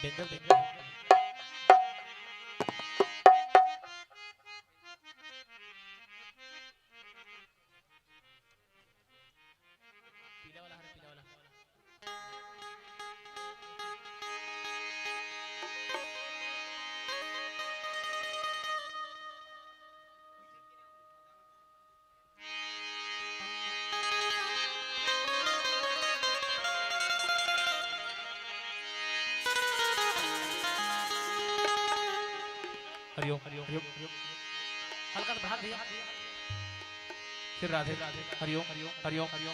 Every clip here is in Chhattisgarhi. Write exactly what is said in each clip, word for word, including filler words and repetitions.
पीला वाला हरे, पीला वाला। हरिओम, हरिओम, हरिओम। हल्का सा बढ़ा दिया। फिर राधे, हरिओम, हरिओम, हरिओम, हरिओम।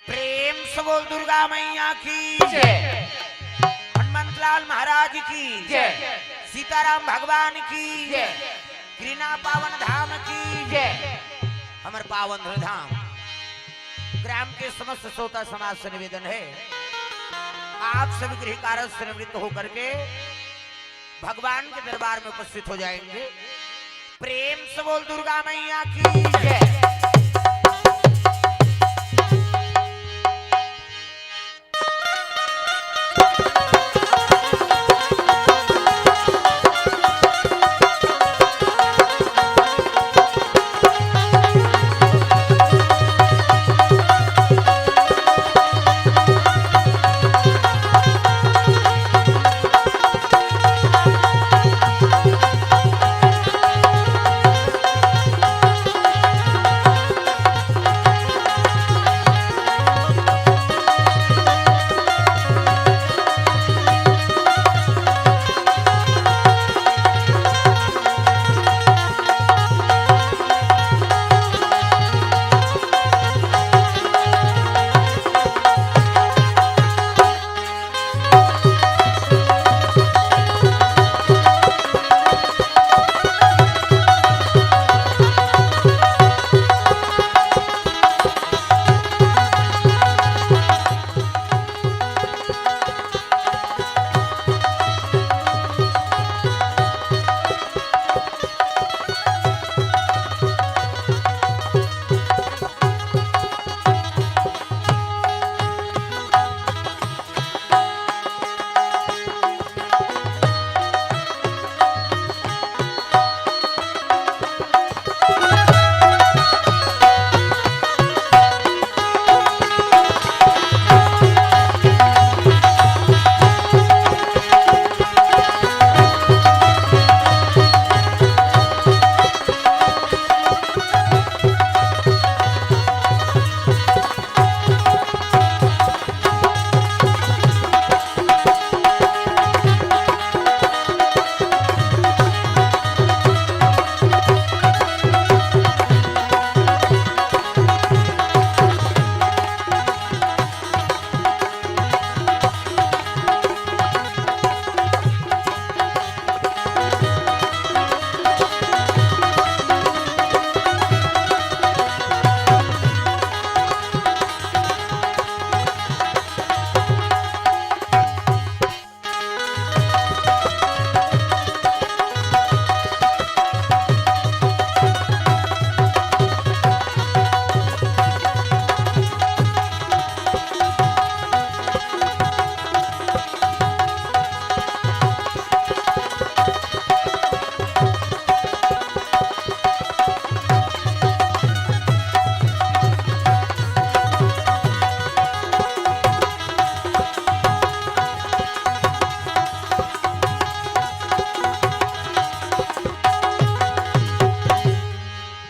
प्रेम से बोल दुर्गा मैया की जय। हनुमंत लाल महाराज की जय। सीताराम भगवान की जय। कृणा पावन धाम की जय। हमर पावन धाम ग्राम के समस्त श्रोता समाज से निवेदन है, आप सभी गृह कार्य से निवृत्त होकर के भगवान के दरबार में उपस्थित हो जाएंगे। प्रेम से बोल दुर्गा मैया की जय।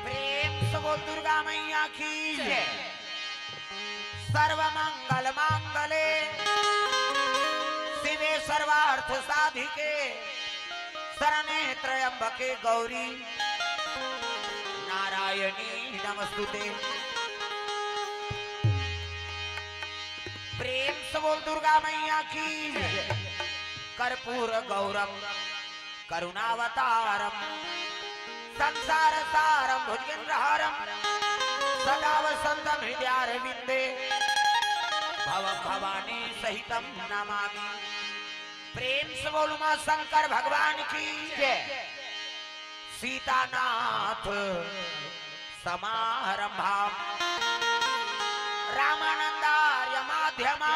प्रेम से बोल दुर्गा मैया की जय। सर्व मंगल मांगले शिवे सर्वार्थ साधिके शरणे त्र्यंबके गौरी नारायणी नमस्तुते। प्रेम से बोल दुर्गा मैया की जय। कर्पूर गौरम करुणावतारम संसार सारम भुजगेंद्रहारम सदा वसंतम हृदयारविंदे। भवं भवानी सहितं नमामि। प्रेम से बोल उमा शंकर भगवान की जय। सीतानाथ समारंभा रामानंदार्य मध्यमा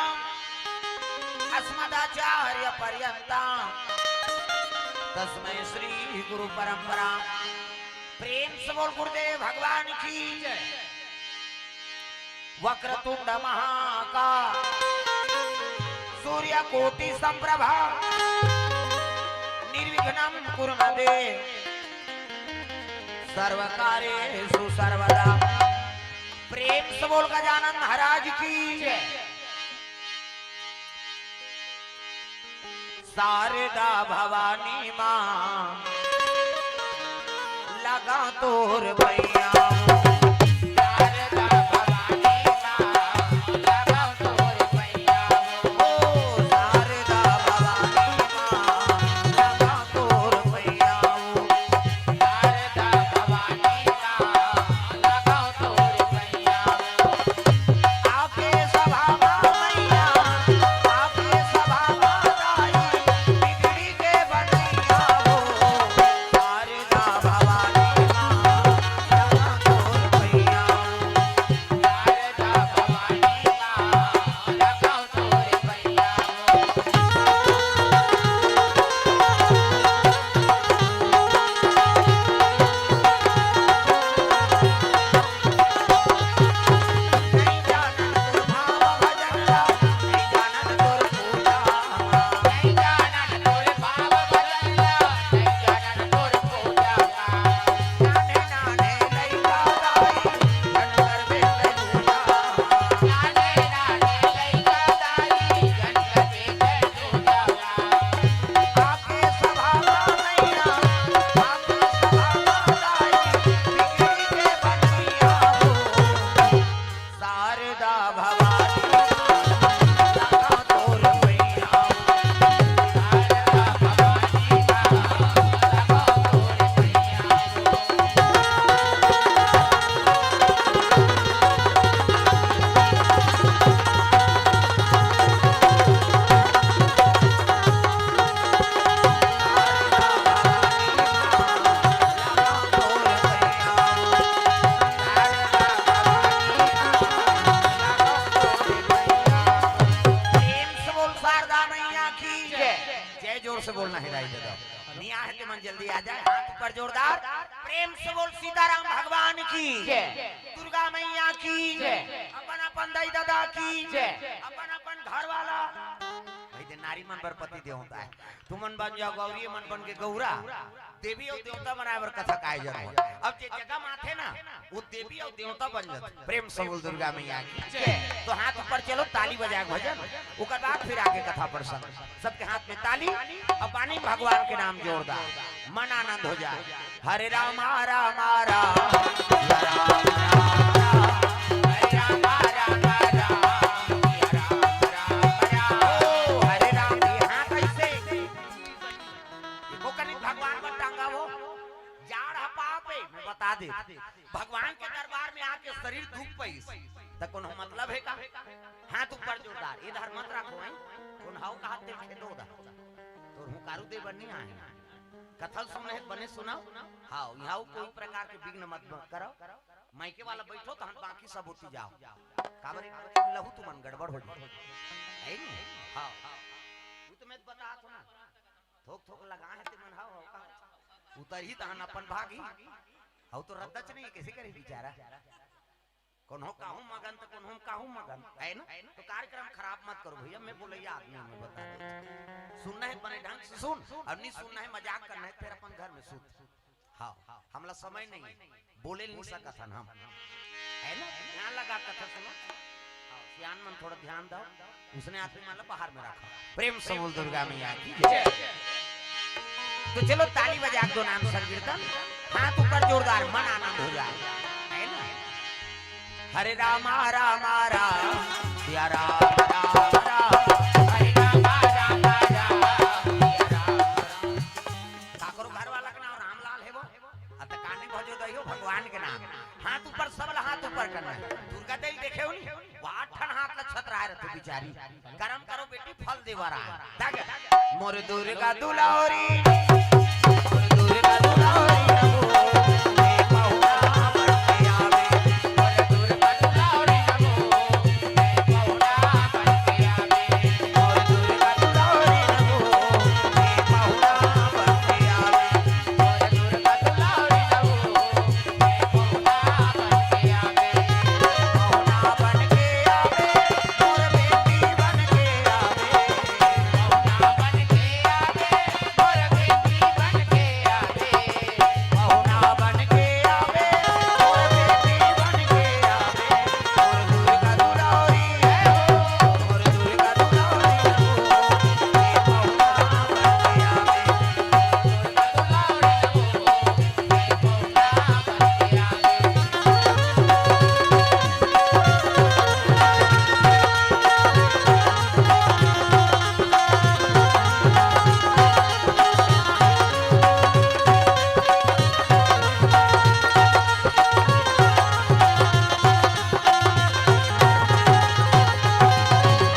अस्मदाचार्य पर्यंता तस्मै श्री गुरु परंपरा। प्रेम से बोल गुरुदेव भगवान की जय। वक्रतुंड महाकाय सूर्यकोटि संप्रभा निर्विघ्नं कुरु मे देव सर्वकार्येषु सर्वदा। प्रेम से बोल गजानन महाराज की जय। शारदा भवानी माँ लगा तोर पैया। शारदा भवानी माँ लगा तोर पैया। ओ शारदा भवानी माँ लगा तोर पैया। शारदा भवानी माँ लगा तोर पैया। आपके सभा मा मैया, आपके सभा मा दाई, बिगड़ी के बनैया हो। शारदा भवानी माँ, लगा तोर पैया। शारदा भवानी माँ, लगा तोर पैया। शारदा भवानी माँ, लगा तोर पैया। शारदा भवानी माँ, लगा तोर पैया। प्रेम से बोल शारदा मैया की जय। जय जोर से बोलना हे दाई ददा। नइ आहे ते मन जल्दी आ जाए, हाथ ऊपर जोरदार। प्रेम से बोल सीताराम भगवान की जय। दुर्गा मैया की जय। अपन अपन दाई ददा की जय। अपन अपन घर वाला। भाई दे नारी मन बर पति देवता हे। तुमन बन जाव गौरी, मन बन के गौरा। देवी अउ देवता बनाए बर कथा के आयोजन होय। अब जे जगह मा आथे ना, वो देवी अउ देवता बन जाथे। प्रेम से बोल दुर्गा मैया की जय। तो हाथ ऊपर चलो, ताली बजाए भजन, ओकर बाद फिर आगे कथा प्रसंग। सबके हाथ में ताली, अब पानी भगवान के नाम जोरदार, मन आनंद हो जाए। हरे रामा रामा राम, या राम राम राम, हरे रामा रामा राम, या राम राम राम। ओ, हरे राम, ये हाथ ऐसे। एको कनी भगवान बर टांगा हो, जाड़ ह पाप हे, मैं बता दे। भगवान के दरबार में आके शरीर दुख पाइस, त कोनो मतलब हे का? हाथ ऊपर जोरदार, इधर मत रखो, हैं? कोन हव कहा तेल खेदो उधर। तोर हुंकारू दे बर नइ आहे। कथा ल सुने हे, बने सुनव। हाँ, इहाँ कोई प्रकार के विघ्न मत ब-, करव। माइके वाला बैठो, तहन बाकी सब ओती जाव। काबर एक लहू तुमन गड़बड़ हो जाए। है नी? हाँ। वो तो मैं बतात हूँ ना। थोक थोक लगा हे ते मन, हव, हव, का? उतरही तहन अपन भागही। हव तो रद्दच नइ हे, कइसे करही बिचारा? कोनो काहू मगन त कोनो काहू मगन, है ना? तो कार्यक्रम खराब मत करो भैया, मैं बोलइया आदमी हूँ, मैं बता देथों। सुनना हे बने ढंग से सुन, अउ नइ सुनना हे, मजाक करना हे, फिर अपन घर में सुत। हाँ, हमला समय नइ हे, बोले नइ सकत हन हम, है ना? ध्यान लगा कथा सुनो। हाँ, सियान मन थोड़ा ध्यान दव, उसने आदमी मन ला बाहर में रखा। प्रेम से बोल दुर्गा मैया की जय। तो चलो ताली बजा के दो नाम संकीर्तन, हाथ ऊपर जोरदार, मन आनंद हो जाए, है ना? हरे रामा रामा राम, या राम राम राम, हरे रामा रामा राम, या राम राम। काकरो घर वाला के नाम रामलाल हे वो? अत काने भजो दइयो भगवान के नाम। हाथ ऊपर, सब ला हाथ ऊपर करना हे। दुर्गा देवी देखे हो नी? वो आठ ठन हाथ ला छतराए रथे बिचारी। गरम करो बेटी, फल देवरा। देख, मोर दुर्गा दुलारी, मोर दुर्गा दुलारी, नभो, मैं पहुना बन के आवे। मोर दुर्गा दुलारी, नभो, मैं पहुना बन के आवे। मोर दुर्गा दुलारी, नभो, मैं पहुना बन के आवे। मोर दुर्गा दुलारी, नभो,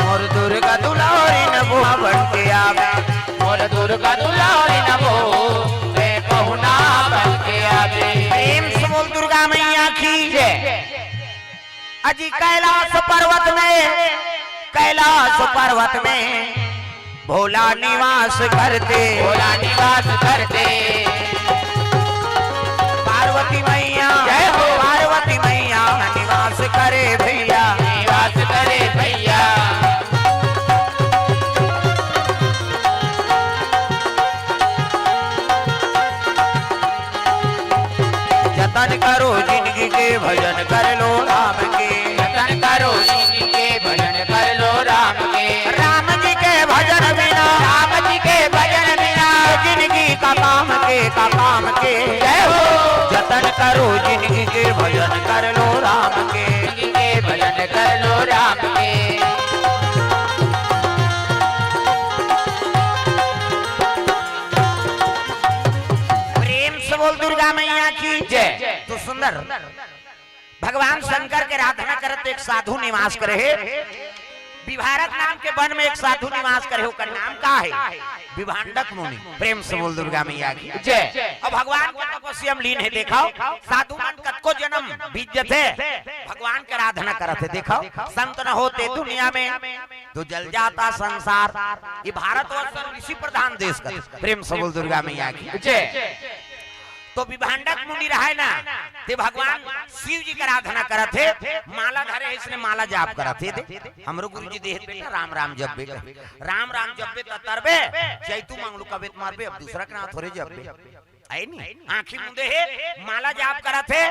मोर दुर्गा दुलारी नभो बन के आवे। मोर दुर्गा दुलारी नभो, मैं पहुना बन के आवे। प्रेम से बोल दुर्गा मैया की जय। अजी कैलाश पर्वत में, कैलाश पर्वत में भोला निवास करते। भोला निवास करते। पार्वती मैया, जय हो। पार्वती मैया निवास करे भैया। निवास करे भैया। जतन करो जिनगी के, भजन कर लो राम के। जतन करो जिनगी के, भजन कर लो राम के। राम जी के भजन बिना, राम जी के भजन बिना, जिनगी का काम के, का काम के। जय हो। जतन करो जिनगी के, भजन कर लो राम के। जिनगी के भजन कर लो राम के। प्रेम से बोल दुर्गा मैया की जय। तो सुंदर भगवान शंकर के आराधना करत एक साधु निवास करे हे। विभारक नाम के वन में एक साधु निवास करे, ओकर नाम का हे? विभांडक मुनि। प्रेम से बोल दुर्गा मैया की जय। अब भगवान के तपस्या में लीन हे। देखो, साधु मन कतको जन्म बीत जथे, भगवान के आराधना करत हे। देखो, संत न होते दुनिया में तो जल जाता संसार। ये भारतवर्ष ऋषि प्रधान देश का। प्रेम से बोल दुर्गा मैया की जय। तो विभांडक मुनि रहे ना, ते भगवान शिव जी के आराधना करत हे, माला धरे हे, इसने माला जाप करत हे। दे, हमरो गुरु जी देहे बेटा, राम राम जपबे, राम राम जपबे त तरबे, जैतू मंगलू कबे त मरबे, अब दूसरा के नाम थोरे जपबे। है नी? आँखी मुंदे हे, माला जाप करत हे,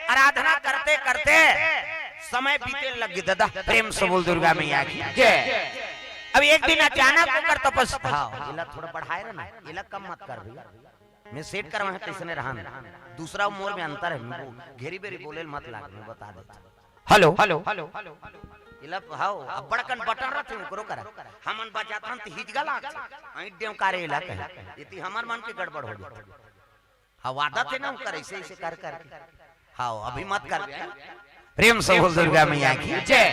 आराधना करते करते समय बीते लग गे दादा। प्रेम से बोल दुर्गा मैया की जय। अब एक दिन अचानक ओकर तपस्या, हाँ, एला थोड़ा बढ़ाए रह ना, एला कम मत कर भैया। मैं सेट करवा हे तैसने रहन। दूसरा मोर में अंतर हे, मैं घेरी बेरी बोले ल मत लाग, मैं बता देता। Hello, hello, hello, hello. इला हाओ, अब्बड़ कन बटन रथे ओकरो करा। हमन बजाथन त हिजगा लागथे। ऐं डेम कारे इला कहे। इति हमर मन के गड़बड़ हो जाथे। हाँ, वादा थे ना ओकर ऐसे, ऐसे कर, कर के। हाँ, अभी मत कर बे। प्रेम से बोल दुर्गा मैया की जय।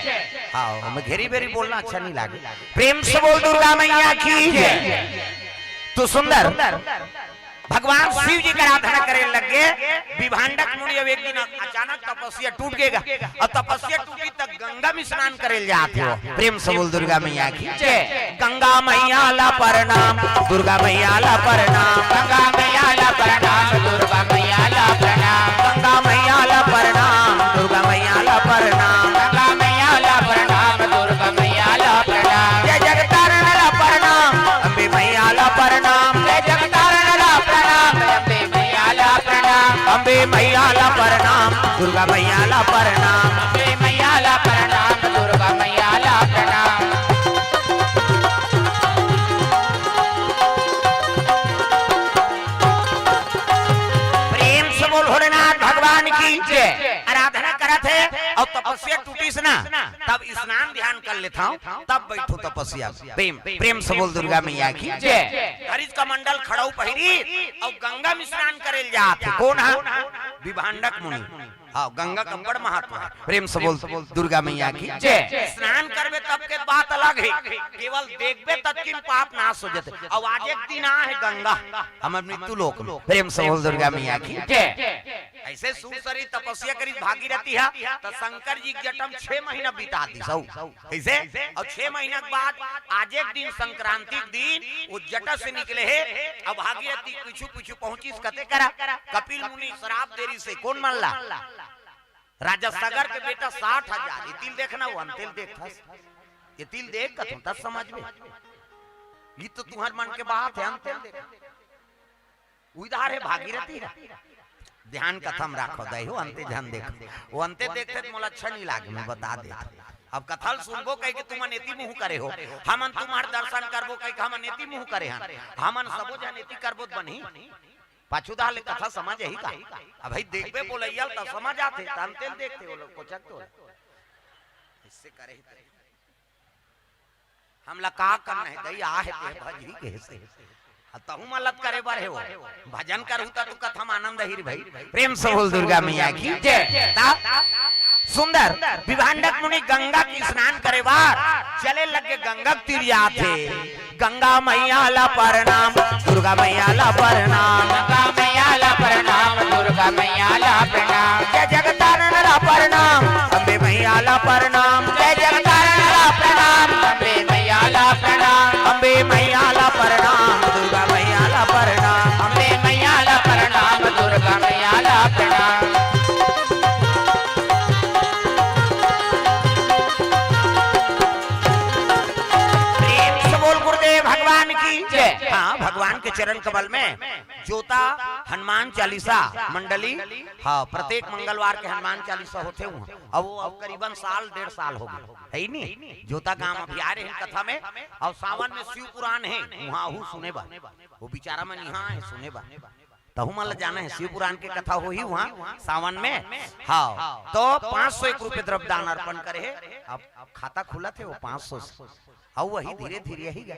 हाँ, हमें घेरी बेरी बोलना अच्छा नहीं लागे। प्रेम से बोल दुर्गा मैया की जय। तो सुंदर भगवान शिव जी के आराधना करे लग गे। विभांडक मुनि अब एक दिन अचानक तपस्या टूट गेगा। अब तपस्या टूटी त गंगा में स्नान करे ल जात हे। प्रेम से बोल दुर्गा मैया की जय। गंगा मैया ला प्रणाम, दुर्गा मैया ला प्रणाम। गंगा मैया ला प्रणाम, दुर्गा मैया ला प्रणाम। गंगा मैया ला प्रणाम, दुर्गा मैया ला प्रणाम। गंगा मैया ला प्रणाम, दुर्गा मैया ला प्रणाम। जय जगतारण ला प्रणाम, अम्बे मैया ला प्रणाम। जय जगतारण ला प्रणाम, अम्बे मैया ला प्रणाम। अम्बे मैया ला प्रणाम, दुर्गा मैया ला प्रणाम। अम्बे मैया ला प्रणाम, दुर्गा मैया ला प्रणाम। प्रेम से बोल भोलेनाथ भगवान की जय। आराधना करत हे अउ तपस्या टूटिस ना, तब स्नान ध्यान कर लेथंव, तब बइठहूं तपस्या। प्रेम, प्रेम से बोल दुर्गा मैया की जय। हरिज कमंडल खड़ऊ पहिरी अउ गंगा में स्नान करे ल जात हे। कोन ह? विभांडक मुनि। हाँ, गंगा के बड़ महत्व हे। प्रेम से बोल दुर्गा मैया की जय। स्नान करबे तब के बात अलग हे, केवल देखबे तब किन पाप नाश हो जाथे। अब आज एक दिन आहे गंगा हमर मृत्यु लोक में। प्रेम से बोल दुर्गा मैया की जय। अइसे सुसरी तपस्या करिस भागीरथी हा, त शंकर जी के जटा म छह महीना बिता दिस। कइसे? अउ छह महीना के बाद आज एक दिन, संक्रांति के दिन, वो जटा से निकले हे। अब भागीरथी पीछू पीछू पहुंचिस कते करा, कपिल मुनि श्राप दे रिहिसे, कोन मन ला? राजा सगर के बेटा साठ हजार। ये तिल देखना, वो अंतेल देखथस। ये तिल देख कथों तब समझ में। ये तो तुहर मन के बात हे, अंतेल देख। उधार हे भागीरथी हे। ध्यान कथा म राखो दई हो, अंते झन देखो। वो अंते देखथे त मोला अच्छा नहीं लागे, मैं बता देत हंव। अब कथा ल सुनबो कहि के तुमन एती मुंह करे हो, हमन तुम्हर दर्शन करबो कहि के हमन एती मुंह करे हन। हमन सबो झन एती करबो त बनही। पाछू डहर ले कथा समझ आही का? अब भाई देखबे बोलइया ल त समझ आथे, त अंतेल देखथे वो लोग कोचक तो। इससे करे ही तो। हमला का करना हे दई, आहे ते भजही कहिसे। अब तहूं मन ल त करे बर हे वो। भजन करहू त तू कथा म आनंद आही रे भाई। प्रेम से बोल दुर्गा मैया की जय। त सुंदर विभांडक मुनि गंगा के स्नान करे बर चले लगे, गंगा के तीर जाथे। गंगा मैया ला प्रणाम, दुर्गा मैया ला प्रणाम। गंगा मैया ला प्रणाम, दुर्गा मैया ला प्रणाम। जय जगतारण ला प्रणाम, अम्बे मैया ला प्रणाम। जय जगतारण ला प्रणाम, अम्बे मैया ला प्रणाम। अम्बे मैया ला प्रणाम, दुर्गा मैया ला प्रणाम। अम्बे मैया ला प्रणाम, दुर्गा मैया ला प्रणाम। प्रेम से बोल गुरुदेव भगवान की जय। हाँ, भगवान के चरण कमल में जोता हनुमान चालीसा मंडली, हाँ, प्रत्येक मंगलवार के हनुमान चालीसा होथे उहाँ। अब वो अब करीबन साल, डेढ़ साल हो गे, हे नी? जोता गांव अभी आ रहे हैं कथा में। अउ सावन में शिव पुराण हे, उहाँ आहू सुने बर। वो बिचारा मन इहाँ हे सुने बर। तहूं मन ल जाना हे, शिव पुराण के कथा होही उहाँ सावन में। हाँ, तो पाँच सौ एक रुपये द्रव्य दान अर्पण करे हे। अब खाता खुलत हे वो पाँच सौ से। अउ वही धीरे धीरे ही गा।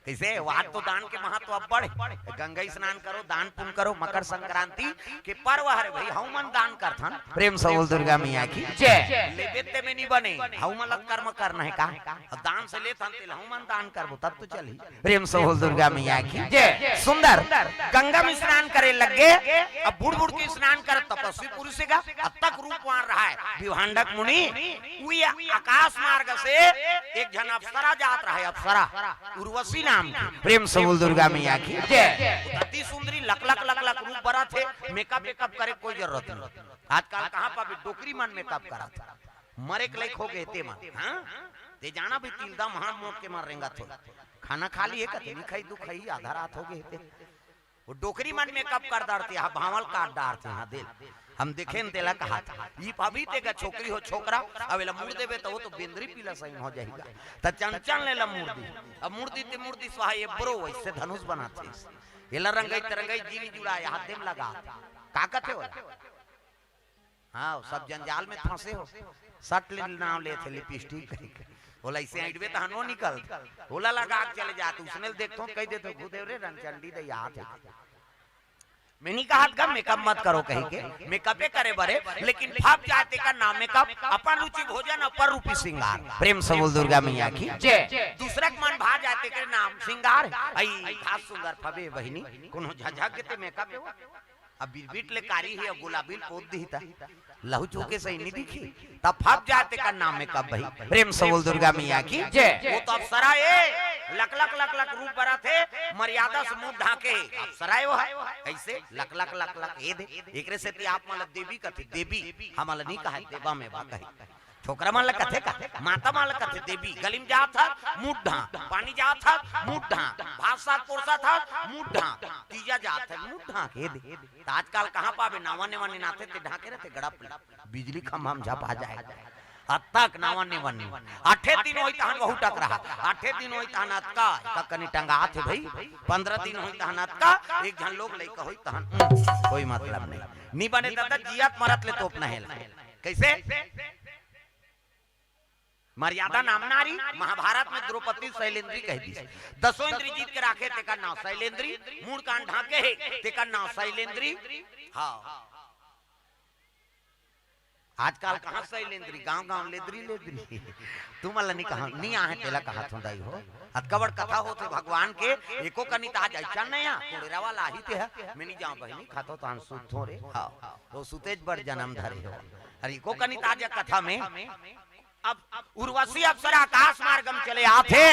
कइसे? आज तो दान के महत्व अब्बड़ हे। गंगा स्नान करो, दान पुण्य करो, मकर संक्रांति के पर्व हरे भाई, हमू मन दान करथन। प्रेम से बोल दुर्गा मैया की जय। लेबे ते में नी बने, हमू मन ला कर्म करना हे का? अब दान से लेथन तेला हमू मन दान करबो तब तो चलही। प्रेम से बोल दुर्गा मैया की जय। सुंदर गंगा में स्नान करे लगे। अब बूढ़ बूढ़ के स्नान करत तपस्वी पुरुष हे गा, अतक रूपवान रहा हे विभांडक मुनि। उही आकाश मार्ग से एक झन अप्सरा जात रहा हे, अप्सरा उर्वशी नाम के। प्रेम से बोल दुर्गा मैया की जय। अति सुंदरी, लक लक लक लक रूप बरत हे, मेकअप वेकअप करे कोई जरूरत नहीं। आजकल कहाँ पाबे डोकरी मन मेकअप करत हे, मरे के लायक हो गे ते मन। हाँ, ते जाना भी तिलदा महन मोट के मन रेंगत हो। खाना खा लिए कते नी खाई, दू खाई, आधा रात हो गे ते। वो डोकरी मन मेकअप कर डारथे, हाँ, भांवल काट डारथे, हाँ, देख। हम देखेन तेला कहाथन। ई पाबे ते गा छोकरी हो छोकरा, अब एला मुड़ देबे त वो तो बेंदरी पीला सही हो जाही गा। त चंचल ने ला मुड़ दी। अब मुड़ दी ते मुड़ दी स्वाहा, ये ब्रो वइसे धनुष बनाथे। एला रंगई ते रंगई जीनी जुड़ा, ये हाथे में लगा। का कथे ओला? हाँ, सब जंजाल में फंसे हो। सट ले नाम लेथे लिपस्टिक कहिके। ओला अइसे ऐंठबे तहन वो निकल। ओला लगा के चले जात, उसने ल देखथों, कहि देथों, "गुरुदेव रे, रनचंडी दई आत हे।" मैं नी कहत गा मेकअप मत करो कहिके, मेकअपे करे बरे, लेकिन फब जाय तेकर नाम मेकअप, अपन रुचि भोजन, अपर रूपी श्रृंगार। प्रेम से बोल दुर्गा मैया की जय। दूसरा के मन भा जाय तेकर नाम श्रृंगार। अई खास सुंदर फबे बहिनी, कोनो झझक के ते मेकअप हे वो। अब बिरबिट ले कारी हे, गुलाबी ल पोत दिही त लहू चूके सही नी दिखी। तब फब जाय तेकर नाम मेकअप भाई। प्रेम से बोल दुर्गा मैया की जय। वो तो अप्सरा ए, लक लक लक लक रूप बरत हे, मर्यादा से मुंह ढांके हे। अप्सरा ए वो हे, कइसे? लक लक लक लक, ए दे। एकरे सेती आप मन ला देवी कथे, देवी, हमन ला नी कहे, देवा में बा कही। छोकरा मन ला कथे का, माता मन ला कथे देवी। गली में जात हस, मुंह ढांक, पानी जात हस, मुंह ढांक, भात साग परोसत हस, मुंह ढांक, तीजा जात हस, मुंह ढांक, ए दे। त आजकल कहाँ पाबे, नावा नेवा निनाथे ते ढांके रथे गड़प ले। बिजली खंभा में झपा जाय। अतक नावा नेवा निनाथे। आठे दिन होही तहन वहू टकराहत। आठे दिन होही तहन अतका, एका कनी टंगात हे भाई। पंद्रह दिन होही तहन अतका, एक झन लोग लइका होही तहन, उम, कोई मतलब नहीं। नी बने दादा, जियत मरत ले तोपना हे ला। कइसे? मर्यादा नाम नारी, महाभारत में द्रौपदी शैलेंद्री कहि दिस। दसों इंद्री जीत के राखे, तेकर नाम शैलेंद्री, मुड़ कान ढांके हे, तेकर नाम शैलेंद्री। हाँ। आजकल कहाँ से लेंदरी, गांव गांव लेदरी लेदरी। तुमन ला नहीं कहा, नहीं आहे तेला कहा थो दाई हो। अतका बड़ कथा होथे भगवान के, एको कनी त आज अइसन नहीं आ, कोड़ेरा वाला आही ते ह, मैं नहीं जाऊं बहिनी, खातो तान सुत हो रे। हाँ, तो सुतेज बड़ जन्म धरे हो। अरे एको कनी त आज कथा में अब उर्वशी अप्सरा आकाश मार्ग में चले आथे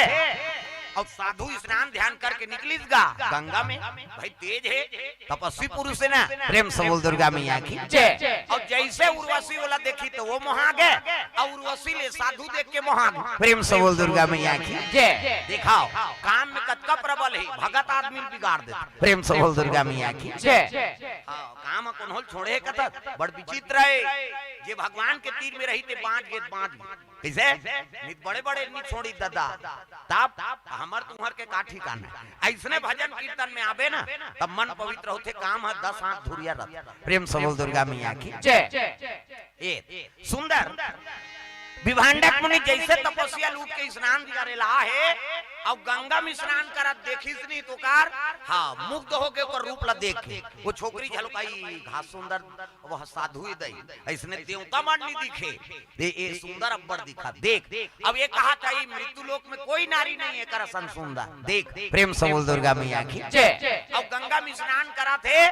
और साधु स्नान ध्यान करके निकलिस गा गंगा में। भाई तेज है, तपस्वी पुरुष है ना। प्रेम से बोल दुर्गा मैया की जय। और जैसे उर्वशी वाला देखी तो वो मोहा गए और उर्वशी ले साधु देख के मोहा गए। प्रेम से बोल दुर्गा मैया की जय। दिखाओ, काम में कतका प्रबल है, भगत आदमी बिगाड़ देते। प्रेम से बोल दुर्गा मैया की जय। हाँ, काम कोनो ल छोड़े कतक बड़ विचित्र है। जे भगवान के तीर में रही ते बांच गे, बांच गे। कइसे? नित बड़े बड़े नी छोड़ी ददा। तब हमर तुहर के का ठिकाना है। अइसने भजन कीर्तन में आबे ना, तब मन पवित्र होथे, काम ह दस हाथ धुरिया रथ। प्रेम से बोल दुर्गा मैया की जय। ए सुंदर विभांडक मुनि जैसे तपस्या लूट के स्नान करे ला हे, अउ गंगा में स्नान करत देखिस नी तो कार, हाँ, मुग्ध होके ओकर रूप ला देख के वो छोकरी झलकाई, घास सुंदर, वह साधु ही दई, अइसने देवता मन नी दिखे। ए, ए सुंदर अब्बड़ दिखा, देख। अब ये कहा था, "ई मृत्यु लोक में कोई नारी नहीं है, एकर असन सुंदर।" देख, प्रेम से बोल दुर्गा मैया की जय। अब गंगा में स्नान करा थे,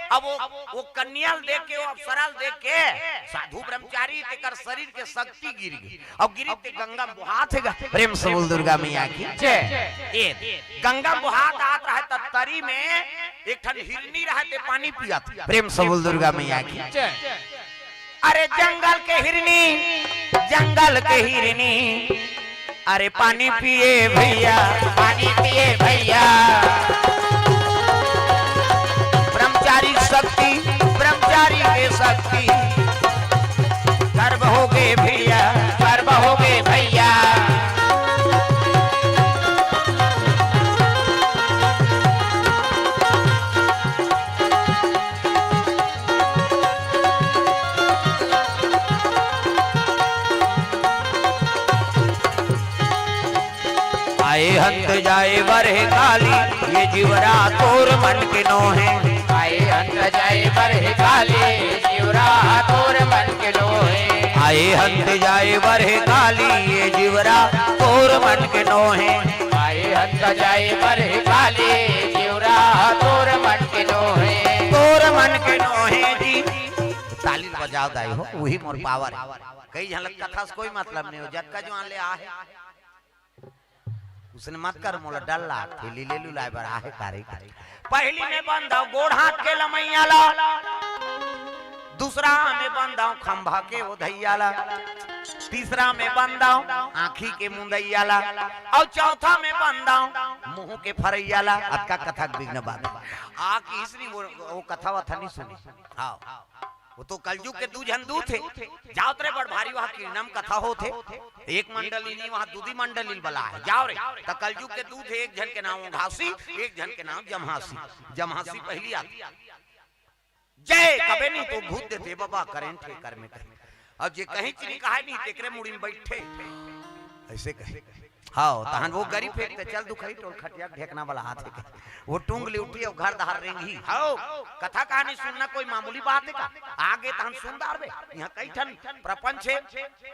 अब वो, वो कन्या ल देख के, वो अप्सरा ल देख के साधु ब्रह्मचारी तेकर शरीर के शक्ति गिर गई। अब गिरी ते गंगा में बोहात हे गा। प्रेम से बोल दुर्गा मैया की जय। ए, गंगा में बोहात आत रहे त तरी में एक ठन हिरनी रहे ते पानी पियत। प्रेम से बोल दुर्गा मैया की जय। अरे जंगल के हिरनी, जंगल के हिरनी, अरे पानी पिए भैया, पानी पिए भैया। ब्रह्मचारी शक्ति, ब्रह्मचारी के शक्ति, गर्भ हो गए भैया, गर्भ हो गए भैया। आए हंत जाए बरह काली, ये जीवरा तोर मन के नोहे। आए हंत जाए बरह काली, ये जीवरा तोर मन के नोहे। आए हंत जाए बरह काली, ये जीवरा तोर मन के नोहे। आए हंत जाए बरह काली, ये जीवरा तोर मन के नोहे। तोर मन के नोहे जी। ताली बजाओ दाई हो, वही मोर पावर है। कई झन ल कथा से कोई मतलब नहीं हो, जतका जुआन ले आहे। उसने मत कर, मोला डर लागथे, लीले लुलाए बर आहे कारे। पहली में बंधाओ गोड़ हाथ के लमैया ला, दूसरा में बंधाओ खंभा के ओधैया ला, तीसरा में बंधाओ आँखी के मुंदैया ला, और चौथा में बंधाओ मुंह के फरैया ला। अतका कथा के बिघ्न बात। आ किसनी वो, वो कथा वथा नहीं सुनी। हाँ। वो तो कलजुग के दू झन दूत हे। जाओ त रे बड़ भारी, वहाँ किरणम कथा होत हे। एक मंडली नहीं, वहाँ दूदी मंडली बला है। जाओ रे। त कलजुग के दूत हे, एक झन के नाम घासी, एक झन के नाम जम्हासी। जम्हासी पहली आती। जय कबे नहीं तो भूत देते बाबा, करें ठे कर में करें। अब जे कहीं चीनी कहा नहीं, तेकरे मुड़ी में बैठे। ऐसे कहे। हाँ, तहन वो गरी फेंकते, चल दुखई टोल खटिया के ढेकना वाला हाथ है। वो टूंग ले उठी और घर दहार रेंगी। हाँ, कथा कहानी सुनना कोई मामूली बात है का? आगे तहन सुन डारबे। यहाँ कई ठन प्रपंच है,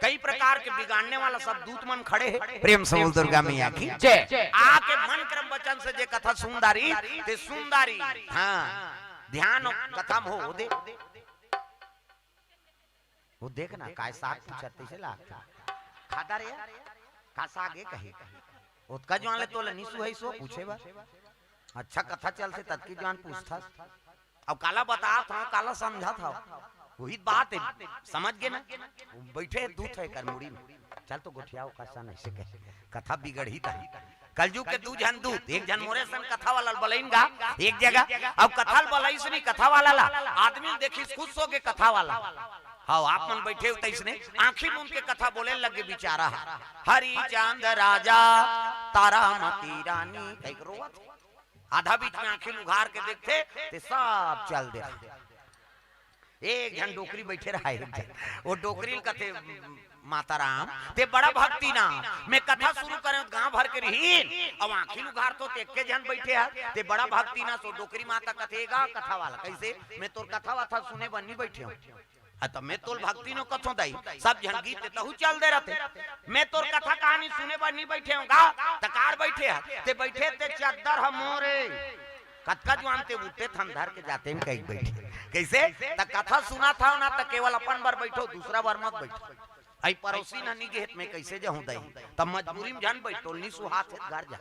कई प्रकार के बिगाड़ने वाला सब दूत मन खड़े हैं। प्रेम से बोल दुर्गा मैया की जय। आके मन क्रम वचन से जे कथा सुन डारी, ते सुन डारी। हाँ, ध्यान कथा में हो दे। वो देख ना, काय साग पूछत तइसे लागथे। खाता रे, का साग ए कही? ओतका जुआन ले तोला निसु है सो पूछे बर। अच्छा कथा चलथे ततकी जुआन पूछथस। अब काला बतात हव, काला समझत हव। वही बात है, समझ गे ना? वो बैठे दूत है कर मुड़ी में। चल तो गोठियाओ का सन ऐसे कहे। कथा बिगड़ही तही। कलजुग के दू झन दूत, एक झन मोरे सन कथा वाला ल बलइन गा, एक जगह, अब कथा ल बलइस नहीं कथा वाला ला, आदमी ल देखिस खुश हो गे कथा वाला। हाँ, आप मन बैठे हो तइसने, आँखी मूंद के कथा बोले लगे बेचारा। हरिचंद राजा, तारामती रानी, कहिके रोवत हे। आधा बीच में आँखी उघार के देखथे, ते सब चल दे रहा। एक झन डोकरी बैठे रहा, एक झन। वो डोकरी ल कथे, "माता राम, ते बड़ा भक्ति ना, मैं कथा शुरू करें, गांव भर के रहीन, अब आँखी उघार तो ते एके झन बैठे हा, ते बड़ा भक्ति ना।" सो डोकरी माता कथे, "गा कथा वाला, कैसे? मैं तोर कथा वाथा सुने बर नहीं बैठे हूँ।" अ, त मैं तोल भक्ति नो कथों दाई, सब झन गीत ते तहू चल दे रहते। मैं तोर कथा कहानी सुने बर नहीं बैठे हूँ गा, त कार बैठे ह, ते बैठे ते चद्दर ह मोरे। कतका जुआन ते उठे थन धर के जाते में कहीं बैठे। कैसे? त कथा सुना था ना, त केवल अपन बर बैठो, दूसरा बर मत बैठो। आई पड़ोसी ना नहीं गेत में कैसे जाऊं दाई, तब मजबूरी में जान बैठो, नहीं सुहात है घर जा।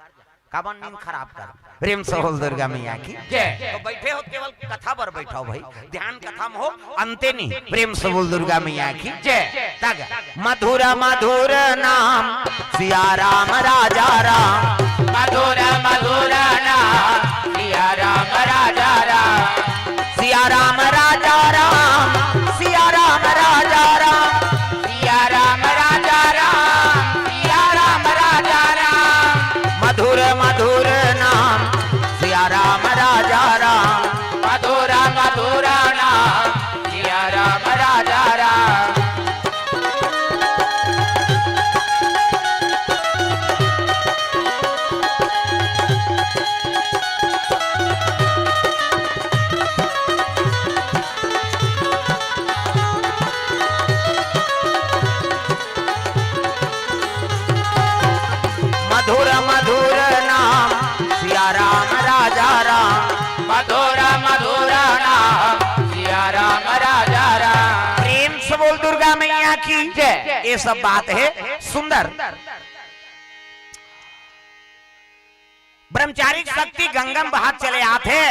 काबर नींद खराब कर। प्रेम से बोल दुर्गा मैया की। जय। तो बैठे हो केवल कथा बर बैठाओ भाई, ध्यान कथा में हो, अंते नहीं। प्रेम से बोल दुर्गा मैया की। जय। तग मधुर मधुर नाम सिया राम राजा राम। मधुर मधुर नाम सिया राम राजा राम। सिया राम राजा राम, सिया राम राजा राम। सिया राम राजा राम, सिया राम राजा राम। मधुर मधुर नाम सिया राम राजा राम। मधुर मधुर नाम सिया राम राजा राम। मधुर मधुर नाम सिया राम राजा राम। मधुर मधुर नाम सिया राम राजा राम। प्रेम से बोल दुर्गा मैया की जय। ये सब बात है सुंदर। ब्रह्मचारी शक्ति गंगा में बहात चले आत हे,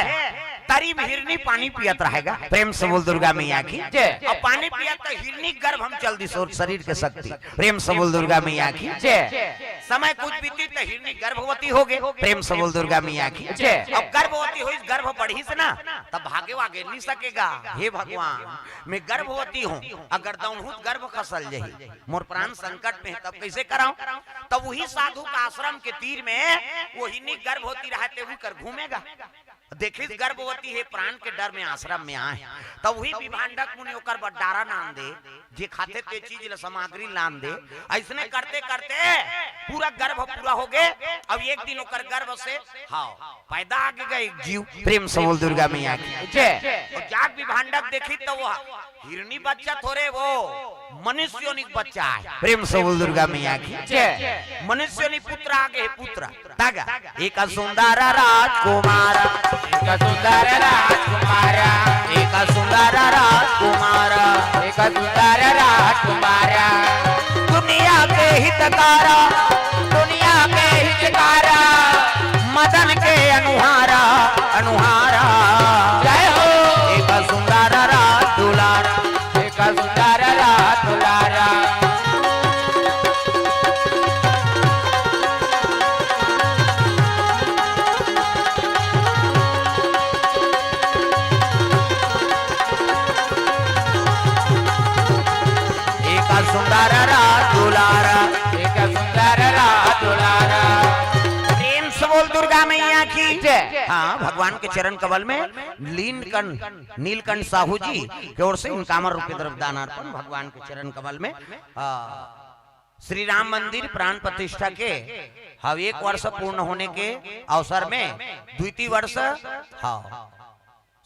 तरी में हिरनी पानी पियत रहेगा। प्रेम से बोल दुर्गा मैया की जय। और पानी पियत तो हिरनी गर्भ हम चल दी सोच शरीर के शक्ति। प्रेम से बोल दुर्गा मैया की जय। समय कुछ बीती तो हिरनी गर्भवती हो गए। प्रेम से बोल दुर्गा मैया की जय। अब गर्भवती हुई, गर्भ बढ़ी से ना, तब भागे वागे नहीं सकेगा। हे भगवान, मैं गर्भवती हूँ, अगर दौड़ूं तो गर्भ खसल जही, मोर प्राण संकट में है, तब कैसे कराऊं? तब वही साधु का आश्रम के तीर में वो हिरनी गर्भवती रहते हुई कर घूमेगा। देखिस गर्भवती हे, प्राण के डर में आश्रम में आए, तब वही विभांडक मुनि ओकर बर डारा नान दे, जे खाते ते चीज ल सामग्री लान दे। ऐसने करते करते पूरा गर्भ पूरा हो गए। अब एक दिन ओकर गर्भ से, हाँ, पैदा आगे गए एक जीव। प्रेम से बोल दुर्गा मैया की जय। और जाग विभांडक देखी तो वो हिरनी बच्चा थोरे, वो मनुष्य योनि के बच्चा है। प्रेम से बोल दुर्गा मैया की जय। मनुष्य योनि पुत्र आगे है, पुत्र। तग एक सुंदर राजकुमार। एक सुंदर राजकुमार। एक सुंदर राजकुमार। एक सुंदर राजकुमार। दुनिया के हितकारा। दुनिया के हितकारा। मदन के अनुहारा, अनुहारा। जय हो। एक सुंदर राज दुलारा। एक सुंदर रात लारा। एक सुंदर रात दुलारा। एक सुंदर रात दुलारा। प्रेम से बोल दुर्गा मैया की जय। हाँ, भगवान के चरण कमल में लीन कंठ नीलकंठ साहू जी के ओर से इनकावन रुपये द्रव्य दान अर्पण भगवान के चरण कमल में। आ, श्री राम मंदिर प्राण प्रतिष्ठा के, हाँ, एक वर्ष पूर्ण होने के अवसर में द्वितीय वर्ष, हाँ,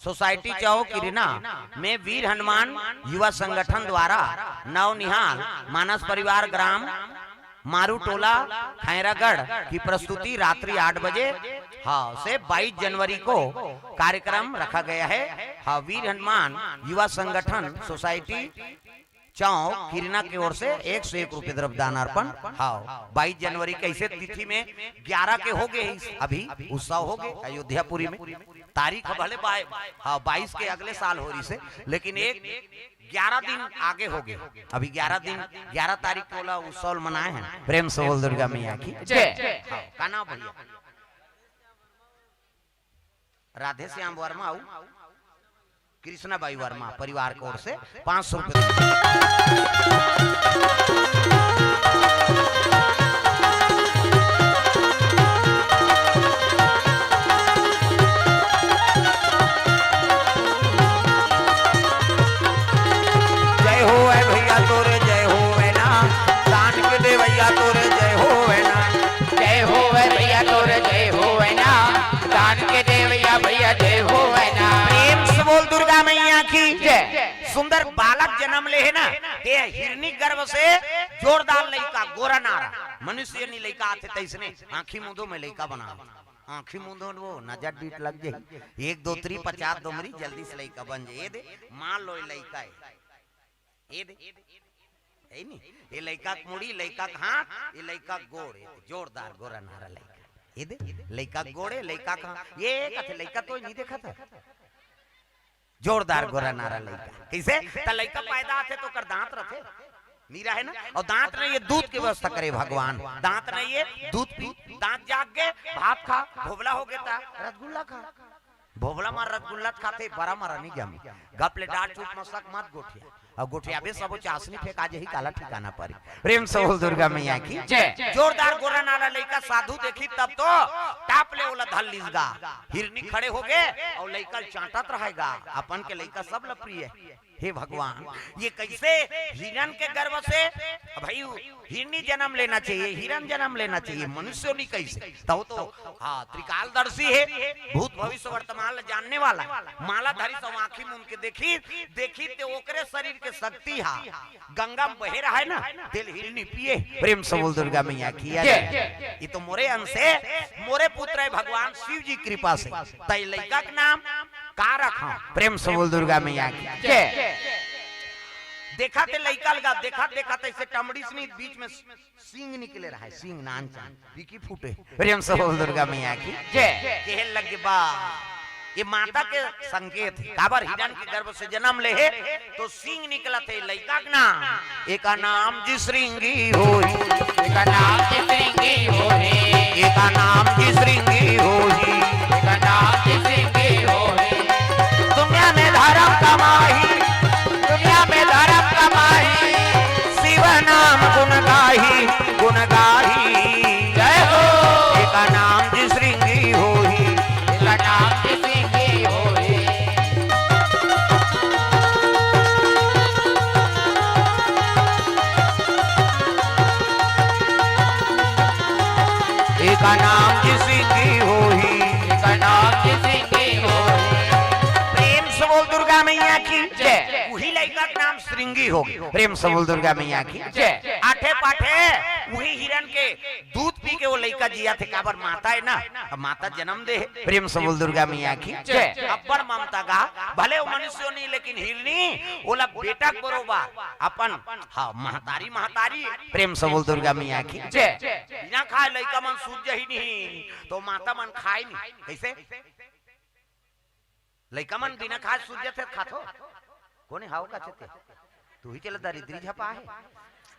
सोसाइटी चौक किरना में वीर हनुमान युवा संगठन द्वारा नवनिहाल मानस परिवार ग्राम मारू टोला खैरागढ़ की प्रस्तुति रात्रि आठ बजे, हाँ, से बाईस जनवरी को कार्यक्रम रखा गया है। हाँ, वीर हनुमान युवा संगठन सोसाइटी चौक किरना की ओर से एक सौ एक रुपये द्रव्य दान अर्पण। हाँ, बाईस जनवरी कैसे तिथि में ग्यारह के हो गए, अभी उत्सव हो गए अयोध्यापुरी में। तारीख भले बाय-, हाँ, बाईस के अगले साल हो रही से, लेकिन एक ग्यारह दिन आगे हो गए। अभी ग्यारह दिन, ग्यारह तारीख को ओला उत्सव मनाए हैं। प्रेम से बोल दुर्गा मैया की जय। हाँ, का नाम भैया? राधे श्याम वर्मा अउ कृष्णा बाई वर्मा परिवार की ओर से पाँच सौ रुपये। जय होवे भैया तोरे जय होवे ना, दान के देवैया तोरे जय होवे ना। जय होवे भैया तोरे जय होवे ना, दान के देवैया भैया जय होवे ना। प्रेम से बोल दुर्गा मैया की जय। सुंदर बालक जन्म ले हे ना, ते हिरनी गर्भ से जोरदार लइका, गोरा नारा, मनुष्य नी लइका आथे तइसने, आँखी मूंदो में लइका बना, आँखी मूंदो वो नजर डीठ लग जाही, एक दो तीन पचास दो मरी जल्दी से लइका बन जाही। ये दे, मान लो ये लइका हे, ये दे, हे नी, ये लइका के मुड़ी, लइका के हाथ, ये लइका के गोड़, ये जोरदार गोरा नारा लइका, ये दे, लइका के गोड़ हे, लइका के हाथ, ये कथे लइका तो नहीं देखा था। जोरदार गोरा नारा लइका। कइसे? त लइका पैदा आथे त ओकर दांत रथे? नी रहे ना। अउ दांत नहीं हे, दूध के व्यवस्था करे भगवान। दांत नहीं हे, दूध पी, दांत जाग गे, भात खा, भोभला हो गे त रसगुल्ला खा। भोभला म रसगुल्ला खाथे, बरा म नहीं जामे। गप ले डार चुप मसक मत गोठिया। अउ गोठियाबे सबो चासनी फेंका जाही, काला ठिकाना परी। प्रेम से बोल दुर्गा मैया की जय। जोरदार गोरा नारा लइका साधु देखी तब तो टाप ले ओला धर लीस गा। हिरनी खड़े हो गे अउ लइका ल चांटत रहे गा। अपन के लइका सब ल प्रिय हे। हे भगवान, ये कइसे हिरन के गर्भ से, भाई, हिरनी जन्म लेना चाहिए, हिरन जन्म लेना चाहिए, मनुष्य नहीं कइसे? तब तो, हाँ, त्रिकालदर्शी हे, भूत भविष्य वर्तमान ल जानने वाला। माला धरी सब आँखी मूंद के देखी, देखी ते ओकरे शरीर के शक्ति हा गंगा में बहे रहे ना, तेल हिरनी पिए। प्रेम से बोल दुर्गा मैया की जय। ये तो मोरे अंश हे, मोरे पुत्र हे भगवान शिव जी कृपा से। तई लइका के नाम का रखा? प्रेम से बोल दुर्गा मैया की जय। देखा ते लइका लगा, देखा, देखा ते ऐसे टमड़ी से नहीं, बीच में सींग निकले रहा है, सींग नान चान, पीकी फूटे। प्रेम से बोल दुर्गा मैया की जय। कहे लगे बा, ये माता के संकेत हे। काबर हिरन के गर्भ से जन्म ले हे, तो सींग निकलत हे लइका के नाम। एका नाम जी श्रृंगी होही। एका नाम जी श्रृंगी होही। एका नाम जी श्रृंगी होही। एका नाम जी श्रृंगी होही। दुनिया में धर्म कमाही, दुनिया में धर्म कमाही, शिव नाम गुण गाही, गुण गाही। जय हो। एका नाम जी श्रृंगी होही। एका नाम जी श्रृंगी होही। एका नाम जी श्रृंगी होही। एका नाम जी श्रृंगी होही। प्रेम से बोल दुर्गा मैया की जय। उही लइका के नाम श्रृंगी होगे। प्रेम से बोल दुर्गा मैया की जय। आठे पाठे उही हिरन के दूध पी के वो लइका जियाथे, काबर माता हे ना, अब माता जन्म दे हे। प्रेम से बोल दुर्गा मैया की जय। अब्बड़ ममता गा, भले वो मनुष्य नहीं, लेकिन हिरनी ओला बेटा के बरोबर अपन, हाँ, महतारी, महतारी। प्रेम से बोल दुर्गा मैया की जय। बिना खाए लइका मन सूत जही नहीं, तो माता मन खाए नहीं। कइसे? लइका मन बिना खाए सूत जथे, खाथो? कोने हाव का चते? तू ही चला दरिद्री झपा हे।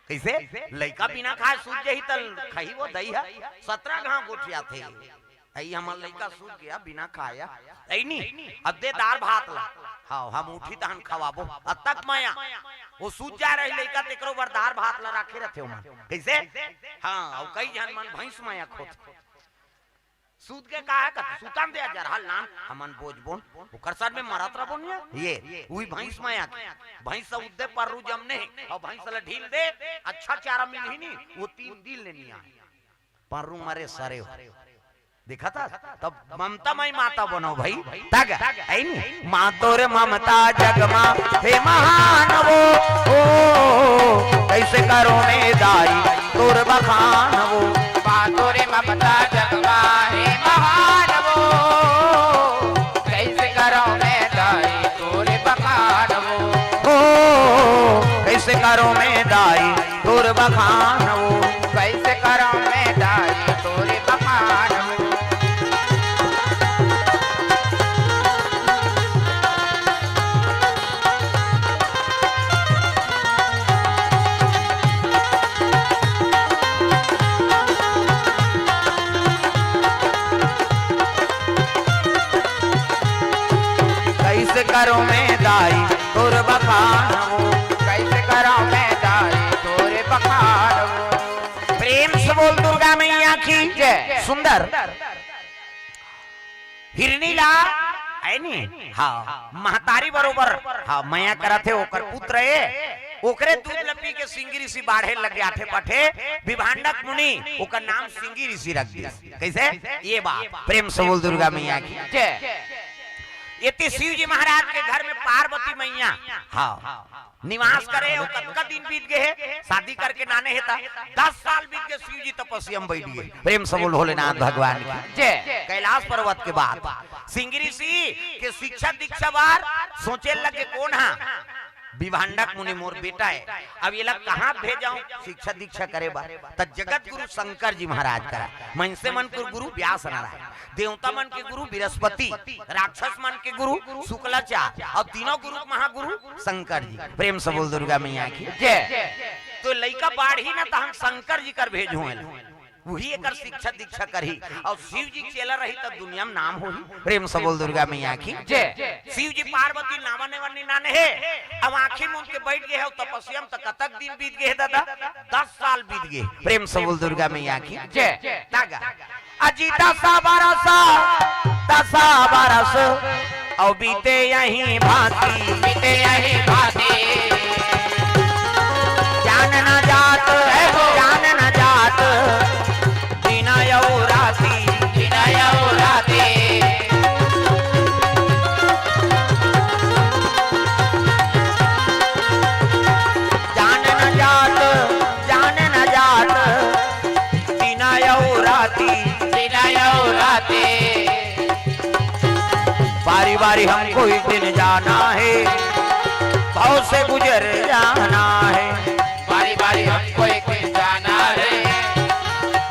कइसे? लइका बिना खाए सूत जही त खही वो दई ह, सतरा घांव गोठियाथे। अई हमर लइका सूत गया बिना खाया। अई नी, अब दे दार भात ला। हाँ, हम उठी तहन खवाबो। अतक मया। वो सूत जा रही लइका, तेकरो बर दार भात ला राखे रथे ओमन। कइसे? हाँ, अउ कई झन मन भैंस मया खोत। सूत के का हे कथे, सुतन दे जरहल नान, हमन बोझबोन, ओकर सर में मरत रबो निया। ये, उही भैंस मया के, भैंस से उद्दे पर्रू जमने, अउ भैंस ला ढील दे, अच्छा चारा मिलही नी, वो तीन दिन ले निया। पर्रू मरे सरे हो। देखा था? तब ममता मई माता बनो भाई, तग, है नी? माँ तोर ममता जग मा हे महान वो, ओ, कैसे करो मैं दाई तोर बखान वो। माँ तोर ममता जग मा हे महान वो, कैसे करो मैं दाई तोर बखान वो। ओ, कैसे करो मैं दाई तोर बखान वो। कैसे करो मैं दाई तोर बखान वो। कैसे करो मैं दाई तोर बखान वो। कैसे करो मैं दाई तोर बखान वो। प्रेम से बोल दुर्गा मैया की जय। सुंदर। हिरनी ला, है नी? हाँ, महतारी बरोबर, हाँ, मया करत हे, ओकर पुत्र हे, ओकरे दूध ल पी के सिंगी ऋषि बाढ़े लगे आठे पाठे, विभांडक मुनि, ओकर नाम सिंगी ऋषि रख दिस। कइसे? ये बात, प्रेम से बोल दुर्गा मैया की जय। एती शिव जी महाराज के घर में पार्वती मैया, हाँ, निवास करे। अउ कतका दिन बीत गे हे शादी करके नाने हे त? दस साल बीत गे, शिव जी तपस्या में बैठ गे। प्रेम से बोल भोलेनाथ भगवान की जय। कैलाश पर्वत के बाद सिंगी ऋषि के शिक्षा दीक्षा बार सोचे लगे, कोन हा? विभांडक मुनि मोर बेटा हे, अब एला कहाँ भेजंव शिक्षा दीक्षा करे बर? त जगत गुरु शंकर जी महाराज करा, मनसे मन के गुरु व्यास नारायण, देवता मन के गुरु बृहस्पति, राक्षस मन के गुरु शुक्लाचार्य, अउ तीनों गुरु के महागुरु शंकर जी। प्रेम से बोल दुर्गा मैया की जय। त लइका बाढ़ही न, त हम शंकर जी कर भेजहूं एला, उही एकर शिक्षा दीक्षा करही, अउ शिव जी के चेला रही त दुनिया में नाम होही। प्रेम से बोल दुर्गा मैया की जय। शिव जी पार्वती नावा नेवन्नी नाने हे, अब आंखी मूंद के बैठ गे हे अउ तपस्या में, त कतक दिन बीत गे हे दादा? दस साल बीत गे। प्रेम से बोल दुर्गा मैया की जय। तागा अजी दस बरस, दस बरस, अउ बीते यही भांति, बीते यही भांति। जान न जात, जान न जात, दिन अउ राति, दिन अउ राति। जान न जात, जान न जात, दिन अउ राति, दिन अउ राति। बारी बारी हमको एक दिन जाना है, भव से गुजर जाना है। बारी बारी हमको एक दिन जाना है,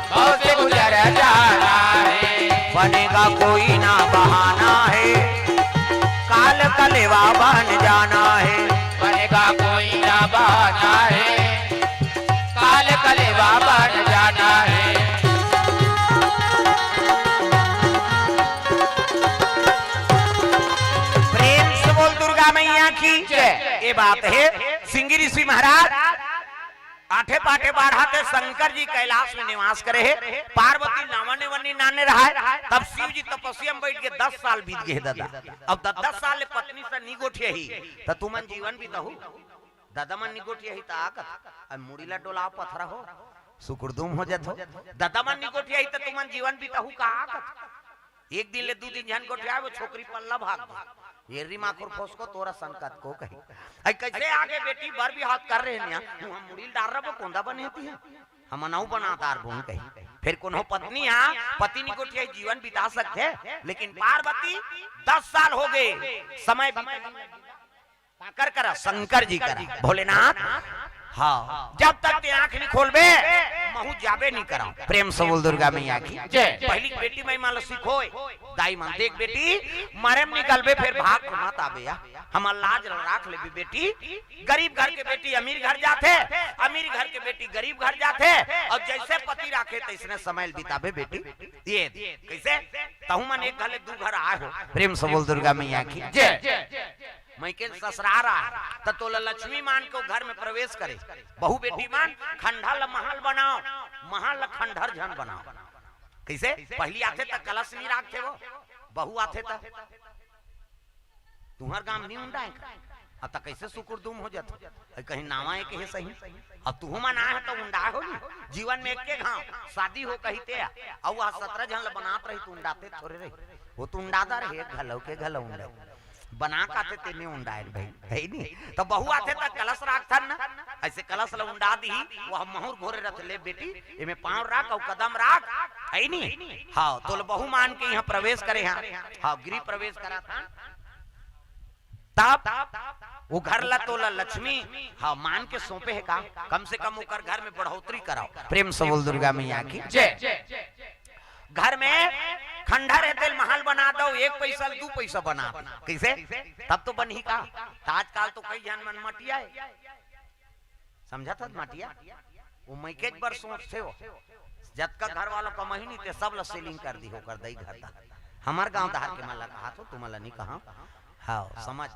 भव से गुजर जाना है। बनेगा कोई ना बहाना है, काल कलेवा बन जाना है। बनेगा कोई ना बहाना है, काल कलेवा बन जाना है। प्रेम से बोल दुर्गा मैया की जय। ये बात हे, सिंगी ऋषि महाराज आठे पाठे बाढ़ा थे, शंकर जी कैलाश में निवास करे हे, पार्वती नावा नेवन्नी नाने रहाय, तब शिव जी तपस्या में बैठ गे, दस साल बीत गे हे दादा। अब द-, दस साल ले पत्नी से नी गोठियाही, त तुमन जीवन बिताहू? दादा मन नी गोठियाही त आ कथे, अब मुड़ी ला डोलाव पथरा हो, सुकुरदुम हो जथो। दादा मन नी गोठियाही त तुमन जीवन बिताहू का आ कथे? एक दिन ले दू दिन झन गोठियाय, वो छोकरी पल्ला भाग गे। एर्री माखुर फोसको तोरा संकत को कही। अई कैसे आगे बेटी बर बिहाव कर रहे निया, तू हम मुड़ी ल डार रबो कोंदा बने ती है। हम अनऊ बना डार बोन कही। फिर कोनो पत्नी हा, पति नी गोठियाही जीवन बिता सकथे, लेकिन पार्वती दस साल हो गे, समय बीत काकर करा? शंकर जी करा, भोलेनाथ। हाँ, जब तक ते आंख नी खोलबे, महू जाबे नी करंव। प्रेम से बोल दुर्गा मैया की जय। पहली बेटी माई मन ल सिखोय, दाई मन, देख बेटी, मरे में निकलबे, फिर भाग के मत आबे या, हमर लाज ल राख लेबे बेटी। गरीब घर के बेटी अमीर घर जाथे, अमीर घर के बेटी गरीब घर जाथे, अउ जैसे पति राखे तैसने समय ल बिताबे बेटी। ये कैसे? तहू मन एक घर ले दू घर आए हो। प्रेम से बोल दुर्गा मैया की जय। मइके ससुरार आए, त तोला लक्ष्मी मान के ओ घर में प्रवेश करे। बहू बेटी मन, खंडहर ल महल बनाव, महल ल खंडहर झन बनाव। कइसे? पहिली आथे त कलश नी राखथे वो, बहू आथे त तुंहर गांव नी उंडाय का? अब त कइसे सुकुरदुम हो जथे? अई कहीं नावा ए कहे सही। अब तुहू मन आए हो त उंडाय हो नी। जीवन में एके घांव शादी हो कही ते, अउ वह सतरा झन ल बनात रही त उंडाते थोरे रही। वो त उंडादा रहे, एक घलव के घलव उंडाय। बना काथे तेने उंडाय भाई, हे नी? त बहू आथे त कलश राखथन ना, अइसे कलश ल उंडा दिही, वह महूर घोरे रथे, ले बेटी, एमे पांव राख अउ कदम राख, हे नी? हाँ, तोला बहू मान के इहां प्रवेश करे हंव, हाँ, गृह प्रवेश कराथन। तब वो घर ला तोला लक्ष्मी, हाँ, मान के सौंपे हे का, कम से कम ओकर घर में बढ़ोतरी कराव। प्रेम से बोल दुर्गा मैया की जय। घर में खंडहर हे तेल महल बना दव, एक पैसा ल दू पैसा बना दव। कइसे? तब तो बनही का? त आजकल तो कई झन मन मटिया हे। समझत हस मटिया? वो मइकेच बर सोचथे वो। जतका घर वाला कमही नी ते सब ल selling कर दिही ओकर दई घर दा। हमर गांव डहर के मन ल कहाथंव, तुमन ल नी कहांव। हाँ, समझ।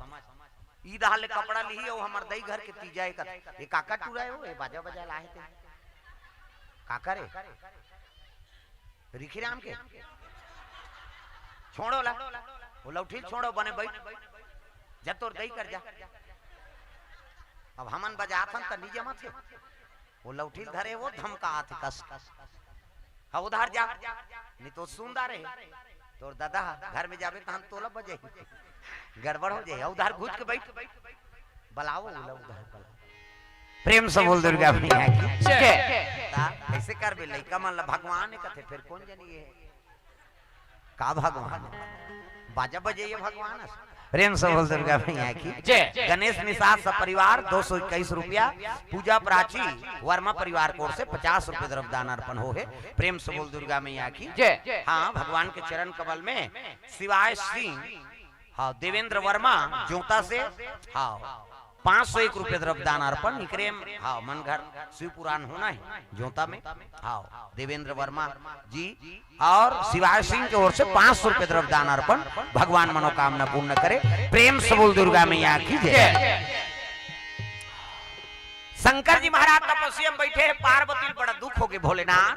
ई डहर ले कपड़ा लिही अउ हमर दई घर के तीजा एक, ए काकर टुरा हे वो, ए बाजा बजा लाहे ते। काकर हे? रिखीराम के? छोड़ो ला। वो लौठी ल छोड़ो, बने बइठ। जा तोर दई कर जा। अब हमन बजाथन त नी जमत हे। वो लौठी ल धरे, वो धमकात हे कस। हाँ, उधर जा। नी तो सुंदर हे। तोर दादा घर में जाबे त हम तोला बजाई, गड़बड़ हो जाए। उधार घुच के बैठ, बलाओ उला उधार बलाओ। प्रेम से बोल दुर्गा मैया की जय। ता कैसे करबे? लइका मन ला भगवान कथे, फिर कौन जनी ये का भगवान? बाजा बजाइए भगवान। प्रेम से बोल दुर्गा मैया की जय। गणेश निषाद सपरिवार दो सौ इक्कीस रुपया, पूजा प्राची वर्मा परिवार की ओर से पचास रुपये द्रव्य दान अर्पण हो है। प्रेम से बोल दुर्गा मैया की जय। हाँ, भगवान के चरण कमल में शिवाय सिंह, हाँ, देवेंद्र वर्मा जोता से, हाँ, पाँच सौ एक रुपये द्रव्य दान अर्पण। इकरे म, हाँ, मन घर शिव पुराण होना है जोता में, हाँ, देवेंद्र वर्मा जी और शिवाय सिंह की ओर से पाँच सौ रुपये द्रव्य दान अर्पण। भगवान मनोकामना पूर्ण करे। प्रेम से बोल दुर्गा मैया की जय। शंकर जी महाराज तपस्या में बैठे हैं, पार्वती ल बड़ा दुख हो गए, भोलेनाथ,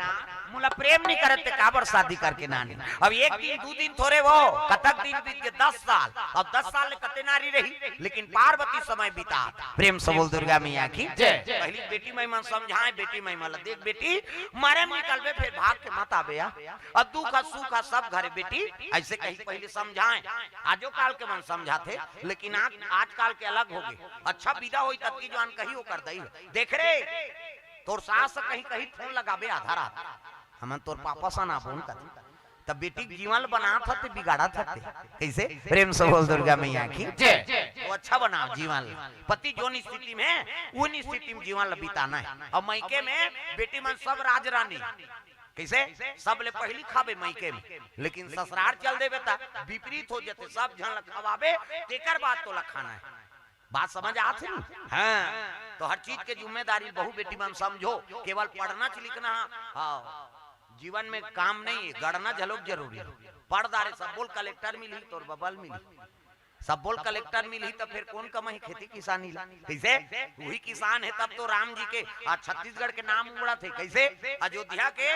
मोला प्रेम नहीं करत ते काबर शादी करके नानी? अब एक दिन, दू दिन थोरे वो, कतक दिन बीत के? दस साल। अब दस साल ले कते नारी रही, लेकिन पार्वती समय बिता। प्रेम से बोल दुर्गा मैया की जय। पहली बेटी माई मन समझाए, बेटी माई मन ला, देख बेटी, मरे में निकलबे, फिर भाग के मत आबे या। अब दुख आ सुख आ सब घरे बेटी, ऐसे कही पहले समझाए। आजो काल के मन समझाथे, लेकिन आज, आजकाल के अलग हो गए। अच्छा विदा होई तब की जवान कही ओकर दई, देख रे, तोर सास कहीं कहीं फोन लगाबे आधा रात, हमन तोर पापा सन आबोन कथे। तब बेटी के जीवन ल बनात हते, बिगाड़त हते। कैसे? प्रेम से बोल दुर्गा मैया की जय। वो अच्छा बनाओ जीवन ल। पति जोन स्थिति में, उन स्थिति में जीवन ल बिताना है। और मायके में बेटी मन सब राज रानी, कैसे? सब ले पहली खाबे मायके में, लेकिन ससुरार चल देबे त विपरीत हो जते, सब झन ल खवाबे, तेकर बाद तोला खाना है। बात समझ आत हे नी? हाँ, तो हर चीज के जिम्मेदारी बहू बेटी मन समझो, केवल पढ़ना च लिखना, हाँ, जीवन में काम नहीं है, गढ़ना झलोक जरूरी है। पढ़ दारे सब बोल कलेक्टर मिलही, तोर बबल मिलही, सब बोल कलेक्टर मिलही, तो फिर कौन कमाही खेती किसानी ला? कैसे? वही किसान है तब तो राम जी के, आ, छत्तीसगढ़ के नाम उड़त हे। कैसे? अयोध्या के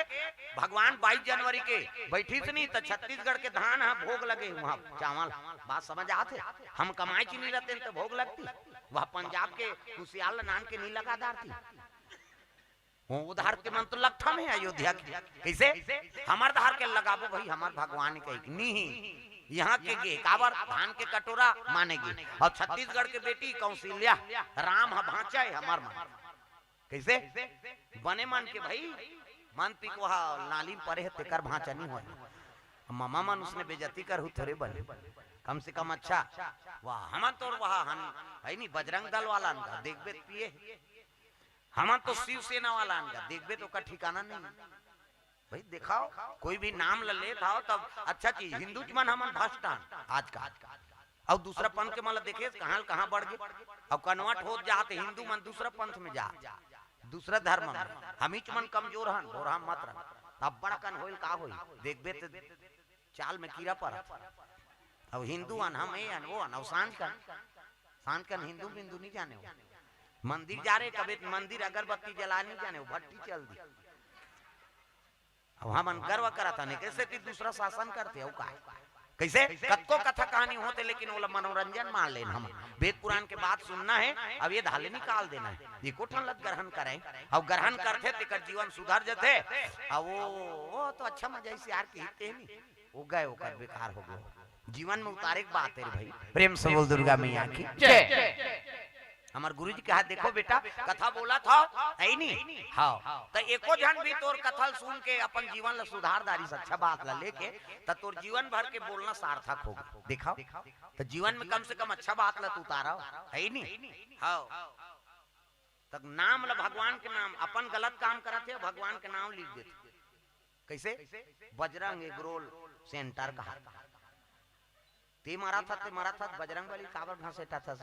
भगवान बाईस जनवरी के बैठी से नहीं तो छत्तीसगढ़ के धान हा भोग लगे वहाँ चावल। बात समझ आत हे? हम कमाई च नहीं रहते तो भोग लगती, वह पंजाब के कुसियार ल नान के नहीं लगा डारती। वो उधार के मन तो लगता में अयोध्या के। कैसे? हमर धार के लगाबो भाई, हमर भगवान के एक नी ही। यहाँ के गे काबर धान के कटोरा माने गे। और छत्तीसगढ़ के बेटी कौशल्या, राम ह भांचा है हमर मन। कैसे? बने मन के भाई, मन पिकवा नाली में परे है, तेकर भांचा नहीं होय। ममा मन उसने बेइज्जती करहू थोरे बने। कम से कम अच्छा, वाह, हमन तोर वहा हन, है नी, बजरंग दल वाला न का, देखबे त पिए। हमन तो शिवसेना वाला न का, देखबे त ओकर ठिकाना नहीं। भाई देखाओ, कोई भी नाम ल लेत हव तब अच्छा चीज, हिंदू मन हमन भ्रष्ट हन आजकल। अउ दूसरा पंथ के मन ल देखे कहाँ ल कहाँ बढ़ गे, अउ convert होत जात हे, हिंदू मन दूसरा पंथ में जात, दूसरा धर्म में, हमीच मन कमजोर हन, बोरहा मत रह। अब बड़ा कन होइल का होई, देखबे त चाल में कीड़ा परत। अब हिंदू हन, हम ए हन, वो हन, अउ सांझ कन, सांझ कन हिंदू मिंदू नहीं जाने हो। मंदिर जा रहे, कभी मंदिर अगरबत्ती जला नहीं जाने हो, भट्टी चल दी। अब हमन गर्व करत हन, एके सेती दूसरा शासन करथे, अउ काय? कैसे? कतको कथा कहानी होथे, लेकिन ओला मनोरंजन मान लेन हमन। वेद पुराण के बात सुनना हे, अब ये धाले निकाल देना हे। एको ठन लत ग्रहण करे, अउ ग्रहण करथे, तेकर जीवन सुधर जथे। अब वो, वो तो अच्छा मजा इस यार के हिते नहीं, वो गए, ओकर बेकार हो गए। जीवन में उतारे के बात हे रे भाई। प्रेम से बोल दुर्गा मैया की जय। हमर गुरुजी कहा, "देखो बेटा, कथा बोलत हव, है नी? हाँ। त एको झन भी तोर कथा ल सुन के अपन जीवन ल सुधार डारिस, अच्छा बात ल लेके, त तोर जीवन भर के बोलना सार्थक होगे।" देखाओ, त जीवन में कम से कम अच्छा बात ल त उतारव, है नी? हाँ। त नाम ल, भगवान के नाम, अपन गलत काम करत हे, भगवान के नाम लिख देथे। कैसे? बजरंग एगरोल सेंटर कहा। ते मरत हस, ते मरत हस, बजरंग बली काबर घसेटत हस?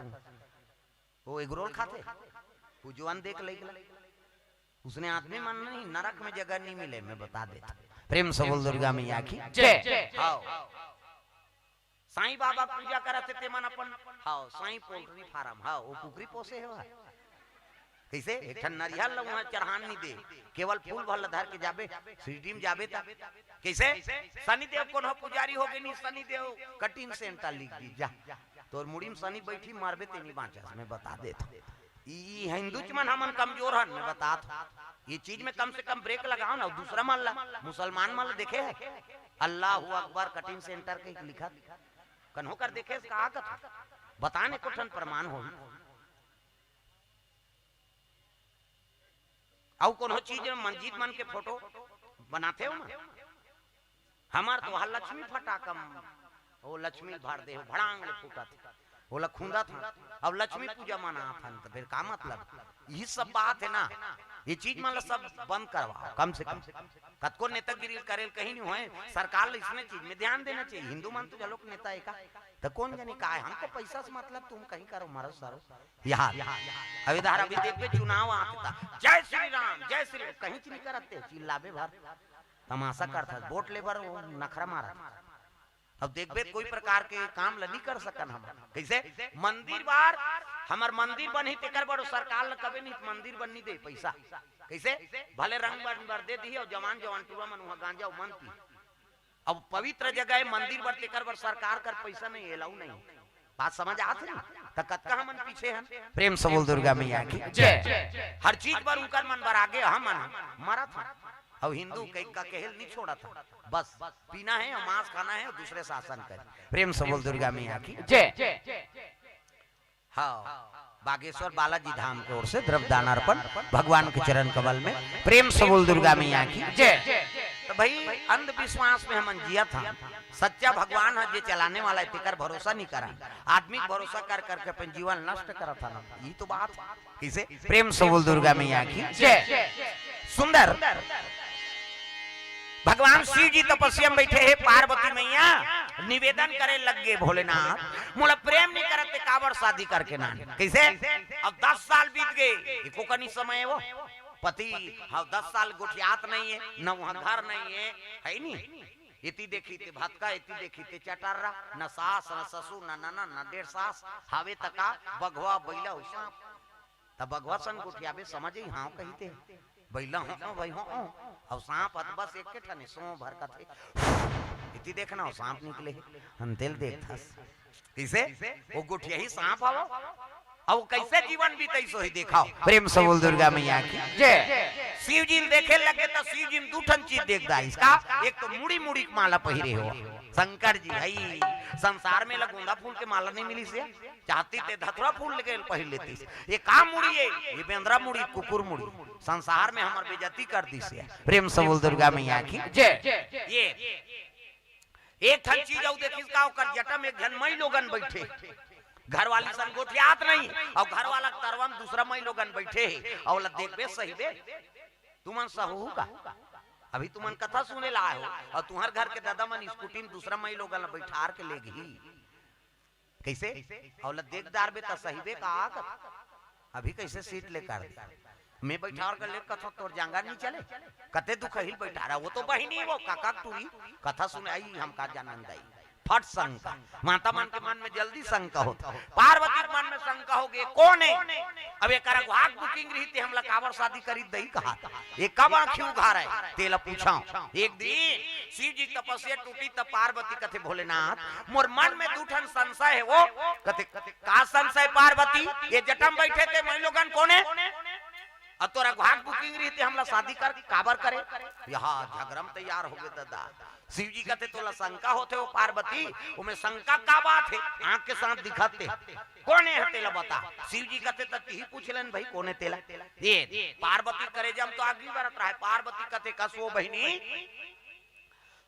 वो एगरोल खाथे, वो जुआन देख लेगला। उसने आदमी मन नहीं, नरक में जगह नहीं मिले, मैं बता देता। प्रेम से बोल दुर्गा मैया की जय। हाँ। साईं बाबा पूजा करत हे, ते मन अपन, हाँ, साईं पोल्ट्री फार्म, हाँ, वो कुकरी पोसे हे वह। कैसे? एक ठन नरिहर ल उहाँ चढ़ान नहीं दे, केवल फूल भर ल धर के जाबे, शिरडी में जाबे त। कैसे? शनिदेव कोनो पुजारी हो गए नहीं, शनिदेव कटिंग सेंटर लिख दी, जा। तोर मुड़ी में शनि बैठी, मारबे ते नहीं बाँचस, मैं बता देत हूँ। ई हिंदू च मन हमन कमजोर हन, मैं बतात हूँ। ये चीज में कम से कम ब्रेक लगाओ ना, दूसरा मन ला, मुसलमान मन ला देखे है? अल्लाहू अकबर कटिंग सेंटर के लिखत, कन्हो कर देखे का कथा, बताने कोठन प्रमाण हो। अउ कोनो चीज में मंजीत मन के फोटो बनाते हो ना, हमार तो वहाँ लक्ष्मी फटाकम, वो लक्ष्मी भर दे हो, भड़ांग ले फूटत, वो लखुंदा था। अब लक्ष्मी पूजा मनात हन, तो फिर का मतलब? यही सब बात है ना, ये चीज मन ला सब बंद करवाओ कम से कम। कतको नेतागिरी करेल कहीं नहीं होए, सरकार ला इसने चीज में ध्यान देना चाहिए। हिंदू मन तो चलो नेता है का, तो कौन जाने का है, हमको पैसा से मतलब, तुम कहीं करो, मरो सरो। यहाँ अभी धार अभी देखबे, चुनाव आत था, जय श्री राम, जय श्री, कहीं च नहीं करते, चिल्लाबे भर, तमाशा करता, वोट ले भर, वो नखरा मारा। अब देखबे, कोई प्रकार के काम ल नहीं कर सकन हम। कैसे? मंदिर बार, हमर मंदिर बनही, तेकर बर सरकार ल कबे नहीं मंदिर बननी दे पैसा। कैसे? भले रंग बन बर दे दिही, और जवान जवान टूरा मन वहाँ गांजा मन पी, अब पवित्र जगह है, मंदिर बर, तेकर बर सरकार कर पैसा नहीं, एलाऊ नहीं। बात समझ आत रही? त कतका हमन पीछे हन। प्रेम से बोल दुर्गा मैया की जय। हर चीज बर उनकर मन बर आगे हमन मरत हन। अब हिंदू कहीं का कहल नहीं छोड़ा था, बस पीना है और मांस खाना है और दूसरे शासन करे। प्रेम से बोल दुर्गा मैया की जय। हाँ, बागेश्वर बालाजी धाम के ओर से द्रव्य दान अर्पण भगवान के चरण कमल में। प्रेम से बोल दुर्गा मैया की जय। तो भाई, अंधविश्वास में हमन जिया था, सच्चा भगवान है जे चलाने वाला है, तेकर भरोसा नहीं करा। आदमी के भरोसा कर करके अपन जीवन नष्ट करा था ना, ये तो बात है। किसे? प्रेम से बोल दुर्गा मैया की जय। सुंदर। भगवान शिव जी तपस्या में बैठे हैं, पार्वती मैया निवेदन करे लग गए, भोलेनाथ, मोला प्रेम नहीं करत ते, काबर शादी करके ना? कैसे? अब दस साल बीत गए, एको कनी समय वो पति, हाँ, दस साल गोठियात नहीं है, न वहाँ घर नहीं है, है नहीं। इति देखी ते भतका, इति देखी ते चटर्रा, न सास, न ससुर, न ननद, न डेढ़ सास, हावे तका बघवा, बैला, हो सांप। तब बघवा संग गोठियाबे, समझ ही, हाँ कहिते, बैला हो, हो भाई हो, हो। अब सांप हत बस एक के ठने सो भर कथे। इति देखना हो, सांप निकले, हम तेल देखथस। किसे? वो गोठिया ही सांप हवा। अब वो कैसे जीवन बीते, सो ही देखाओ। प्रेम से बोल दुर्गा मैया की जय। शिव जी देखे लगे तो शिव जी में दू ठन चीज देख दा। इसका एक तो मुड़ी, मुड़ी के माला पहिरे हो। शंकर जी भाई, संसार में ला गोंदा फूल के माला नहीं मिली से, चाहती ते धतुरा फूल के पहिर लेती। ये का मुड़ी है? ये बेंदरा मुड़ी, कुकुर मुड़ी। संसार में हमर बेइज्जती कर दी से। प्रेम से बोल दुर्गा मैया की जय। ये एक ठन चीज अउ देखिस का, ओकर जटा में एक झन मई लोगन बैठे, घरवाली संग गोठियात नहीं, और घरवाला के तरवा में दूसरा मई लोगन बैठे है, और ओला देखबे सही बे, तुमन सहू का? अभी तुमन कथा सुने ला आए हो, और तुम्हार घर के दादा मन स्कूटी में दूसरा मई लोगन ला बैठार के ले गई। कैसे? अउ ला देख डारबे त सही बे का आगत? अभी कैसे सीट ले कर दे? मैं बैठार कर ले कथो तोर जांगर नहीं चले? कते दुख हिल बैठा रहा, वो तो बहिनी वो काका टूरी कथा सुनाई हम का जानन दाई। फट शंका, माता मन के मन में जल्दी शंका होता। पार्वती के मन में शंका हो गए, कौन है? अब एक अगुहा के बुकिंग रही ते हमला काबर शादी करी दई कहा था। ये कब आंखी उघार है? तेला पूछा। एक दिन शिव जी तपस्या टूटी तब पार्वती कथे, भोलेनाथ, मोर मन में दू ठन संशय है वो। कथे, का संशय पार्वती? ये जटा में बैठे ते मई लोगन कोने? और तोर अगुहा के बुकिंग रही ते हमला शादी कर काबर करे? यहाँ झगड़ा में तैयार हो गए दादा। शिव जी कथे, तोला शंका होथे वो पार्वती, ओमे शंका का बात है? आंख के साथ दिखाते। कोने है तेला बता। शिव जी कथे, त तिही पूछ लेन भाई, कोने तेला? ये पार्वती करेजा में तो आगी बरत रहा है। पार्वती कथे, कस वो बहिनी,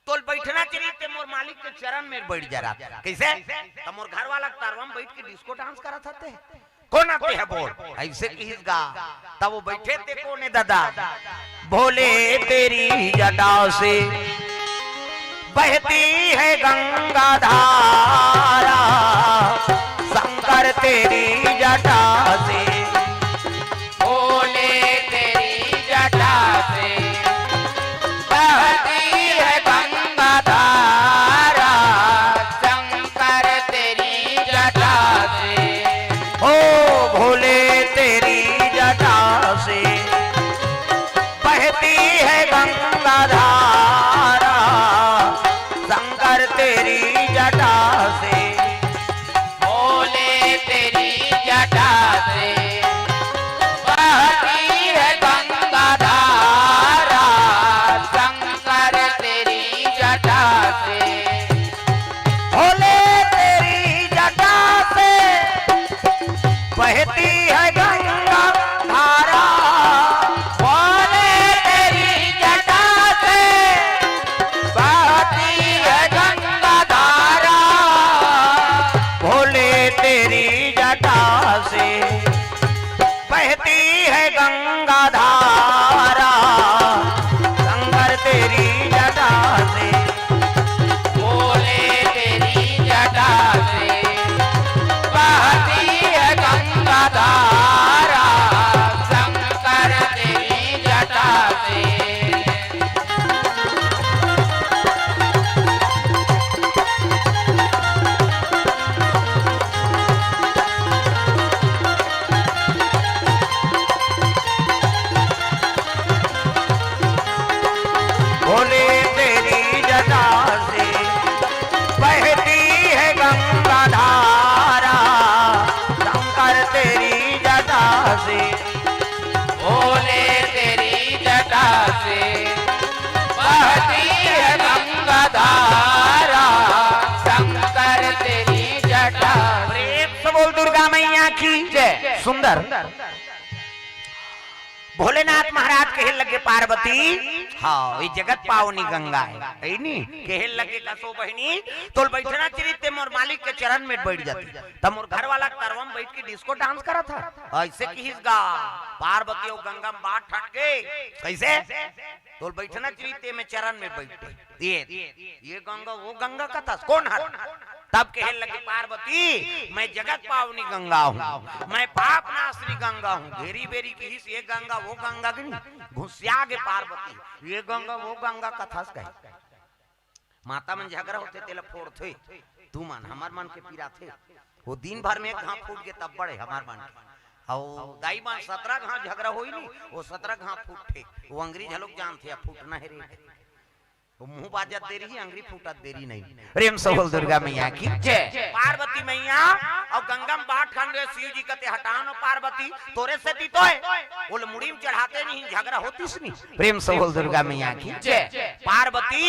तोल बैठना चाहिए ते मोर मालिक के चरण में बैठ जा रहा। कैसे? त मोर घर वाला के तरवा में बैठ के डिस्को डांस करत हते। कोन आते है बोल? ऐसे किहिस गा। तब वो बैठे ते कोने दादा? भोले तेरी जटा से बहती है गंगा धारा, शंकर तेरी जटा से। भोले तेरी जटा से बहती है गंगा धारा, शंकर तेरी जटा से। ओ भोले तेरी जटा से बहती है गंगा धारा, शंकर तेरी जटा से। सुंदर। भोलेनाथ महाराज कहे लगे, "पार्वती, हाँ, ये जगत पावनी गंगा है, है नी?" कहे लगे, "कसो बहिनी, तोल बैठना चाहिए, ते मोर मालिक के चरण में बैठ जाती, तब मोर घर वाला तरवा में बैठ के डिस्को डांस करा था।" ऐसे किहिस गा। पार्वती अउ गंगा में बात ठंड के, कैसे? "तोल बैठना चाहिए, ते में चरण में बैठते।" ये, ये गंगा, वो गंगा कथस, कोन हर? तब कहे लगे, "पार्वती, मैं जगत पावनी गंगा हूँ, मैं पाप नाशनी गंगा हूँ।" घेरी बेरी किहिस, "ये गंगा, वो गंगा की नहीं।" घुसिया गे पार्वती, "ये गंगा, वो गंगा कथस" कहे। माता मन झगरा होथे, तेला फोड़थे, तू मन, हमर मन के पिराथे। वो दिन भर में एक घाव फूट गे तब बड़े हमर मन के। अउ दाई मन सतरा घाव झगरा होई नी, वो सतरा घाव फूटथे। वो अंग्रेज लोग जानथे, अब फूटना है रे। वो मुंह बाजत देरी ही, अंगरी फूटत देरी नहीं। प्रेम से बोल दुर्गा मैया की जय। पार्वती मैया अउ गंगा में बात ठंड गे, शिव जी कथे, "हटाओ ना पार्वती, तोरे सेती तो है।" बोले, "मुड़ी में चढ़ाते नहीं, झगरा होतिस नहीं।" प्रेम से बोल दुर्गा मैया की जय। पार्वती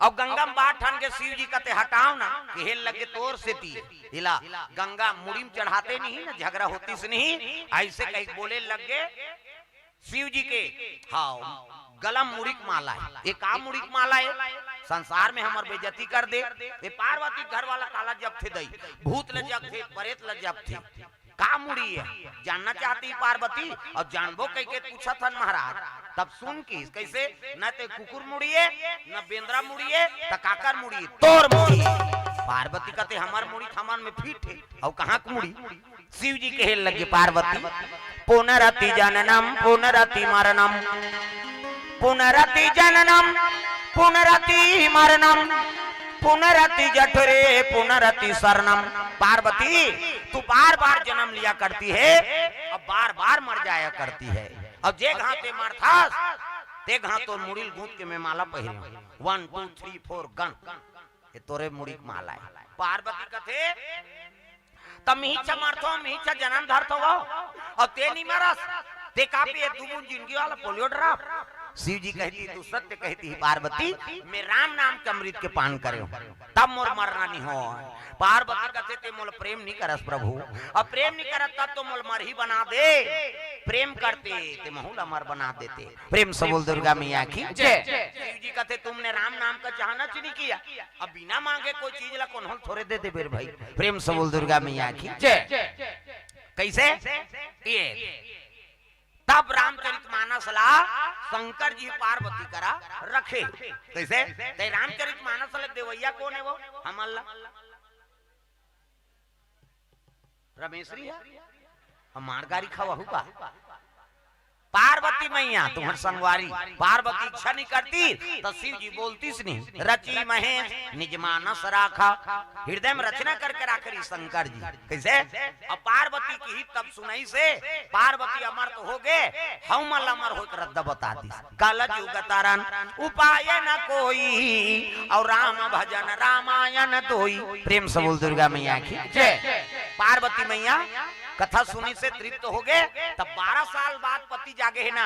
अउ गंगा में बात ठन गे, शिव जी कथे, "हटाओ ना।" कहे लगे, "तोर सेती।" इला गंगा मुड़ी में चढ़ाते नहीं ना, झगरा होतिस नहीं। ऐसे कही बोले लगे शिव जी के, हाँ, गला में मुड़ी के माला है। ये का मुड़ी के माला है? संसार में हमर बेइज्जती कर दे। ये पार्वती घर वाला काला जपथे दई, भूत ल जपथे, प्रेत ल जपथे। का मुड़ी है? जानना चाहती पार्वती, अउ जानबो कहिके पूछत हन महाराज। तब सुन किहिस, "कैसे? न ते कुकुर मुड़ी है, न बेंदरा मुड़ी है, त काकर मुड़ी है? तोर मुड़ी है।" पार्वती कथे, "हमर मुड़ी थमन में फिट है, अउ कहाँ के मुड़ी?" शिव जी कहे लगे, "पार्वती, पुनरपि जननम पुनरपि मरणम, पुनरपि जननम पुनरपि मरणम, पुनरपि जठरे पुनरपि शरणम।" पार्वती, तू बार बार जन्म लिया करती है, अब बार बार मर जाया करती है। अब जे घाव ते मरथस, ते घाव तोर मुड़ी ल गूंथ के मैं माला पहिरे हूँ। One, two, three, four, gun. ये तोरे मुड़ी के माला है। पार्वती कथे, "तब मिहिचा मरथो, मिहिचा जन्म धरथो वो, अउ ते नी मरस, ते का पिए दू बूंद जिंदगी वाला पोलियो ड्रॉप?" शिव जी कहती, "तू सत्य कहती है पार्वती, मैं राम नाम के अमृत के पान करे हूँ, तब मोर मरना नहीं हो।" पार्वती कथे, "ते मोला प्रेम नहीं करस प्रभु, अब प्रेम नहीं करत तब तो मोला मरही बना दे, प्रेम करते ते महू ला अमर बना देते।" प्रेम से बोल दुर्गा मैया की जय। शिव जी कथे, "तुमने राम नाम का चाहना च नहीं किया, अब बिना मांगे कोई चीज ला कोनो ल थोरे दे देबे रे भाई।" प्रेम से बोल दुर्गा मैया की जय। कैसे? ये तब रामचरित मानस ला शंकर जी पार्वती करा रखे। कैसे? ते रामचरित मानस ला देवैया कोन है वो? हमन ला रमेश री है। हमार गारी खवाहू का? पार्वती मैया तुम्हर संगवारी, पार्वती इच्छा नहीं करती तो शिव जी बोलतिस नहीं, "रचि महेश निज मानस राखा।" हृदय में रचना करके राखे रही शंकर जी। कैसे? अब पार्वती किहिस तब सुनइस हे, पार्वती अमर तो हो गे, हमन ला अमर होय के रद्दा बता दिस। "कल जुग तरन उपाय न कोई, अउ राम भजन रामायण दोई।" प्रेम से बोल दुर्गा मैया की जय। पार्वती मैया कथा सुनिस हे, तृप्त हो गे। तब बारह साल बाद पति जागे हे ना,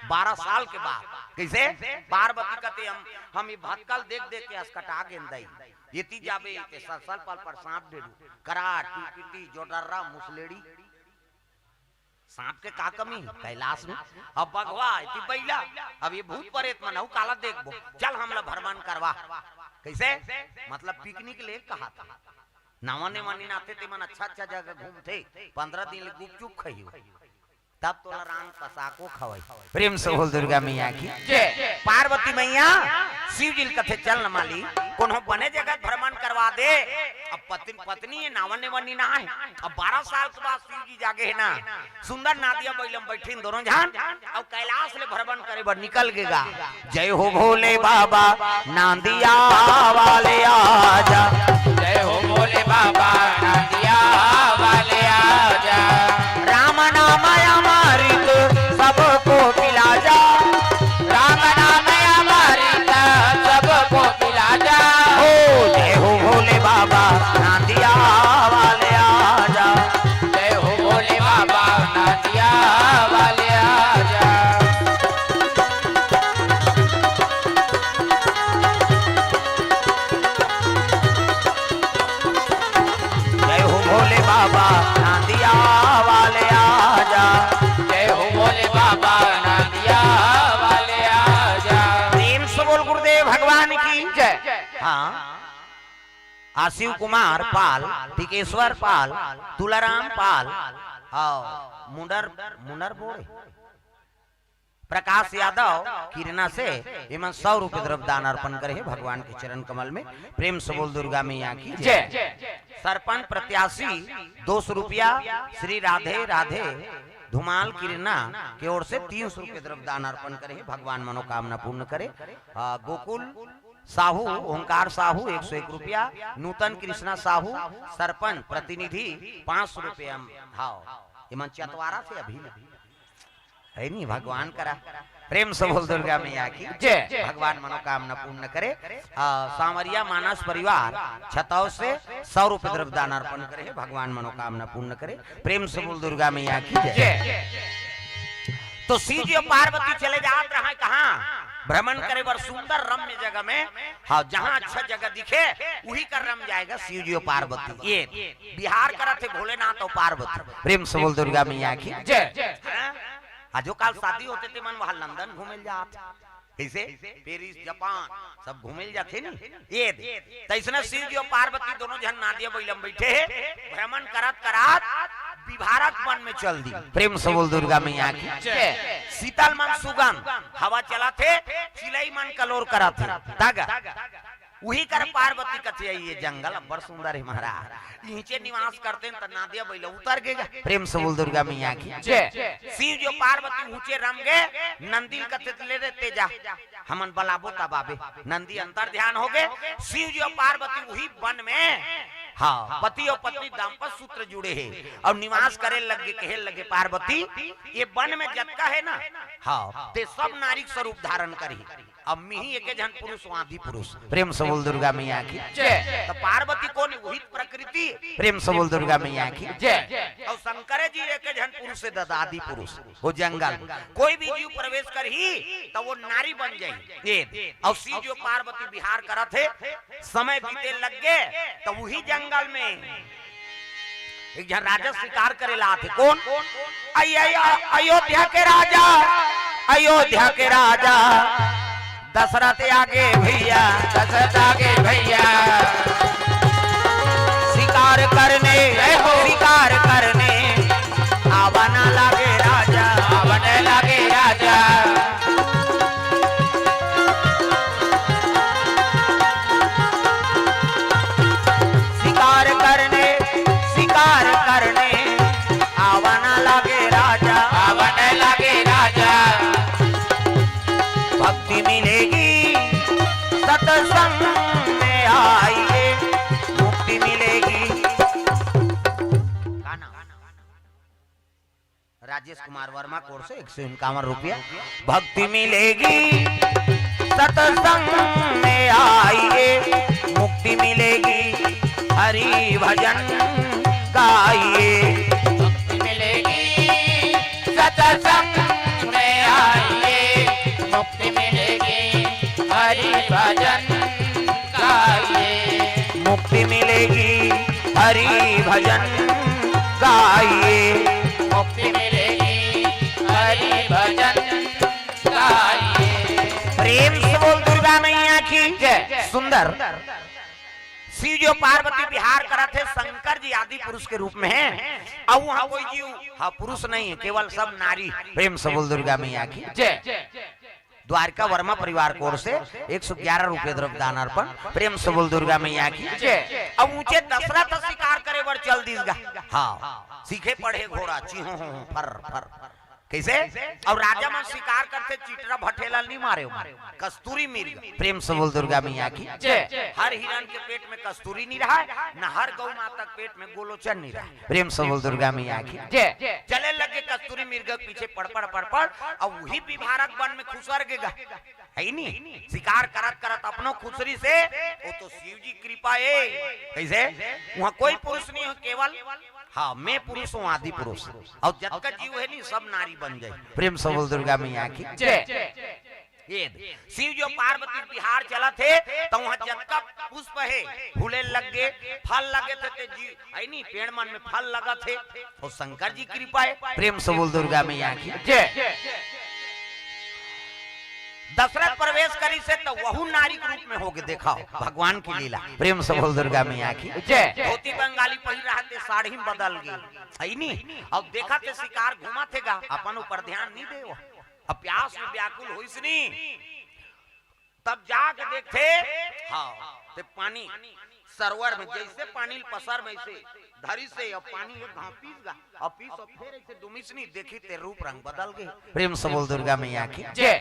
बारह साल के बाद। कैसे? पार्वती कथे, "हम, हम ये भतकल देख देख के असकटा गेन दई, एती जाबे ते सल सल पल पल सांप ढेरू, कराट, टिकटी, जोडर्रा, मुसलेड़ी।" सांप के का कमी हे कैलाश में? अब बघवा, एती बइला, अब ये भूत परेत मन अउ काला देखबो, चल हमला भ्रमण करवा। कैसे? मतलब पिकनिक ले कहा था। नवा नेवा नीन आथे ते मन अच्छा अच्छा जगह घूमथे, पंद्रह दिन ले गुपचुप खइयो, तब तोला राम पसाको खवाई। प्रेम से बोल दुर्गा मैया की जय। पार्वती मैया शिव जी ल कथे, "चल न माली, कोनो बने जगह भ्रमण करवा दे।" अब पत्नी, पत्नी हे, नवा नेवा नीन आय। अब बारह साल के बाद शिव जी जागे हे ना, सुंदर नादिया बइला म बइठिन दोनों झन, अउ कैलाश ले भ्रमण करे बर निकल गे गा। "जय हो भोले बाबा नांदिया वाले आजा।" जय हो भोले बाबा नांदिया वाले आजा। "राम नाम अमृत सबको पिला जा।" राम नाम अमृत सबको पिला जा। हो जय हो भोले बाबा नांदिया वाले आजा। जय हो भोले बाबा नांदिया वाले आजा। की जय। हाँ, आशिव कुमार पाल, टिकेश्वर पाल, तुलाराम पाल, और मुनर, मुनर बोड़े, प्रकाश यादव किरना से एमन सौ रुपये द्रव्य दान अर्पण करे हे भगवान के चरण कमल में। प्रेम से बोल दुर्गा मैया की जय। सरपंच प्रत्याशी दो सौ रुपया, श्री राधे राधे धुमाल किरना के ओर से तीन सौ रुपये द्रव्य दान अर्पण करे हे। भगवान मनोकामना पूर्ण करे। आ, गोकुल साहू, ओंकार साहू एक सौ एक रुपया, नूतन कृष्णा साहू सरपंच प्रतिनिधि पाँच सौ रुपया। हाँ, एमन चतवारा से अभी है नी भगवान करा। प्रेम से बोल दुर्गा मैया की जय। भगवान मनोकामना पूर्ण करे। आ, सांवरिया मानस परिवार छतौद से सौ रुपये द्रव्य दान अर्पण करे हे। भगवान मनोकामना पूर्ण करे। प्रेम से बोल दुर्गा मैया की जय। जय। तो शिव जी और पार्वती चले जात रहे कहाँ? भ्रमण करे बर सुंदर रम्य जगह में। हाँ, जहाँ अच्छा जगह दिखे, वही कर रम जाएगा शिव जी और पार्वती। ये बिहार करत हे भोलेनाथ और पार्वती। प्रेम से बोल दुर्गा मैया की जय। हाँ? आजो काल शादी होथे ते मन वहाँ लंदन घूमे ल जात। कैसे? पेरिस, जापान, सब घूमे ल जाथे नी। ये दे। तैसने शिव जी और पार्वती दोनों झन नादिया बैलम बैठे हे, भ्रमण करत करत विहारक वन में चल दी। प्रेम से बोल दुर्गा मैया की जय। शीतल मन सुगंध, हवा चलत हे, चिलई मन कलोर करत हे। तागा। उही कर पार्वती कथे, "ये जंगल अब्बड़ सुंदर हे महाराज, इहिंचे निवास करते त नादिया बैला उतर गे गा।" प्रेम से बोल दुर्गा मैया की जय। शिव जी और पार्वती ऊंचे रम गे, नंदी ल कथे, "ले रे ते जा, हमन बलाबो तब आबे।" नंदी अंतर ध्यान हो गे। शिव जी और पार्वती उही वन में, हाँ, पति और पत्नी दाम्पत्य सूत्र जुड़े हे और निवास करे लगे, कहे लगे, "पार्वती, ये वन में जतका हे ना, हाँ, ते सब नारी के स्वरूप धारण करही।" अब मिही एके झन पुरुष, आदि पुरुष। प्रेम से बोल दुर्गा मैया की जय। तो पार्वती कोन? उही प्रकृति। प्रेम से बोल दुर्गा मैया की जय। और शंकर जी एके झन पुरुष हे, ददादि पुरुष हो जंगल। कोई भी जीव प्रवेश करही तो वो नारी बन जाही। ये और शिव जी और पार्वती विहार करत हे, समय बीते लग गे तो उही जंगल में एक झन राजा शिकार करे ला आथे। कोन? अय-, अय-, अयोध्या के राजा, अयोध्या के राजा दशरथ आगे भैया, दशरथ आगे भैया। शिकार करने, जय हो। शिकार करने आवन लागे राजा, आवन लागे राजा। शिकार करने, शिकार करने आवन लागे राजा, आवन लागे राजा। भक्ति मिलेगी सत्संग में आइए, मुक्ति मिलेगी। का नाम? राजेश कुमार वर्मा कोर से एक सौ इक्यावन रुपया। भक्ति मिलेगी सत्संग में आइए, मुक्ति मिलेगी हरि भजन गाइए। भक्ति मिलेगी सत्संग में आइए, मुक्ति मिलेगी हरि भजन गाइए। मुक्ति मिलेगी हरि भजन गाइए। मुक्ति मिलेगी हरि भजन गाइए। प्रेम से बोल दुर्गा मैया की जय। सुंदर। शिव जी और पार्वती विहार करत हे, शंकर जी आदि पुरुष के रूप में हे। और वहाँ कोई जीव, हाँ, पुरुष नहीं है, केवल सब नारी। प्रेम से बोल दुर्गा मैया की जय। द्वारिका वर्मा परिवार कोर से एक सौ ग्यारह रुपये द्रव्य दान अर्पण। प्रेम से बोल दुर्गा मैया की जय। अब ऊंचे दशरथ शिकार करे बर चल दिस गा। हाँ, सीखे पढ़े घोड़ा, चिहो हो, फर, फर। कैसे? और राजा मन शिकार करथे, चिटरा भटेला नहीं मारे, मारे। कस्तूरी मिर्ग। प्रेम से बोल दुर्गा मैया की जय। हर हिरण के पेट में कस्तूरी नहीं रहा, न हर गौ माता के पेट में गोलोचन नहीं रहा। प्रेम से बोल दुर्गा मैया की जय। चले लगे कस्तूरी मिर्ग के पीछे पड़, पड़, पड़, पड़, और वही विहारक वन में खुसर गे गा। है नी? शिकार करत करत अपनो खुसरी से, वो तो शिव जी कृपा है। कैसे? वहाँ कोई पुरुष नहीं हो, केवल, हाँ, मैं पुरुष हूँ, आदि पुरुष। और जतका जीव है नी, सब नारी बन जाए। प्रेम से बोल दुर्गा मैया की जय। ये दे, शिव जो पार्वती विहार चलत हे, तो वहाँ जतका पुष्प हे, फूले लग गे, फल लगे थे, ते जीव, है नी, पेड़ मन में फल लगत हे, तो शंकर जी कृपा है। प्रेम से बोल दुर्गा मैया की जय। दशरथ प्रवेश करिस हे त वहू नारी के रूप में होगे। देखव भगवान के लीला। प्रेम से बोल दुर्गा मैया की जय। धोती बंगाली पहिर रहत हे, साड़ी में बदल गे, है नी? अउ देखत हे शिकार घूमत हे गा, अपन ऊपर ध्यान नहीं दे। अब प्यास में व्याकुल होइस नी, तब जाके देखथे, हाँ, ते पानी सरोवर में जैसे पानी ल पसर में से धरिस हे, अब पानी एक घाव पीस गा, अब पीस, अब फेर ऐसे डुमिस नी, देखिस ते रूप रंग बदल गे। प्रेम से बोल दुर्गा मैया की जय।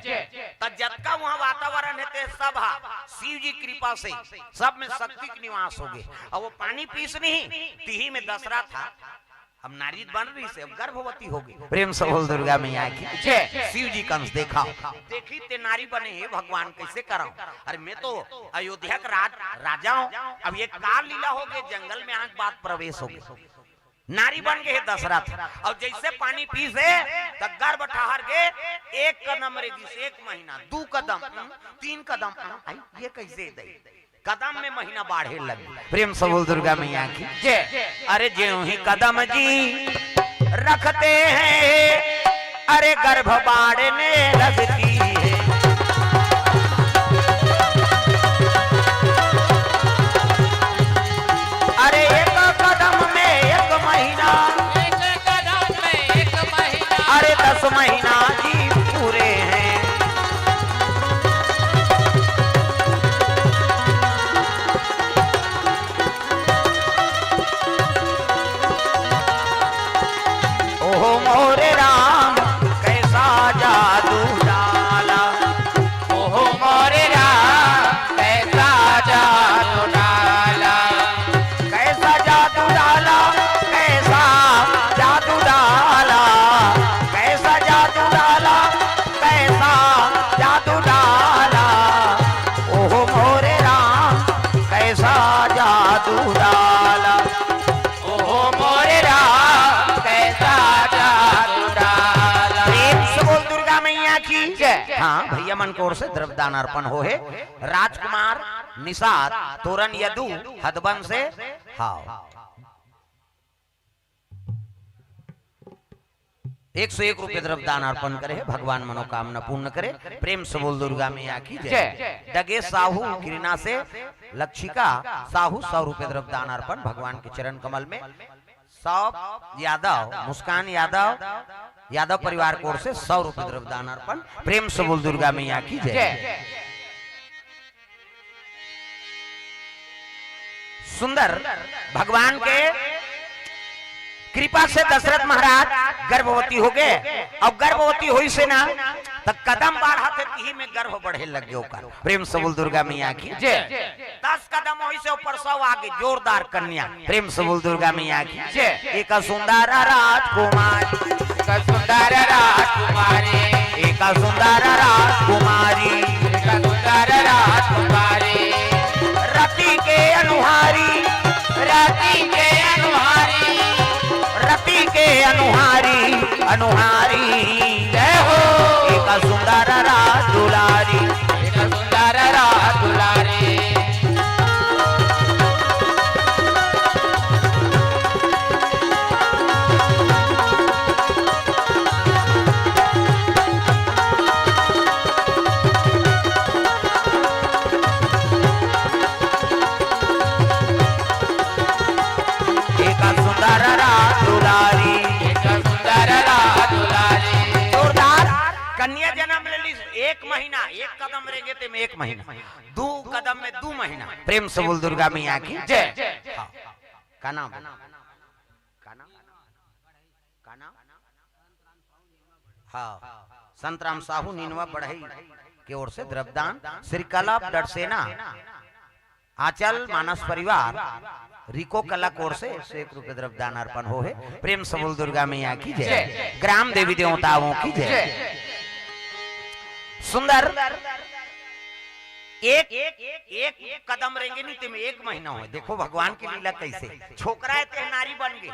त जतका वहाँ वातावरण हे ते सब हा शिव जी कृपा से सब में शक्ति के निवास होगे। अब वो पानी पीस नी, तिही में दशरथ हा, अब नारी बन रहिस हे, अब गर्भवती होगे। प्रेम से बोल दुर्गा मैया की जय। शिव जी कंस देखव, देखिस ते नारी बने हे, भगवान कैसे करव? अरे मैं तो अयोध्या के राज, राजा हूँ, अब ये का लीला होगे, जंगल में आके बात प्रवेश होगे। नारी बन गे हे दशरथ, अउ जैसे पानी पीस हे त गर्भ ठहर गे, एक कदम रेंगिस, एक महीना, दू कदम, तीन कदम, आई, ये कैसे दई? कदम में महीना बाढ़े लगे। प्रेम से बोल दुर्गा मैया की जय। अरे ज्यों ही कदम जी रखते हैं, अरे गर्भ बाढ़ने लगती है। अरे एक कदम में एक महीना, एक कदम में एक महीना। अरे दस महीना जी पूरे हैं। ओहो मोरे राम, कैसा जादू डाला। ओहो मोरे राम, कैसा जादू डाला। कैसा जादू डाला, कैसा जादू डाला, कैसा जादू डाला, कैसा जादू डाला। ओहो मोरे राम, कैसा जादू डाला। ओहो मोरे राम, कैसा जादू डाला। प्रेम से बोल दुर्गा मैया की जय। हाँ, भैया मन के ओर से द्रव्य दान अर्पण होहे। राजकुमार निषाद, तोरन यदु, हदबन से, हाँ, एक सौ एक रुपये द्रव्य दान अर्पण करे हे, भगवान मनोकामना पूर्ण करे। प्रेम से बोल दुर्गा मैया की जय। जय। डगे साहू, घृणा से लक्षिका साहू, सौ रुपये द्रव्य दान अर्पण भगवान के चरण कमल में। सब यादव, मुस्कान यादव, यादव परिवार की ओर से सौ रुपये द्रव्य दान अर्पण। प्रेम से बोल दुर्गा मैया की जय। जय। सुंदर भगवान के कृपा से दशरथ महाराज गर्भवती होगे, अउ गर्भवती होइस हे ना, त कदम बाढ़त हे, तिही में गर्भ बढ़े लग गे ओकर। प्रेम से बोल दुर्गा मैया की जय। दस कदम होइस हे, ऊपर सौ आगे, जोरदार कन्या। प्रेम से बोल दुर्गा मैया की जय। एक सुंदर राजकुमारी, एक सुंदर राजकुमारी, एक सुंदर राजकुमारी, एक सुंदर राजकुमारी। रति के अनुहारी, रति के अनुहारी, रति के अनुहारी, अनुहारी। जय हो। एक सुंदर राज दुलारी, एक सुंदर राज दुलारी। एक सुंदर रात दुलारी, एक सुंदर रात दुलारी। जोरदार। कन्या जन्म ले ली, एक महीना, एक कदम रेंगे ते में एक महीना, दू कदम में दू महीना। प्रेम से बोल दुर्गा मैया की जय। हाँ। का नाम? का नाम? का नाम? हाँ, संतराम साहू नीनवा बढ़ई के ओर से द्रव्यदान, श्री कला डटसेना, आंचल मानस परिवार, रिको कला के ओर से एक रुपये द्रव्यदान अर्पण होहे। प्रेम से बोल दुर्गा मैया की जय, जय। ग्राम देवी देवताओं की जय। जय। सुंदर एक, एक कदम रेंगे नहीं, तेमे एक महीना होय। देखो भगवान की लीला कैसे। छोकरा हे ते नारी बन गे।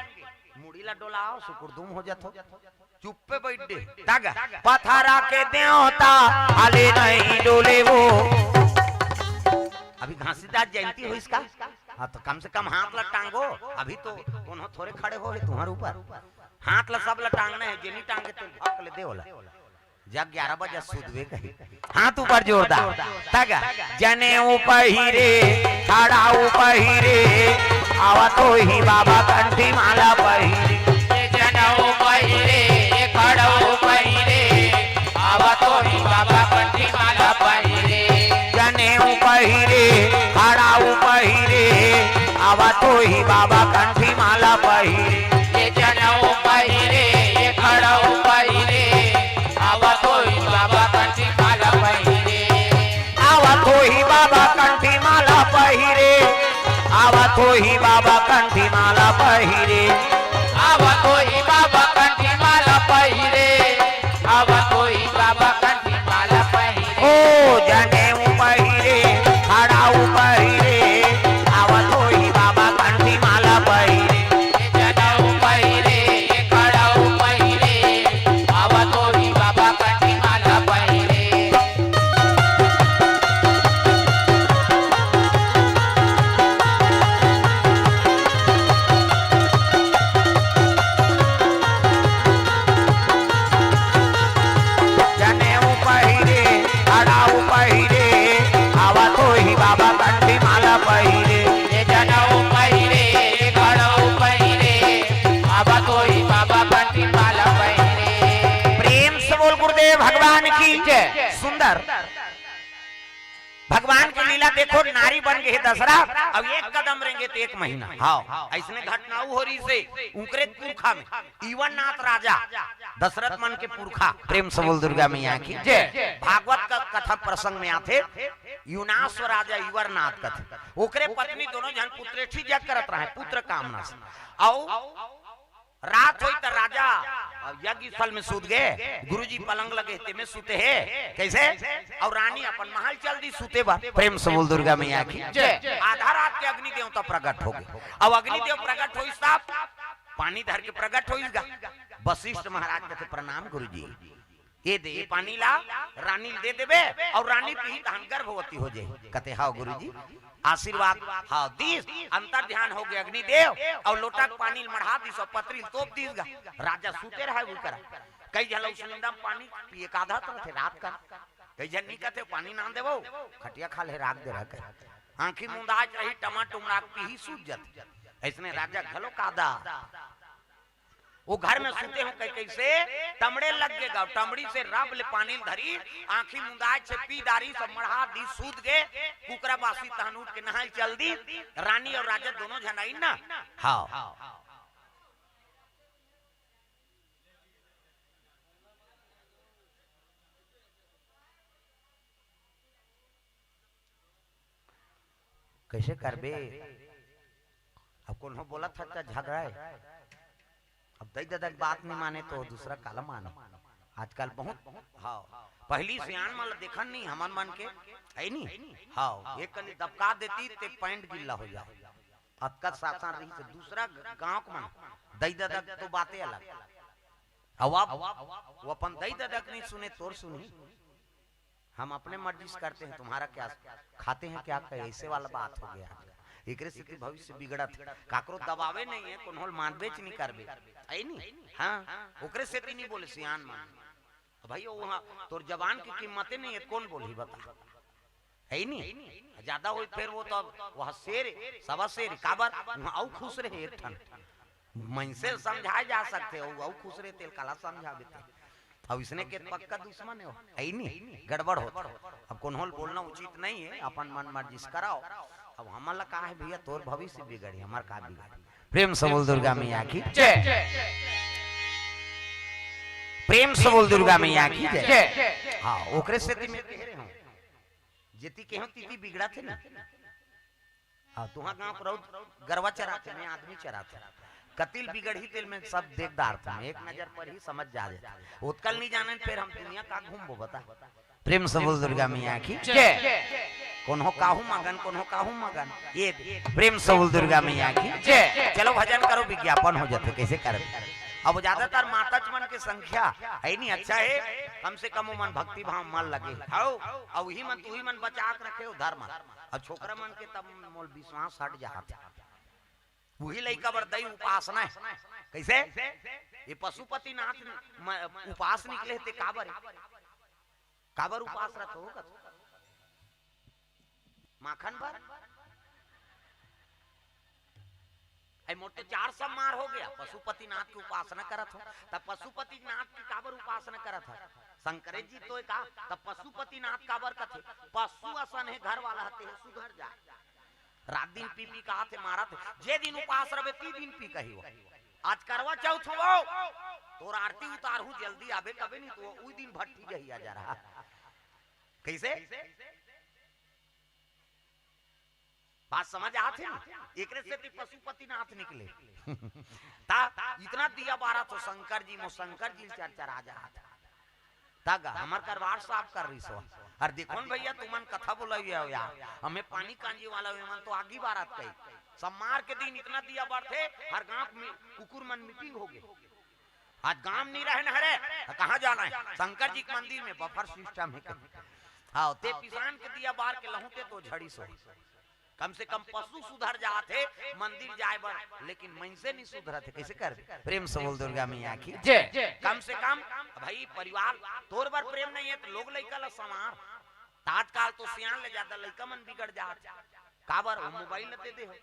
मुड़ी ला डोलाओ, सुकुरदुम हो जाथो। चुप्पे बैठ दे। तागा। पथरा के देवता, हाले नहीं डोले वो। अभी घासीदास जयंती होइस का? हाँ, तो कम से कम हाथ ला टांगो। अभी तो कोनो थोरे खड़े होहे तुम्हारे ऊपर। हाथ ला सब ला टांगना हे, जे नहीं टांगे ते भक ले दे ओला। जब ग्यारह बजे सुतबे कही। हाथ ऊपर जोरदार। तग। जनेऊ पहिरे, खड़ाऊ पहिरे, आवत होही बाबा कंठी माला पहिरे। जनेऊ पहिरे, खड़ाऊ पहिरे, आवत होही बाबा कंठी माला पहिरे। जनेऊ पहिरे, खड़ाऊ पहिरे, आवत होही बाबा कंठी माला पहिरे। ये जनेऊ पहिरे, ये खड़ाऊ पहिरे, आवत होही बाबा कंठी माला पहिरे। आवत होही बाबा कंठी माला पहिरे। आवत होही बाबा कंठी माला पहिरे। आवत होही बाबा कंठी माला पहिरे। आवत होही बाबा कंठी माला पहिरे। ओ जनेऊ पहिरे, खड़ाऊ पहिरे, आवत होही बाबा कंठी माला पहिरे। जनेऊ पहिरे, खड़ाऊ पहिरे, आवत होही बाबा कंठी माला पहिरे। जनेऊ पहिरे, खड़ाऊ पहिरे, आवत होही बाबा कंठी माला पहिरे। ये जनेऊ पहिरे, खड़ाऊ पहिरे, आवत होही बाबा कंठी माला पहिरे। प्रेम से बोल गुरुदेव भगवान की जय। सुंदर। भगवान के लीला देखो, नारी बन गे हे दशरथ, अब एक कदम रेंगे त एक महीना। हाँ, अइसने घटना हो रहिसे, उंकरे पुरखा में, इवरनाथ राजा, दशरथ मन के पुरखा। प्रेम से बोल दुर्गा मैया की जय। भागवत का कथा प्रसंग में आथे, युनाश्व राजा इवरनाथ कथे, ओकरे पत्नी दोनों झन पुत्रेठी जग करत रहे, पुत्र कामना से। अउ रात होई त राजा अउ यज्ञ स्थल में सूत गे, गुरुजी पलंग लगे हे, तेमे सूते हे। कइसे? अउ रानी अपन महल चल दी सूते बर। प्रेम से बोल दुर्गा मैया की जय। आधा रात के अग्नि देवता प्रकट हो गे। अब अग्नि देव प्रकट होइस तब पानी धर के प्रकट होइस गा। वशिष्ठ महाराज कथे, "प्रणाम गुरुजी, ये दे, ये पानी ला रानी ल दे देबे, अउ रानी पीही तहन गर्भवती हो जाही।" कथे, "हाँ गुरुजी।" आशीर्वाद, हाँ, दीस, अंतर ध्यान हो गे अग्निदेव, अउ लोटा के पानी ल मढ़ा दीस, अउ पतरी ल तोप दीस गा। राजा सूते रहे उकरा। कई झन ल उसनिंदा म पानी पिए का आदत रथे रात का। कई झन नी कथे, "पानी ना देवो, खटिया खाल्हे राख दे रहा," कहे। आँखी मुंदाच रही, टमा टुमड़ा के पीही, सूत जथे। अइसने राजा घलो का आदत। वो घर में सूते हों कहि कइसे टमड़े लग गे गा, टमड़ी से रब ले पानी ल धरी, आँखी मुंदाय छे पी डारी, सब मढ़ा दी, सूत गे, कुकरा बासी तहन उठ के नहाय चल दी। रानी अउ राजा दोनों झन आइन ना। हाँ। कइसे करबे? अब कोनो बोलत हे त झगड़ा हे। अब दई ददा के बात नइ माने त दूसरा काला माने। आजकल बहुत, हाँ, पहिली सियान मन ल देखन नहीं, हमन मन के, हे नहीं? हाँ, एक कनी दबका देती ते पैंट गिल्ला हो जाय। अतका शासन रहिसे दूसरा ग-, गाँव के मन, दई ददा के तो बाते अलग। अब आप, वो अपन दई ददा के नहीं सुने, तोर सुनही। हम अपने मर्जी से करते हैं, तुम्हारा क्या, खाते हैं क्या कहे, ऐसे वाला बात हो गया। एकरे सेती भविष्य बिगड़त हे। काकरो दबावे नहीं हे, कोनो ल मानबेच नहीं करबे, हे नहीं? हाँ, ओकरे सेती नहीं बोले सियान मन। अब भाई, वो वहाँ तोर जबान के कीमते नहीं हे, कौन बोलही बता, हे नहीं? ज्यादा होई फेर वो तो वहाँ शेर, सवा शेर, काबर वहाँ अउ खुश रहे एक ठन। मनसे ल समझाय जा सकथे, अउ, अउ खुश रहे तेल काला समझाबे ते। अउ इसने के पक्का दुश्मन हे, हे नहीं? गड़बड़ होत हे। अब कोनो ल बोलना उचित नहीं हे, अपन मन मर्जी से कराओ। अब हमन ला का हे भैया, तोर भविष्य बिगड़ी, हमर का बिगड़ी? प्रेम से बोल दुर्गा मैया की जय। प्रेम से बोल दुर्गा मैया की जय। जय। हाँ, ओकरे सेती मैं कह रहे हूँ, जेती केहूँ तीती बिगड़त हे ना। हाँ, तुहा गाँव के रउत गरवा चराथे, मैं आदमी चराथे। कतिल बिगड़ही तेल में सब देख डारथे, मैं एक नजर पर ही समझ जा जाथे। ओतकल नहीं जाने, फेर हम दुनिया का घूमबो बता। प्रेम से बोल दुर्गा मैया की जय। कोनो काहू मगन, कोनो काहू मगन। ये दे, प्रेम से बोल दुर्गा मैया की जय। चलो भजन करो, विज्ञापन हो जाथे, कइसे करबे? अब ज्यादातर माताच मन के संख्या हे नहीं, अच्छा हे, कम से कम ओमन भक्ति भाव मन लगे। हौ, अउ उही मन, तुही मन बचा के रखे हो धर्म। अब छोकरा मन के तब मोल विश्वास हट जात हे। उही लइका बर दई उपासना हे। कइसे? ये पशुपतिनाथ म-, उपास निकले हे ते काबर हे? काबर उपास रथो कथे? माखन बर। अई मोर तो चार सौ मार हो गया, पशुपतिनाथ के उपासना करत हो। तब पशुपतिनाथ के काबर उपासना करत ह? शंकरे जी तो का, तब पशुपतिनाथ काबर कथे? पशु असन हे घर वाला हते हे, सुधर जाए। रात दिन पी पी कहा थे मारत हे, जे दिन उपास रहे ती दिन पी कही हो। आज करवा चौथ हो, तोर आरती उतारहूं, जल्दी आबे कबे नहीं तो उही दिन भट्ठी जही आ जा रहा। कैसे? बात समझ आत हे ना? एकरे सेती पशुपतिनाथ निकले। ता इतना दिया बारत हो शंकर जी, मो शंकर जी चर्चा राजा हाथ। ता गा, हमर करवार साफ कर रही सो। अरे देखो न भैया, तुमन कथा बोलावी हो यार। हमें पानी कांजी वाला हो, एमन तो आगी बारत कही। सम्मार के दिन इतना दिया बारथे, हर गांव में कुकुर मन मीटिंग हो गए। आज गांव नहीं रहन हरे, त कहाँ जाना है? शंकर जी के मंदिर में बफर सिस्टम है कहीं। हाँ, ते पिसान के दिया बार के लहूं ते तो झड़ी सो। कम से कम पशु सुधर जात हे मंदिर जाए बर, लेकिन मनसे नहीं सुधरत हे, कैसे करबे? प्रेम से बोल दुर्गा मैया की। जय। कम से कम भाई परिवार तोर बर प्रेम नहीं है तो लोग लइका ला संवार। त आजकाल तो सियान ले जादा लइका मन बिगड़ जात हे। काबर? वो मोबाइल ल दे दे हो।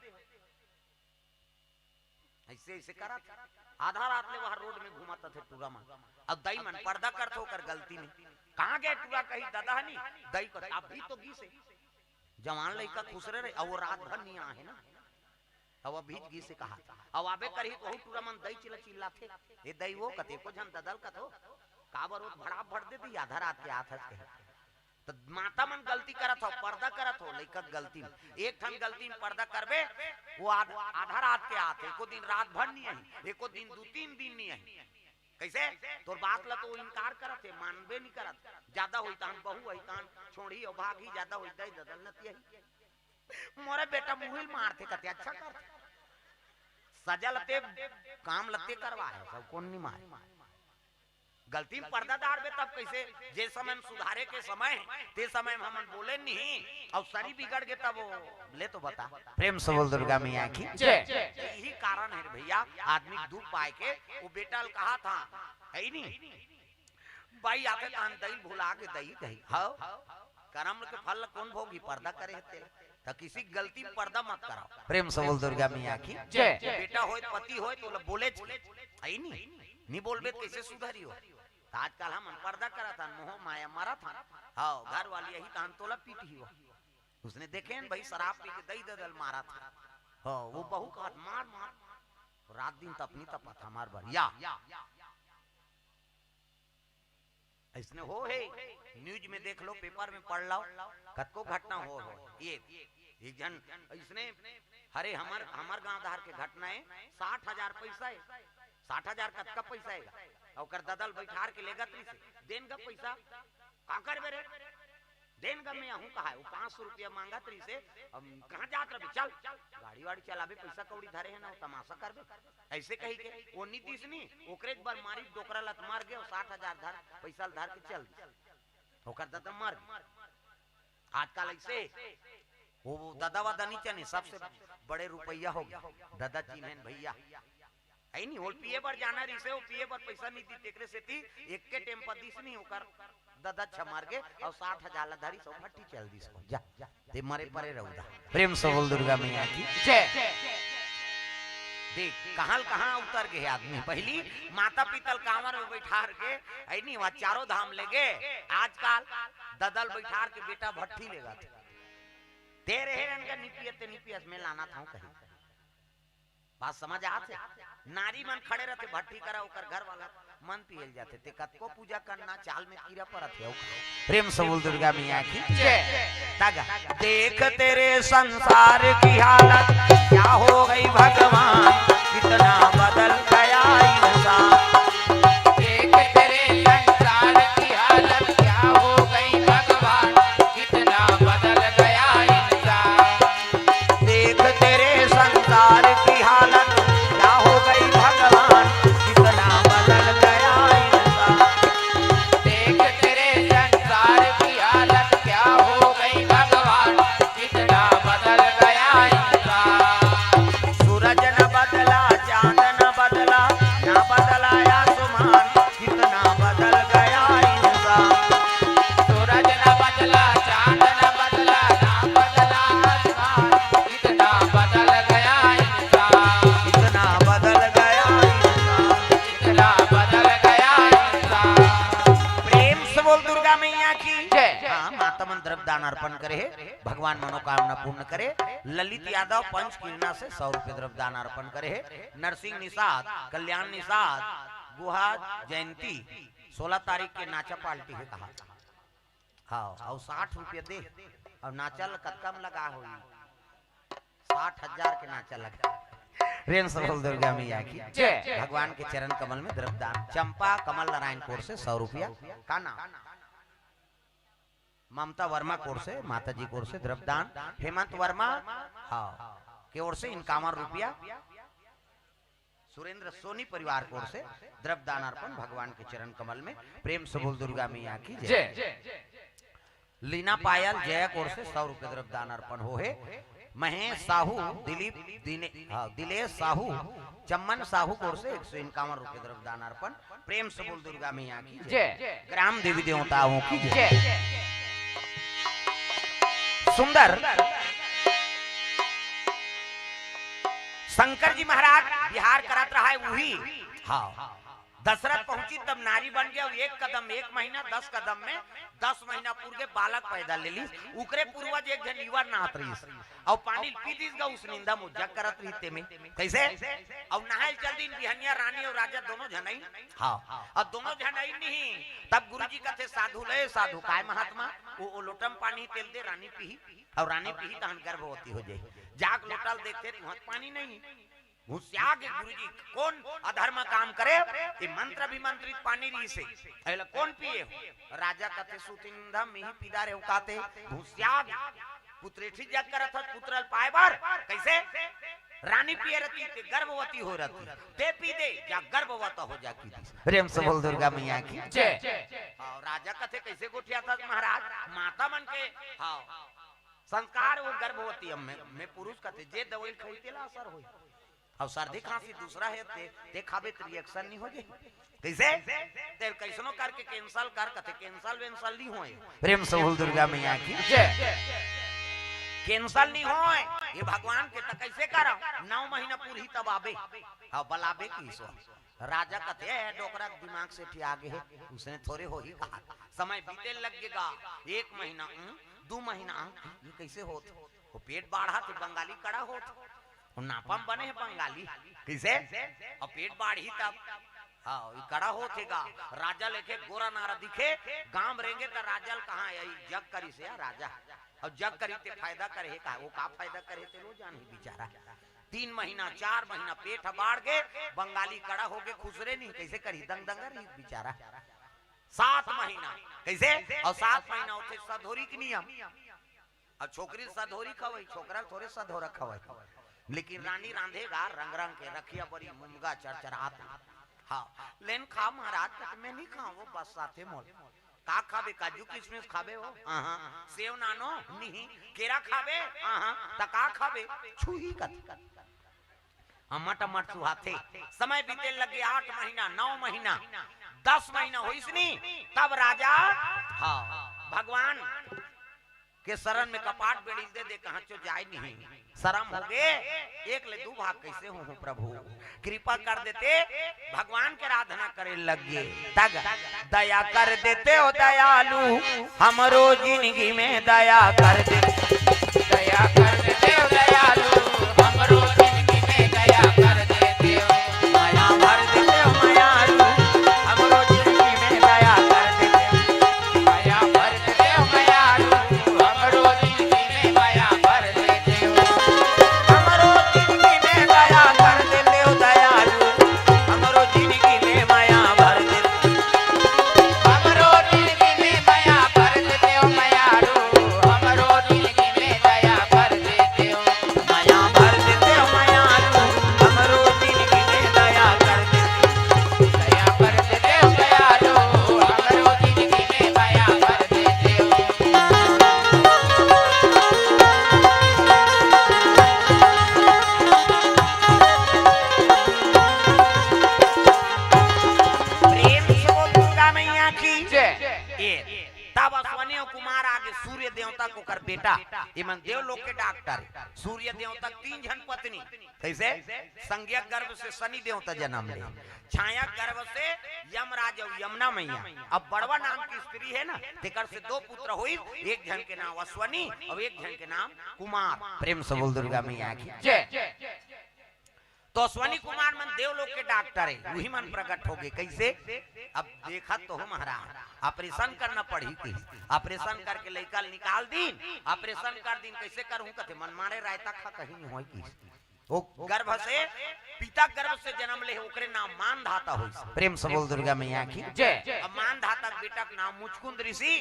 ऐसे ऐसे करत हे। आधा रात ले वहां रोड में घूमत थे टूरा मन। अब दई मन पर्दा करत हो कर गलती में। कहाँ गए टूरा कही ददा हनी? दई को अभी तो गीस हे। जवान लइका खुसरे रहे, अब वो रात भर नहीं आहे ना। अब अभी गीस हे कहा। अब आबे करही तो टूरा मन दई चिल्ला चिल्लाथे। ए दई वो कथे को झन ददल कथो। काबर वो भड़ा भड़ दे दी आधा रात के आथस कही। त माता मन गलती करत हो, पर्दा करत हो, लइका के गलती में। एक ठन गलती में पर्दा करबे, वो आध-, आधा रात के आत हे, एको दिन रात भर नहीं आई, एको दिन दू तीन दिन नहीं आई। कैसे? तोर बात ला तो इनकार करत हे, मानबे नहीं करत। जादा होई तहन बहू आई तहन छोड़ी और भागी, जादा होई दई ददल नती आई। मोरे बेटा मुहिल मारथे कथे, अच्छा करथे। सजा लते काम लते करवा है, सब कोन नहीं मारे। गलती में पर्दा डारबे तब कैसे? जे समय में सुधारे के समय है, ते समय में हमन बोले नहीं, और सरी बिगड़ गए तब वो, ले तो बता। प्रेम से बोल दुर्गा मैया की। जय। यही कारण है भैया, आदमी दुख पाए के, वो बेटा ल कहा था, है ही नहीं। बाई आते तहन दई भुला के दई कही, हाँ? करम के फल कोन भोगी? पर्दा करे हते। त किसी गलती में पर्दा मत कराओ। प्रेम से बोल दुर्गा मैया की। जय। बेटा होय, पति होय, तो बोले च-, आई नहीं, नहीं बोलबे त कैसे सुधरी हो? त आजकल हमन पर्दा करत हन, मोह माया मरत हन। हाँ, घर वाली यही तहन तोला पीटही हो। उसने देखे न भाई, शराब पी के दई ददल मारत हन। हाँ, वो बहू कहत, मार, मार। रात दिन तपनी तपत हमार बढ़िया। ऐसने हो हे, न्यूज में देख लो, पेपर में पढ़ लो, कतको घटना हो, हो। ये एक जन ऐसने, हरे हमर, हमर गांव धार के घटना है, साठ हजार पैसा है, साठ हजार कतका पैसा है, ओकर ददल बैठार के लेगत रहिसे, देन गा पैसा, का करबे रे? देन गा मैं आहूं कहा है, वो पाँच सौ रुपया मांगत रहिसे, अब कहाँ जात रहे, चल, गाड़ी वाड़ी चलाबे, पैसा कौड़ी धरे है ना, वो तमाशा करबे। ऐसे कही के वो नी दिस नी, ओकरे एक बार मारी डोकरा लत मर गए, साठ हजार धर, पैसा धर के चल दिस। ओकर ददा मर गए। आजकल ऐसे वो ददा वदा नी चने, सबसे बड़े रुपया हो गया। ददा चिन्हन भैया, ऐ नी होल पिए बर जाना रहिसे, वो पिए बर पैसा नी दी, तेकरे सेती एक के टेम पर दिस नी ओकर। ददा छमार गे अउ साठ हजार ला धरिस अउ भट्ठी चल दिस। जा, ते मरे परे रहू दा। प्रेम से बोल दुर्गा मैया की जय। देख, कहाँ ल कहाँ उतर गे आदमी। पहिली माता पिता ल कांवर में बैठार के, ऐ नी, वहाँ चारों धाम ले गे। आजकल ददा ल बैठार के बेटा भट्ठी लेगथे। तेरे हेरन का निपियत ते निपियत में लाना था कहीं। बात समझ आत हे? नारी मन खड़े रहथे भट्ठी करा, ओकर घर वाला मन पियल जाथे। ते कतको पूजा करना, चाल में कीरा परत हे। प्रेम से बोल दुर्गा मैया की जय। तगा। देख तेरे संसार की हालत, क्या हो गई भगवान, कितना बदल गया इंसान। देख तेरे संसार की हालत, क्या हो गई भगवान, कितना बदल गया इंसान। देख तेरे संसार की हालत, क्या हो गई भगवान, कितना बदल गया इंसान। देख तेरे संसार की हालत, क्या हो गई भगवान, कितना बदल गया इंसान। सूरज न बदला, चांद दान अर्पण करे हे, भगवान मनोकामना पूर्ण करे। ललित यादव पंचकिरना से सौ रुपये द्रव्य दान अर्पण करे हे। नरसिंह निषाद, कल्याण निषाद, गुहा जयंती, सोलह तारीख के नाचा पार्टी हे कहा। हाँ, अउ साठ रुपया दे, अउ नाचा ल कतका म लगा होही? साठ हजार के नाचा लगा। प्रेम से बोल दुर्गा मैया की जय। भगवान के चरण कमल में द्रव्य दान। चंपा कमल नारायण कोर से सौ रुपया। का नाम? ममता वर्मा कोर से, माता जी कोर से द्रव्य दान। हेमंत वर्मा, हाँ, के ओर से इक्यावन रुपया। सुरेंद्र सोनी परिवार कोर से द्रव्य दान अर्पण भगवान के चरण कमल में। प्रेम से बोल दुर्गा मैया की जय। जय। लीना पायल जया कोर से सौ रुपये द्रव्य दान अर्पण होहे। महेश साहू, दिलीप दिने-, हाँ, दिलेश साहू, चम्मन साहू कोर से एक सौ इक्यावन रुपये द्रव्य दान अर्पण। प्रेम से बोल दुर्गा मैया की जय। जय। ग्राम देवी देवताओं की जय। जय। सुंदर शंकर जी महाराज बिहार करत रहा है, वही। हाँ, दशरथ पहुंची तब नारी बन गया। एक कदम एक महीना, दस कदम में दस महीना पूर के बालक पैदा ले लीस। उकरे पूर्वज एक झन युवा नाथ रहीस, अउ पानी पी दिस गा, उसनिंदा मुज्जा करत रहिते में। कैसे? अउ नहाय चल दिन बिहनिया, रानी अउ राजा दोनों झन आई। हाँ, अउ दोनों झन आई नहीं, तब गुरुजी कथे, "साधु ले साधु।" "काय महात्मा?" "वो, वो लोटम पानी तेल दे, रानी पीही, अउ रानी पीही तहन गर्भवती हो जाही।" जाके लोटा ल देखथे, तुहत पानी नहीं। घुसिया गे गुरुजी, कौन अधर्म काम करे? ये मंत्र अभिमंत्रित पानी रहिसे, एला कौन पिए हो? राजा कथे, "सुतिंधम ही पीदा रे काते।" घुसिया गे पुत्रेठी जग करत हस, पुत्र ल पाए बर। कैसे? रानी पिए रहती ते गर्भवती हो रहती, ते पी दे, जा गर्भवत हो जा की दिस। प्रेम से बोल दुर्गा मैया की जय। अउ राजा कथे, "कैसे गोठियाथस महाराज?" माता मन के, हाँ, संस्कार वो गर्भवती। अब मैं, मैं पुरुष कथे, "जे दवाई खाई तेला असर होई।" अब सर्दी खांसी दूसरा हे, ते, ते खाबे त reaction नहीं हो जाए। कैसे? ते कैसनो करके cancel कर, कथे cancel वेंसल नहीं होए। प्रेम से बोल दुर्गा मैया की जय। Cancel नहीं होए, ये भगवान के त कैसे करव? नौ महीना पूरी तब आबे। हाँ, बलाबे की सो। राजा कथे, "ए, डोकरा के दिमाग से ठिया गे हे, उसने थोड़े होही कहा।" समय बीते लग गेगा, एक महीना, उम, दू महीना, उम, ये कैसे होत? वो पेट बाढ़ा थे, बंगाली कड़ा होत। वो नापम बने हे बंगाली, कैसे? अउ पेट बाढ़ी तब, हाँ, ये कड़ा होत हे गा। राजा लेके गोरा नारा दिखे, गांव रेंगे त राजा ल कहाँ आई जग करिस या राजा। अउ जग करी ते फायदा करे हे का? वो का फायदा करे हे ते लो जान ही बेचारा। तीन महीना, चार महीना पेट ह बाढ़ गे, बंगाली कड़ा हो गे, खुसरे नहीं, कैसे करी? दंग दंग रही बेचारा। सात महीना, कैसे? अउ सात महीना होथे सधोरी के नियम। अब छोकरी सधोरी खवई, छोकरा थोरे सधोरा खवई। लेकिन रानी रांधेगा रंग रंग के, रखिया बरी मुनगा चरचरात। हाँ, लेन खा महाराज, त मैं नहीं खाऊं, वो बस साथे मोल। का खाबे? काजू किशमिश खाबे हो? आहा। सेव नानो? नहीं। केरा खाबे? आहा। त का खाबे? छुही कथे। अमट अमट सुहाथे। समय बीते लगे आठ महीना, नौ महीना, दस महीना होइस नी, तब राजा, हाँ, भगवान के शरण में कपाट बेड़िल दे दे, कहाँ चो जाय नहीं। शरम हो गे, एक ले दू भाग कैसे हो, हो प्रभु, कृपा कर देते। भगवान के आराधना करे लग गे। तग दया कर देते हो दयालु, हमरो जिंदगी में दया कर देते। दया कर देते हो दयालु, हमरो जिंदगी में दया कर देते हो। मया भर देते हो मयालु, हमरो जिंदगी में दया कर देते हो। मया भर देते हो मयालु, हमरो जिंदगी में मया भर देते हो। हमरो जिंदगी में दया कर देते हो दयालु, हमरो जिंदगी में मया भर देते हो। हमरो जिंदगी में मया भर देते हो मयालु, हमरो जिंदगी में दया कर देते हो। मया भर देते हो मयालु, हमरो जिंदगी में दया कर देते हो। दया कर देते हो मयालु, हमरो जिंदगी में मया भर देते हो। प्रेम से बोल दुर्गा मैया की जय। ए, तब अश्वनी अउ कुमार आगे, सूर्य देवता के ओकर बेटा, एमन देवलोक के डॉक्टर। सूर्य देवता के तीन झन पत्नी। कइसे? संज्ञक गर्भ से शनि देवता जनम ले, छाया गर्भ से यमराज अउ यमुना मैया। अब बड़वा नाम के स्त्री हे ना, तेकर से दो पुत्र होइस, एक झन के नाम अश्वनी अउ एक झन के नाम कुमार। प्रेम से बोल दुर्गा मैया की जय। तो अश्वनी कुमार मन देवलोक के डॉक्टर हे, उही मन प्रकट होगे। कइसे? अब देखत तो हो महाराज, ऑपरेशन करना पड़ही कि ऑपरेशन करके लइका ल निकाल दीन, ऑपरेशन कर दीन, कइसे करहूं कथे, मन मारे रायता खा कहीं नहीं होय कि। वो गर्भ से, पिता गर्भ से जनम ले, ओकरे नाम मानधाता होइस। प्रेम से बोल दुर्गा मैया की जय। अब मानधाता के बेटा के नाम मुचकुंद ऋषि,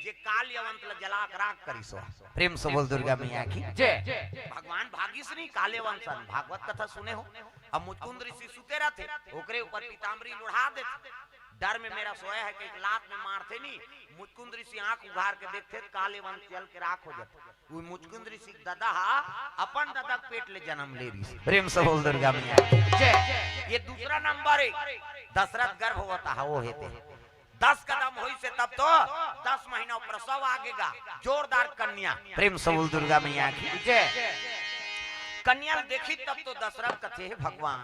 जे काल यवंत ल जला के राख करिस हो। प्रेम से बोल दुर्गा मैया की जय। भगवान भागिस नहीं काल यवंत सन, भागवत कथा सुने हो। अब मुचकुंद ऋषि सुते रहथे, ओकरे ऊपर पीताम्बरी लोढ़ा देथे। डर में मेरा सोया है कि एक लात में मारथे नहीं, मुचकुंद ऋषि आंख उघार के देखथे, काल यवंत जल के राख हो जाथे। वो मुचकुंद ऋषि के ददा हा अपन ददा के पेट ले जनम ले रहिस। प्रेम से बोल दुर्गा मैया की जय। ये दूसरा नंबर हे, दशरथ गर्भवत हा, वो हे ते। दस कदम होइस हे तब तो दस महीना प्रसव आगे गा, जोरदार कन्या। प्रेम से बोल दुर्गा मैया की जय। कन्या ल देखिस तब तो दशरथ कथे, "हे भगवान,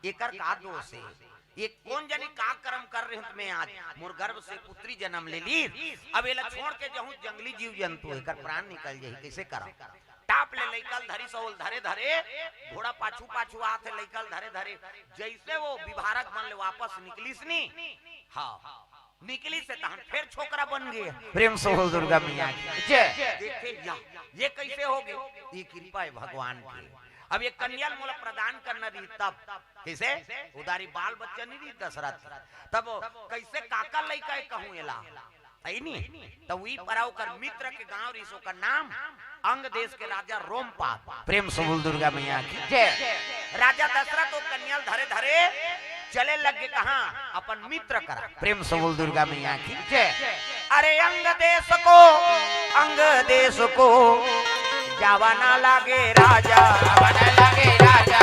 एकर का दोष हे? ये कोन जनी का कर्म कर रहे हो तुम्हें आज? मोर गर्भ से पुत्री जनम ले लीस, अब एला छोड़ के जहूं जंगली जीव जंतु, एकर प्राण निकल जाही, कइसे करंव?" टाप ले लइका ल धरिस, ओला धरे धरे घोड़ा पाछू पाछू आथे, लइका ल धरे धरे जइसे वो विभारक बन ले वापस निकलिस नी, हाँ, निकलिस हे तहन फेर छोकरा बन गे। प्रेम से बोल दुर्गा मैया की जय। देखे या, ये कइसे होगे? ये कृपा हे भगवान की। अब ये कन्या ल मोला प्रदान करना रहिस तब, कइसे? उधारी बाल बच्चा नहीं रहिस दशरथ, तब कइसे काकर लइका हे कहूं एला? हे नी? त उही परा ओकर मित्र के गांव रहिस, ओकर नाम अंग देश के राजा रोमपाद। प्रेम से बोल दुर्गा मैया की जय। राजा दशरथ वो कन्या ल धरे धरे चले लग गे कहां? अपन मित्र करा। प्रेम से बोल दुर्गा मैया की जय। अरे अंग देश को, अंग देश को जावा ना लागे राजा। जावा ना लागे राजा।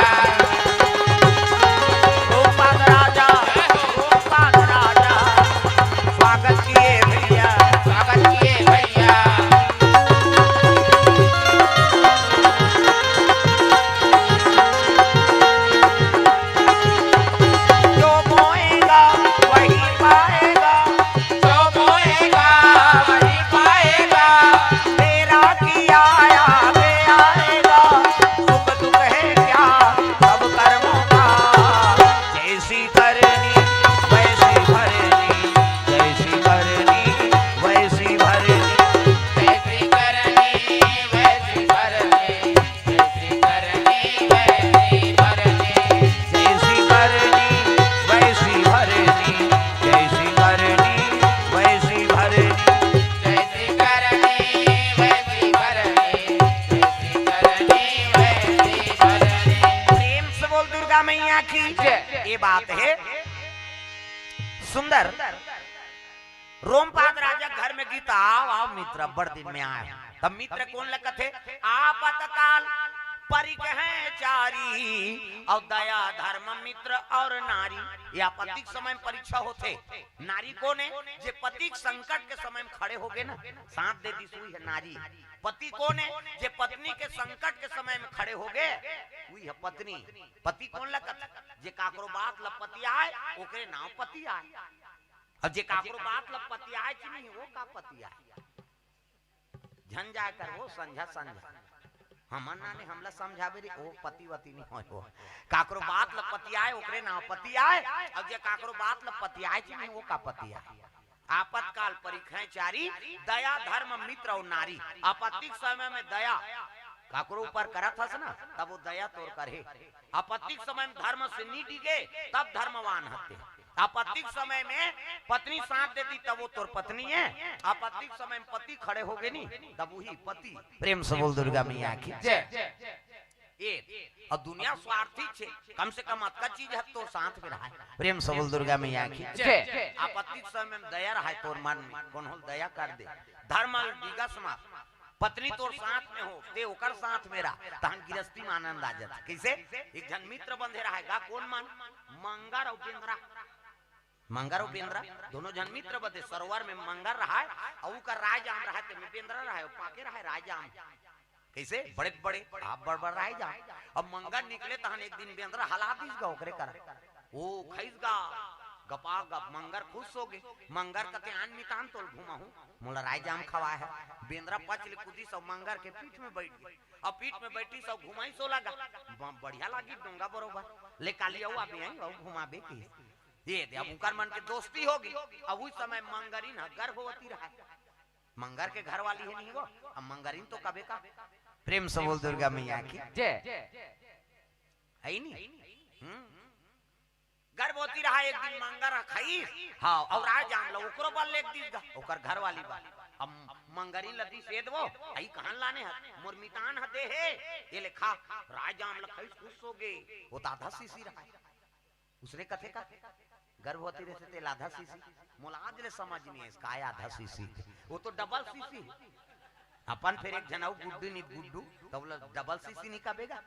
रोमपाद राजा, रोमपाद राजा, स्वागत किए भैया, स्वागत किए भैया। जो बोएगा वही पाएगा, जो बोएगा वही पाएगा। तेरा किया आगे आएगा, सुख दुख है क्या सब कर्मों का। जैसी करनी वैसी भरनी, जैसी करनी वैसी भरनी। जैसी करनी वैसी भरनी। जैसी करनी वैसी भरनी। जैसी करनी वैसी भरनी, जैसी करनी वैसी भरनी। जैसी करनी वैसी भरनी, जैसी करनी वैसी भरनी। प्रेम से बोल दुर्गा मैया की जय। ये बात हे सुंदर। रोमपाद राजा घर में गिस त, "आओ, आओ मित्र, बड़ दिन में आए हो।" तब मित्र कोन ल कथे? आपतकाल परिक हैं चारी, अउ दया धर्म मित्र अउ नारी। ये आपत्ति के समय में परीक्षा होथे। नारी कोन हे? जे पति के संकट के समय में खड़े होगे ना, साथ दे दिस, उही हे नारी। पति कोन हे? जे पत्नी के संकट के समय में खड़े होगे, उही हे पत्नी। पति कोन ल कथे? जे काकरो बात ल पतियाय, ओकरे नाव पति आय। अउ जे काकरो बात ल पतियाय च नहीं, वो का पति आय? झन जाय कर वो संझा संझा। हमन नाने हमला समझाबे रे, वो पति वति नहीं होय वो। काकरो बात ल पतियाय, ओकरे नाव पति आय, अउ जे काकरो बात ल पतियाय च नहीं, वो का पति आय? आपतकाल परिक हैं चारी, दया धर्म मित्र अउ नारी। आपत्ति के समय में दया काकरो ऊपर करत हस ना, तब वो दया तोर करही। आपत्ति के समय में धर्म से नी डिगे, तब धर्मवान हते। आपत्ति के समय में पत्नी साथ दे दिस, तब वो तोर पत्नी हे। आपत्ति के समय में पति खड़े होगे नी, तब उही पति। प्रेम से बोल दुर्गा मैया की जय। ए, अउ दुनिया स्वार्थी हे, कम से कम अतका चीज ह तोर साथ में रहय। प्रेम से बोल दुर्गा मैया की जय। आपत्ति के समय में दया रहय तोर मन में, कोनो ल दया कर दे। धर्म ल डिगस मत। पत्नी तोर साथ में हो, तें ओकर साथ में रह, तहन गिरस्ती में आनंद आ जाथे। कइसे? एक झन मित्र बंधे रहय गा, कोन मन? मंगर अउ बेंदरा। मंगर अउ बेंदरा, दोनों झन मित्र बंधे, सरोवर में मंगर रहय, अउ ओकर रायजाम रहय, तेमे बेंदरा रहय, अउ पाके रहय रायजाम। कइसे? बड़े बड़े, आप बड़ बड़ राय जाम। अब मंगर निकले तहन एक दिन बेंदरा हला दिस गा ओकरे करा। ओ खइस गा, गपा गप मंगर खुश होगे। मंगर कथे, "आन मितान तोल घुमाहूं, मोला राय जाम खवाय हे।" बेंदरा पच ले कूदिस अउ मंगर के पीठ में बइठ गे। अब पीठ में बइठिस अउ घुमाइस ओला गा। ब-, बढ़िया लागिस डोंगा बरोबर। "ले काली अउ आबे, अउ घुमाबे" कहिस। ये दे, अब उंकर मन के दोस्ती होगे। अब उही समय मंगरिन ह गर्भवती रहय। मंगर के घरवाली हे नहीं वो, अब मंगरिन तो कबे का। प्रेम से बोल दुर्गा मैया की। जय। हे नहीं? हम्म। गर्भवती रहय, एक दिन मंगर ह खइस, हाँ, अउ राय जाम ल ओकरो बर लेग दिस गा, ओकर घरवाली बर। अब मंगरिन ल दिस, "ए दे वो, अई कहां लाने हस?" "मोर मितान ह दे हे, ए ले खा।" राय जाम ल खइस, खुश होगे। ओ त आधा शीशी रहय। उसने कथे का, गर्भवती रहिथे तेला आधा शीशी। मोला आज ले समझ नहीं आइस, काय आधा शीशी? वो तो डबल शीशी। अपन फेर एक झन अउ गुड्डू नहीं गुड्डू, त बोला डबल शीशी नहीं कबे गा,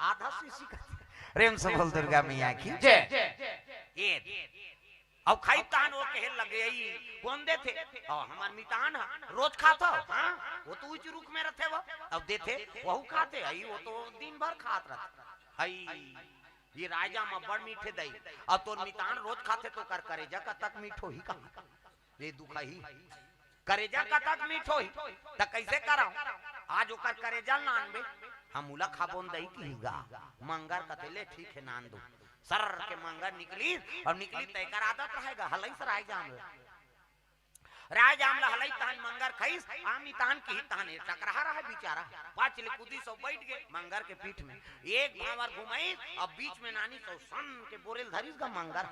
आधा शीशी कथे। प्रेम से बोल दुर्गा मैया की। जय। ए, अउ खइस तहन ओ कहे लगे, "अई कोन देथे?" "अ, हमर मितान ह, रोज खाथव।" "हाँ, वो तो उहिच रुख में रथे वो, अउ देथे, वहू खाथे।" "अई वो तो दिन भर खात रथे।" "हई, ये राय जाम अब्बड़ मीठ हे दई, अउ तोर मितान रोज खाथे त ओकर करेजा कतक मीठ होही कहां?" ये दुखही, करेजा कतक मीठ होही, त कइसे करंव? आज ओकर करेजा ल नानबे, हम उला खाबोन दई कहिस गा। मंगर कथे, "ले ठीक हे, नान दूं।" सर के मंगर निकलिस, अउ निकलिस त एकर आदत रहय गा, हलइस राय जाम ल। राय जाम ल हलइस तहन मंगर खइस, "आ मितान" कहिस तहन ए टकरहा रहय बिचारा, पच ले कूदिस अउ बइठ गे मंगर के पीठ में। एक भांवर घुमइस, अब बीच में नानिस अउ सन के बोरे ल धरिस गा मंगर।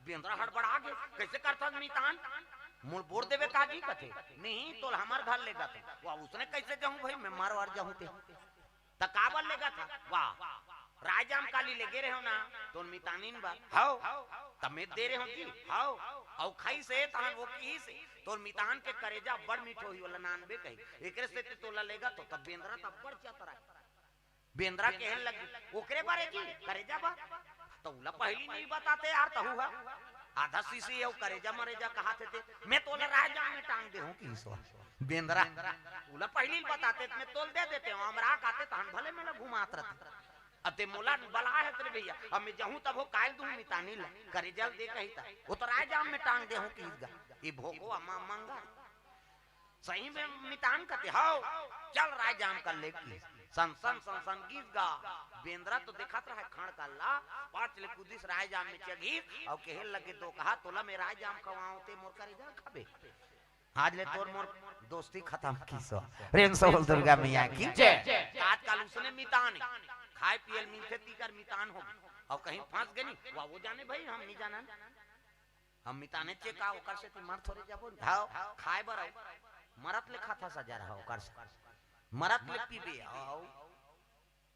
बेंदरा हड़बड़ा गे, "कइसे करथस मितान? मोला बोर देबे का जी?" कथे, "नहीं, तोला हमर घर लेगत हंव।" "वाह, उसने कइसे जाहूं भई, मैं मर वर जाहूं ते।" "त काबर लेगत हस?" "वाह, राय जाम काली लेगे रहेंव ना, तोर मितानिन बर।" "हव, त मैं दे रहेंव जी।" "हव।" अउ खइस हे तहन ओ कहिस हे, "तोर मितान के करेजा अब्बड़ मीठ होही, ओला नानबे कहिस, एकरे सेती तोला लेगत हंव।" त बेंदरा त अब्बड़ चतरा हे। बेंदरा कहे लगिस, "ओकरे बर हे जी, करेजा बर?" "त उला पहिली नहीं बताते यार तहू ह, आधा शीशी अउ करेजा मरेजा कहाथे ते, मैं तोला राय जाम में टांग देहूं" कहिस ओ बेंदरा। "उला पहिली ल बताते त मैं तोला दे देतेंव, अमरा खाते तहन भले मेला घुमात रहते। अब ते मोला बलाय हस रे भइया, अब मैं जाहूं तभो काय ल दूहूं मितानी ल, करेजा ल दे कहिस त, ओ तो राय जाम में टांग देहूं कहिस गा।" ये भोगो अम्मा मंगर सही में मितान कथे, "हव, चल राय जाम कर ले" कहिस। सन सन सन सन गिस गा। बेंदरा तो देखत रहय खंड़ काल ला, पच ले कूदिस राय जाम में चघिस, अउ कहे लगे, "दोकहा, तोला मैं राय जाम खवावंव, ते मोर करेजा खाबे? आज ले तोर मोर दोस्ती खतम" कहिस ओ। प्रेम से बोल दुर्गा मैया की। जय। आजकल उसने मितान हे, खाय पिये ल मिलथे, तीकर मितान होगे। अउ कहीं फंस गे नहीं, वाह, वो जाने भई, हम नहीं जानन। हम मिताने चे का, ओकर सेती मर थोरे जाबो। हव, खाय बर अउ मरत ले खाथस हजार ह ओकर से, मरत ले पीबे। अउ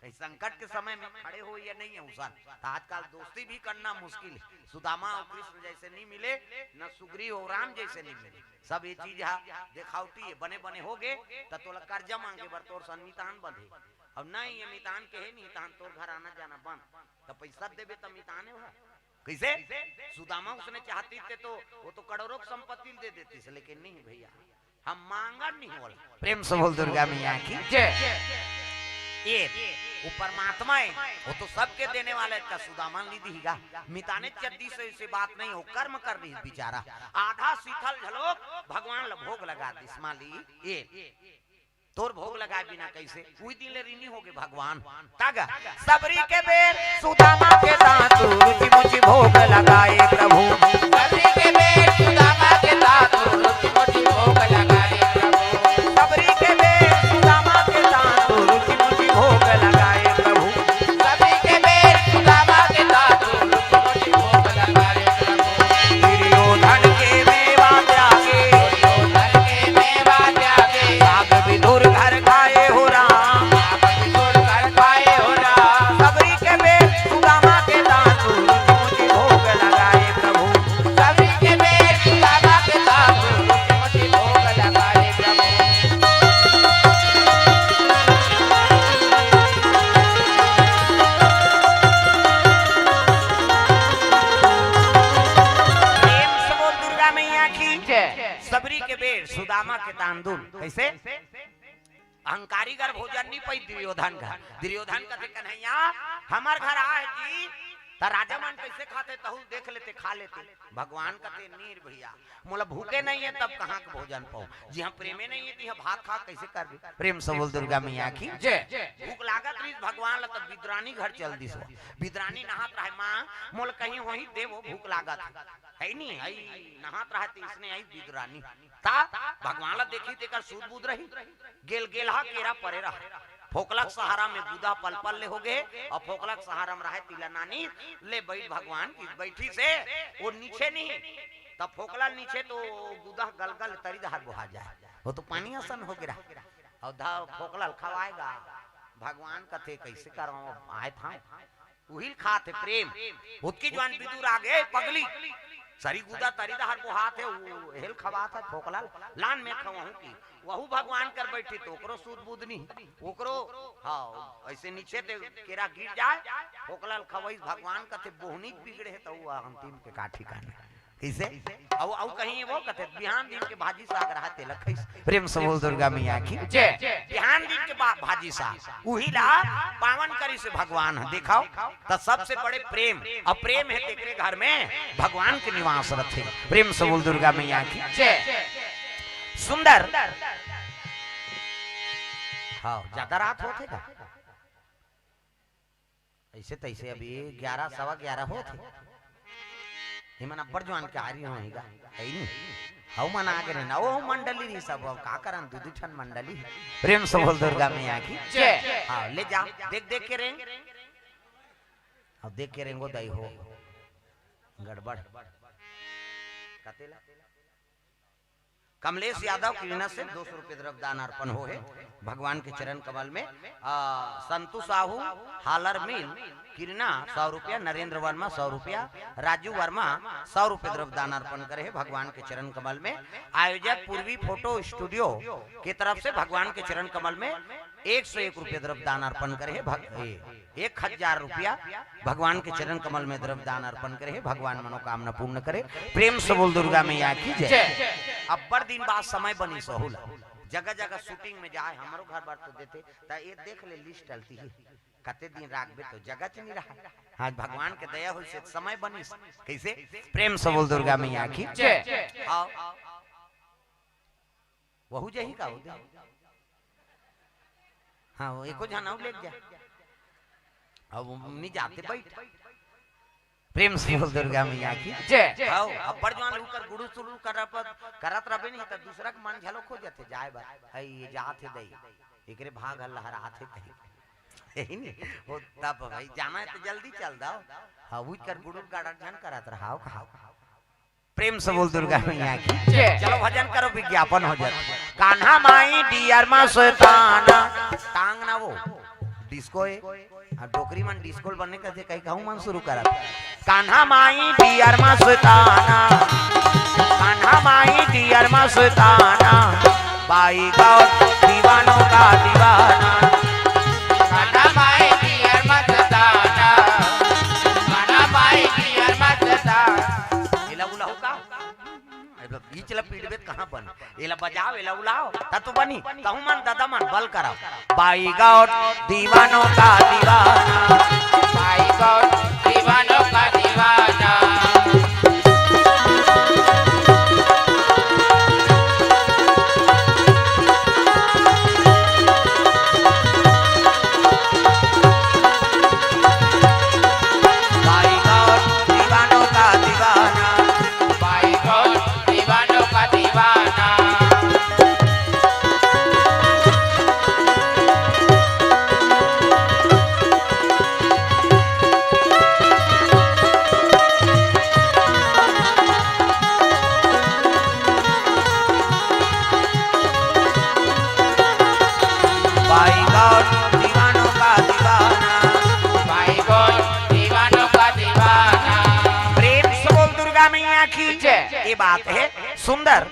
कहीं संकट के समय में खड़े हो या नहीं हे उसन, त आजकल दोस्ती भी करना मुश्किल हे। सुदामा अउ कृष्ण जइसे नहीं मिले, न सुग्रीव अउ राम जइसे नहीं मिले। सब ये चीज ह देखावटी हे, बने बने होगे त तोला करजा मांगे बर तोर सन मितान बंधे, अउ नहीं ये मितान कहे नहीं, तहन तोर घर आना जाना बंद, त पइसा देबे त मिताने भा कइसे? सुदामा उसने चाहतिस ते तो, वो तो करोड़ों के संपत्ति ल दे देतिस, लेकिन नहीं भइया, हम मांगन नहीं ओला। प्रेम से बोल दुर्गा मैया की। जय। ये, वो परमात्मा हे, वो तो सबके देने वाला हे, त सुदामा ल नहीं दिही गा। मिताने चद्दी से ऐसी बात नहीं हो, कर्म कर रही बिचारा। आधा शीथल घलोक भगवान ल भोग लगा दिस, माली, ये। तोर भोग लगाय बिना कइसे? उही दिन ले ऋणी होगे भगवान। तग सबरी के बेर सुदामा के तांतु, रुचि मुचि भोग लगाय प्रभु। सबरी के बेर सुदामा के तांतु, रुचि मुचि भोग लगाय प्रभु। सबरी के बेर सुदामा के तांतु, रुचि मुचि भोग लगाय प्रभु। सबरी के बेर सुदामा के तांतु, रुचि मुचि भोग लगाय प्रभु। दुर्योधन के मेवा त्यागे, दुर्योधन के मेवा त्यागे। राग विधुर घर खाए हो राम। राग विधुर घर खाए हो राम। सबरी के बेर सुदामा के तांतु, रुचि मुचि भोग लगाय प्रभु। सबरी के बेर सुदामा के तांतु, रुचि मुचि भोग लगाय प्रभु। प्रेम से बोल दुर्गा मैया की। जय। सबरी के बेर सुदामा के तांदुल। कइसे? अहंकारी घर भोजन नहीं पाई दुर्योधन घर। दुर्योधन कथे, "कन्हैया, हमर घर आए जी, त राजा मन कैसे खाथे, तहू देख लेते, खा लेते।" भगवान कथे, "नी रे भैया, मोला भूखे नहीं है, तब कहाँ के भोजन पाऊं? जिहाँ प्रेमे नहीं है, तिहाँ भात खा कैसे करबे?" प्रेम से बोल दुर्गा मैया की जय। भूख लागत रहिस भगवान ला, तब बिदरानी घर चल दिस। बिदरानी नहात रहे, "माँ, मोला कहीं वहीं देवो, भूख लागत है।" है नी, आई नहात रहे, त इसने आई बिदरानी। ता भगवान ला देखी, तेकर सूद बूद रही। गेल गेलहा केरा परे रहा। फोकला के सहारा में गुदा पल पल ले हो गे, अउ फोकला के सहारा में रहे तिला नानी ले बइठ भगवान की बइठी से, वो नीचे नहीं, तब फोकला नीचे तो गुदा गल गल तरी डहर बोहा जाए, वो तो पानी असन हो गे रहा। अउ धा फोकला ल खवाएगा, भगवान कथे, "कैसे करव, आए था।" उहिल खात हे प्रेम। ओतकी जुवान बिदुर आगे, "ए पगली, सरी गुदा तरी डहर बोहात हे, उ हेल खवात हे फोकला ल, लान में खवाहूं की।" वहू भगवान कर बइठी त ओकरो सूद बूद नी, ओकरो, हाँ, ऐसे नीचे ते केरा गिर जाए, फोकला ल खवाइस भगवान कथे, "बोहनी बिगड़े हे, त उ अंतिम के का ठिकाना।" कइसे? अउ, अउ कहीं वो कथे, "बिहान दिन के भाजी साग रहा, तेला खइस।" प्रेम से बोल दुर्गा मैया की जय। बिहान दिन के बा-, भाजी साग, उही ला पावन करिस भगवान ह। देखाओ, त सबसे बड़े प्रेम, अउ प्रेम हे तेकरे घर में भगवान के निवास रथे। प्रेम से बोल दुर्गा मैया की जय। सुंदर। हाँ, ज्यादा रात होत हे का? ऐसे तैसे अभी ग्यारह, सवा ग्यारह होत हे। इमन अब्बड़ जुवान के आरी होही गा, है नी? हऊ मन आगे रहे ना, ओ मंडली रही सब, अब का करन, दू दू ठन मंडली। प्रेम से बोल दुर्गा मैया की जय। हाँ, ले जा, देख देख के रेंग। अब देख के रेंगो दई हो। गड़बड़। कतेला? कमलेश यादव किरना से दो सौ रुपये द्रव्य दान अर्पण हो हे भगवान के चरण कमल में। आ, संतु साहू हालर मिल किरना सौ रुपया, नरेंद्र वर्मा सौ रुपया, राजू वर्मा सौ रुपये द्रव्य दान अर्पण करे हे भगवान के चरण कमल में। आयोजक पूर्वी फोटो स्टूडियो के तरफ से भगवान के चरण कमल में एक सौ एक रुपये द्रव्य दान अर्पण करे हे भग-, ए, एक हजार रुपया भगवान के चरण कमल में द्रव्य दान अर्पण करे हे, भगवान मनोकामना पूर्ण करे। प्रेम से बोल दुर्गा मैया की जय। जय। अब्बड़ दिन बाद समय बनिस ओहू ला, जगह जगह shooting में जाए, हमरो घर बर तो देते, त ये देख ले list अलती ही, कते दिन राखबे तो जगह च नहीं रहा। आज भगवान के दया होइस त समय बनिस। कैसे? प्रेम से बोल दुर्गा मैया की जय। हाँ। वहू जही का होते? हाँ, वो एको झन अउ लेके जा। अब नहीं जाते बैठ। प्रेम से बोल दुर्गा मैया की जय। हाँ, अब्बड़ जुवान उकर गुड़ू सुड़ू करत, करत रबे नहीं त दूसरा के मन झलो खो जाते जाए बर। है ये जात हे दई, एकरे भाग ह लहरात हे कहीं। यही नहीं, वो तब भाई जाना है तो जल्दी चल दाओ। हाँ, उकर गुड़ू गाड़ा झन करत रहाओ कहा। प्रेम से बोल दुर्गा मैया की जय। चलो भजन करो, विज्ञापन हो जाए। कान्हा माई डियर मा शैताना, टांग ना वो, disco ए। अब डोकरी मन disco ल बने कथे, कहीं कहूँ मन शुरू करत। कान्हा माई डियर मा शैताना, कान्हा माई डियर मा शैताना, बाई गौर दीवानों का दीवाना। कान्हा माई डियर मा शैताना, कान्हा माई डियर मा शैताना। एला बुलाओ का? अब बीच ला पीटबे त कहाँ बन? एला बजाओ, एला उलाओ, त तो बनी। तहु मन ददा मन बल कराओ। बाई गौर दीवानों का दीवाना। बाई गौर दीवानों का दीवाना। बाई गौर दीवानों का दीवाना। बाई गौर दीवानों का दीवाना। बाई गौर दीवानों का दीवाना। बाई गौर दीवानों का दीवाना। प्रेम से बोल दुर्गा मैया की जय। ये बात है सुंदर।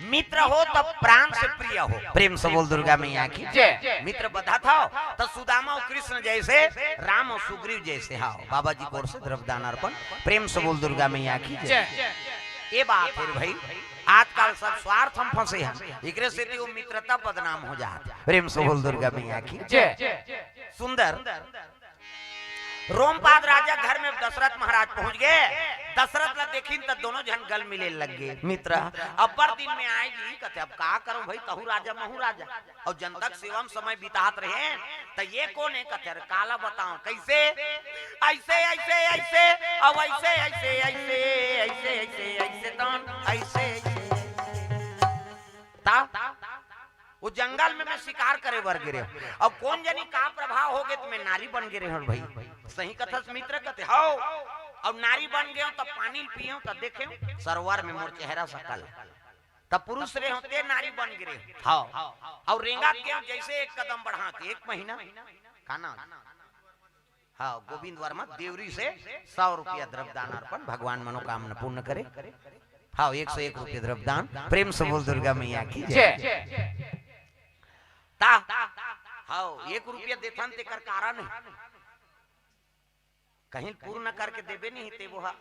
मित्र हो तब प्राण से प्रिय हो। प्रेम से बोल दुर्गा मैया की जय। मित्र बधा था त सुदामा और कृष्ण जैसे, राम और सुग्रीव जैसे। हाँ, बाबा जी की ओर से द्रव्य दान अर्पण। प्रेम से बोल दुर्गा मैया की जय। जय। ये बात हे भाई, आजकल सब स्वार्थ म फंसे हे, एकरे सेती वो मित्रता बदनाम हो जात। प्रेम से बोल दुर्गा मैया की। जय। सुंदर। रोमपाद राजा घर में दशरथ महाराज पहुंच गे। दशरथ ला देखिन त दोनों झन गल मिले लग गे। मित्र, अब्बड़ दिन में आए जी, कथे, "अब का करो भाई, तहू राजा, महू राजा।" अउ जनता के सेवा म समय बितात रहे, त ये कोन हे कथे, "अरे काला बताओ, कइसे?" "अइसे, अइसे, अइसे, अउ अइसे, अइसे, अइसे, अइसे, अइसे, अइसे, तौन, अइसे, अइसे।" ता, वो जंगल में मैं शिकार करे बर गे रहेंव। अब कोन जनी का प्रभाव हो गे, त मैं नारी बन गे रहेंव भाई। सही कथस मित्र, कथे, "हव।" अब नारी बन गेंव, त पानी ल पीएंव, त देखेंव, सरोवर में मोर चेहरा सकल। तब पुरुष रहेंव, ते नारी बन गे रहेंव। हव। अउ रेंगत गेंव जइसे एक कदम बढ़ा के, एक महीना, का नाम? हव, गोविंद वर्मा देवरी से सौ रुपया द्रव्य दान अर्पण, भगवान मनोकामना पूर्ण करे। हव, एक सौ एक रुपया द्रव्य दान, प्रेम से बोल दुर्गा मैया की जय। जय। ता, हव, एक रुपया देथन तेकर कारण हे। कहीं पूर्ण करके देबे नहीं ते वो हा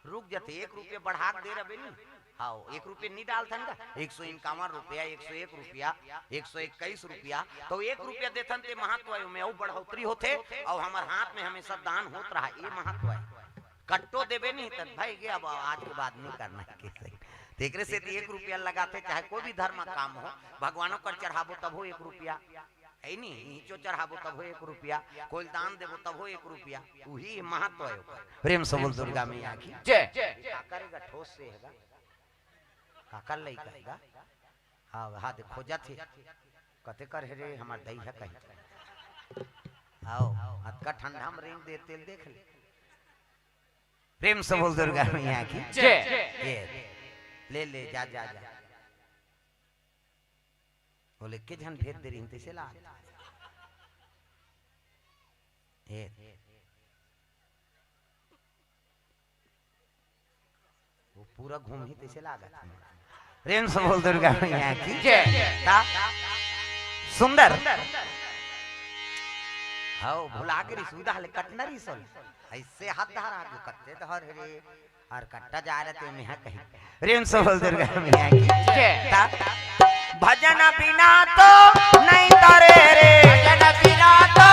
रुक जाथे, एक रुपया बढ़ा के दे रहे नहीं। हव, एक रुपया नहीं डालथन का, एक सौ इक्यावन रुपया, एक सौ एक रुपया, एक सौ इक्कीस रुपया, तो एक रुपया देथन ते महत्व हे, ओमे अउ बढ़ोतरी होथे, अउ हमर हाथ में हमेशा दान होत रहा, ये महत्व हे। कट्टो देबे नहीं तन भाई, ये अब आज के बाद नहीं करना हे, कइसे? तेकरे से एक रुपया लगाथे, चाहे कोई भी धर्म काम हो, भगवानों कर चढ़ाबो तब हो एक रुपया, हे नी, नीचो चढ़ाबो तब हो एक रुपया, कोई दान देबो तब हो एक रुपया, उही महत्व हे ओकर। प्रेम से बोल दुर्गा मैया की जय। का करेगा, ठोस से हेगा, काकर लइका हेगा? हव, हा दे खोजत हे, कते कर हे रे, हमर दई हे कहीं। हव, अतका ठंडा में रेंग दे, तेल देख ले। प्रेम से बोल दुर्गा मैया की जय। ये, ले, ले, जा, जा, जा। बोले, "के झन भेज दे रही, तइसे ला।" ये, वो पूरा घूमही तइसे लागत हे। प्रेम से बोल दुर्गा मैया की जय। ता, सुंदर। हव, भुला गे रही, सुविधा ले कटना रही सोल। अइसे हाथ धरा के कत्ते धर रे, अउ कट्टा जा रहे ते में हा कहीं। प्रेम से बोल दुर्गा मैया की जय। ता, भजन बिना तो नहीं तरे रे। भजन बिना तो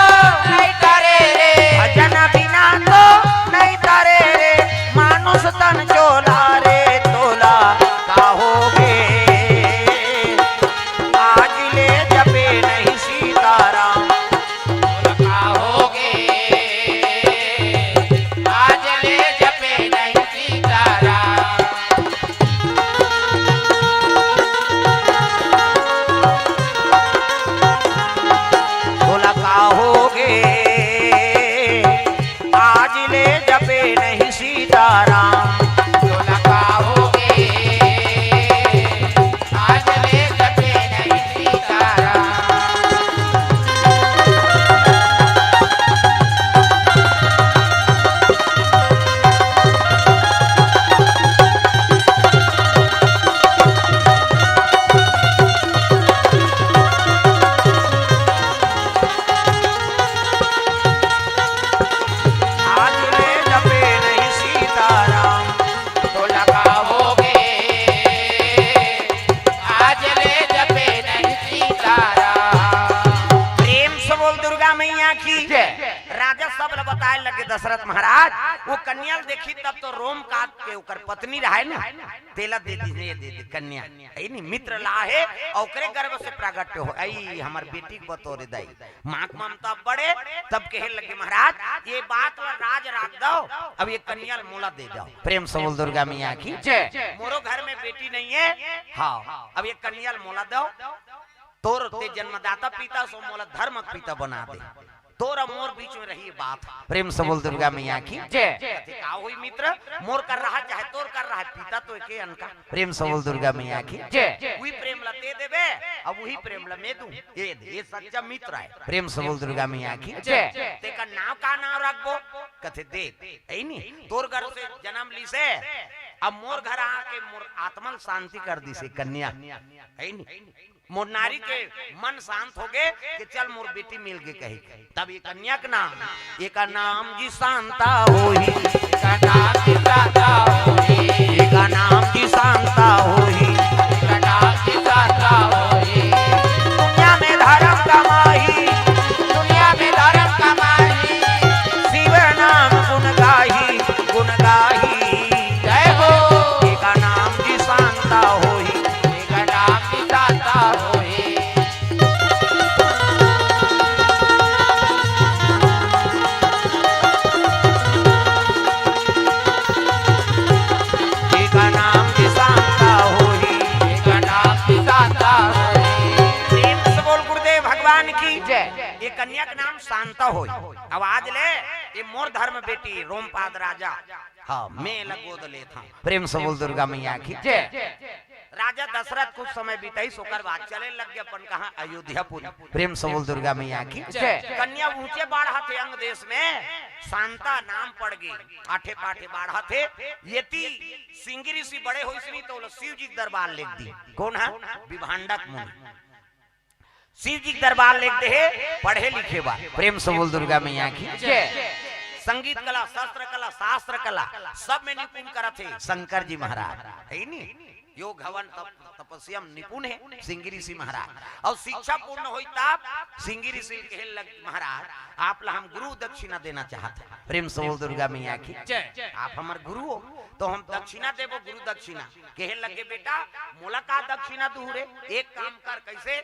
नहीं तरे रे। भजन बिना तो नहीं तरे रे। मानुष तन चोला रे चोला, का होगे? आज ले जपे नहीं सीताराम। का होगे? आज ले जपे नहीं सीताराम। बोला का होगे, आज ले जपे नहीं सीताराम। बोला का होगे, आज ले जपे नहीं सीताराम। आज ले जपे नहीं सीताराम, तो लगाओगे। आज ले जपे नहीं सीताराम। प्रेम से बोल दुर्गा मैया की जय। राजा सब ल बताए लगे दशरथ महाराज, वो कन्या ल देखी तब तो रोम कांप के ओकर पत्नी रहे ना, तेला दे दी, ये दे दे कन्या, हे नी मित्र ला हे, अउ ओकरे गर्भ से प्रगट हो, आई हमर बेटी के बतौरे दाई। माँ के ममता बड़े, तब कहे लगे, "महाराज, ये बात ला राज राख दव, अब ये कन्या ल मोला दे दव।" प्रेम से बोल दुर्गा मैया की जय। मोरो घर में बेटी नहीं हे, हव, अब ये कन्या ल मोला दव, तोर ते जन्मदाता पिता सो, मोला धर्म के पिता बना दे, तोर अउ मोर बीच में रही बात। प्रेम से बोल दुर्गा मैया की जय। कथे, "का होई मित्र, मोर कर रहा चाहे तोर कर रहा, पिता तो एके अनका।" प्रेम से बोल दुर्गा मैया की जय। उही प्रेम ला ते देबे, अब उही प्रेम ला मैं दूं। ये दे, ये सच्चा मित्र हे। प्रेम से बोल दुर्गा मैया की जय। तेकर नाम का नाम रखबो? कथे, "देख, हे नी, तोर घर से जन्म लीसे, अब मोर घर आके मोर आत्मा ल शांति कर दिसे कन्या, हे नी, मोर नारी के मन शांत होगे कि चल मोर बेटी मिल गे कही।" तब ये कन्या के नाम, एकर नाम जी शांता होही, एकर नाम जी शांता होही, एकर नाम जी होही। एक नाम जी शांता होही। दुनिया में धर्म कमाही। दुनिया में धर्म कमाही। शिव नाम गुण गाही, गुण गाही। जय हो। एक नाम जी शांता होही। एक नाम जी शांता होही। एक नाम जी शांता होही। एक नाम जी शांता होही। प्रेम से बोल गुरुदेव भगवान की जय। ये कन्या का नाम शांता होही। अब आज ले ये मोर धर्म बेटी रोमपाद राजा। हाँ, मैं एला गोद लेत हँव। प्रेम से बोल दुर्गा मैया की जय। राजा दशरथ कुछ समय बिताइस, ओकर बाद चले लग गे अपन कहाँ, अयोध्यापुरी। प्रेम से बोल दुर्गा मैया की जय। कन्या ऊंचे बाढ़त हे अंग देश में, शांता नाम पड़ गे, आठे पाठे बाढ़त हे। येती सिंगी ऋषि बड़े होइस नहीं तो ओला शिव जी के दरबार लेग दीस। कोन ह? विभांडक मुनि। शिव जी के दरबार लेग दे हे पढ़े लिखे बर। प्रेम से बोल दुर्गा मैया की जय। संगीत कला, शस्त्र कला, शास्त्र कला, सब में निपुण करत हे शंकर जी महाराज, हे नी? योग हवन तप, तपस्या में निपुण हे सिंगी ऋषि महाराज। अउ शिक्षा पूर्ण होई तब सिंगी ऋषि कहे लग, महाराज, आप ला हम गुरु दक्षिणा देना चाहत हन। प्रेम से बोल दुर्गा मैया की जय। आप हमर गुरु हो, तो हम दक्षिणा देबो, गुरु दक्षिणा। कहे लगे, बेटा, मोला का दक्षिणा दूहू रे? एक काम कर, कैसे?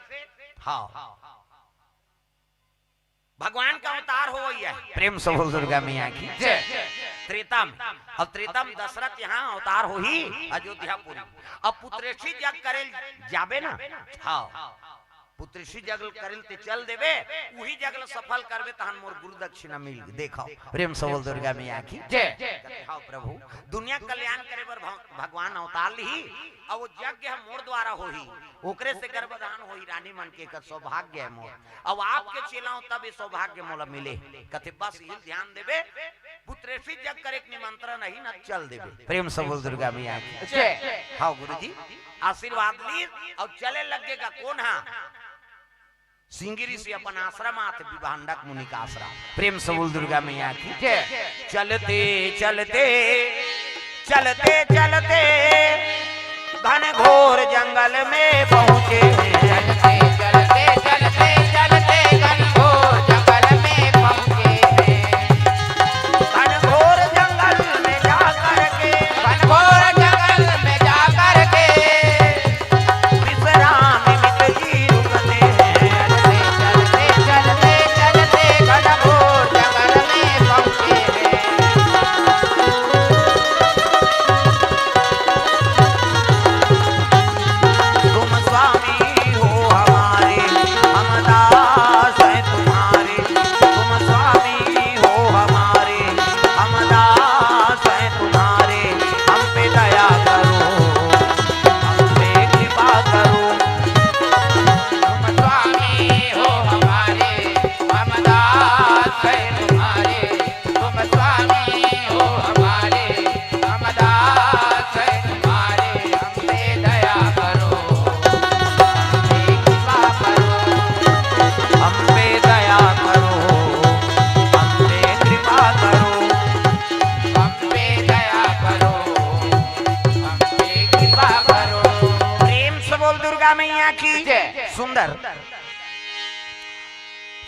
हाँ, भगवान का अवतार हो, वही है। प्रेम से बोल दुर्गा मैया की जय। त्रेता में, अब त्रेता में दशरथ यहाँ अवतार होही अयोध्यापुरी। अब पुत्रेष्टि जग करे जाबे ना, हाँ, पुत्रेष्टि जग करे ते चल देबे, उही जग ल सफल करबे, तहन मोर गुरु दक्षिणा मिल गे। देखो, प्रेम से बोल दुर्गा मैया की जय। हाँ प्रभु, दुनिया कल्याण करे बर भग-, भगवान अवतार लिही, अउ वो यज्ञ ह मोर द्वारा होही, ओकरे से गर्भधान होही, रानी मन के एकर सौभाग्य हे मोर। अउ आपके चेला हँव तब ये सौभाग्य मोला मिले। कथे बस इही ल ध्यान देबे, पुत्रेष्टि जग करे के निमंत्रण अही न, चल देबे। प्रेम से बोल दुर्गा मैया की जय। हाँ गुरुजी, आशीर्वाद लीस अउ चले लग गे गा। कोन ह? सिंगी ऋषि अपन आश्रम आथे, विभांडक मुनि का आश्रम। प्रेम से बोल दुर्गा मैया की जय। चलते चलते, चलते चलते घनघोर जंगल में पहुँचे। चलते चलते, चलते चलते घनघोर जंगल में पहुँचे। घनघोर जंगल में जा करके, घनघोर जंगल में जा करके विश्राम मित जी रुकते हैं। चलते चलते, चलते चलते घनघोर जंगल में पहुँचे हैं। तुम स्वामी हो हमारे, हम दास हैं तुम्हारे। तुम स्वामी हो हमारे, हम दास हैं तुम्हारे। हम पे दया करो, हम पे कृपा करो। तुम स्वामी हो हमारे, हम दास हैं तुम्हारे। तुम स्वामी हो हमारे, हम दास हैं तुम्हारे। हम पे दया करो, हम पे कृपा करो। हम पे दया करो, हम पे कृपा करो। हम पे दया करो, हम पे कृपा करो। प्रेम से बोल दुर्गा मैया की जय। सुंदर।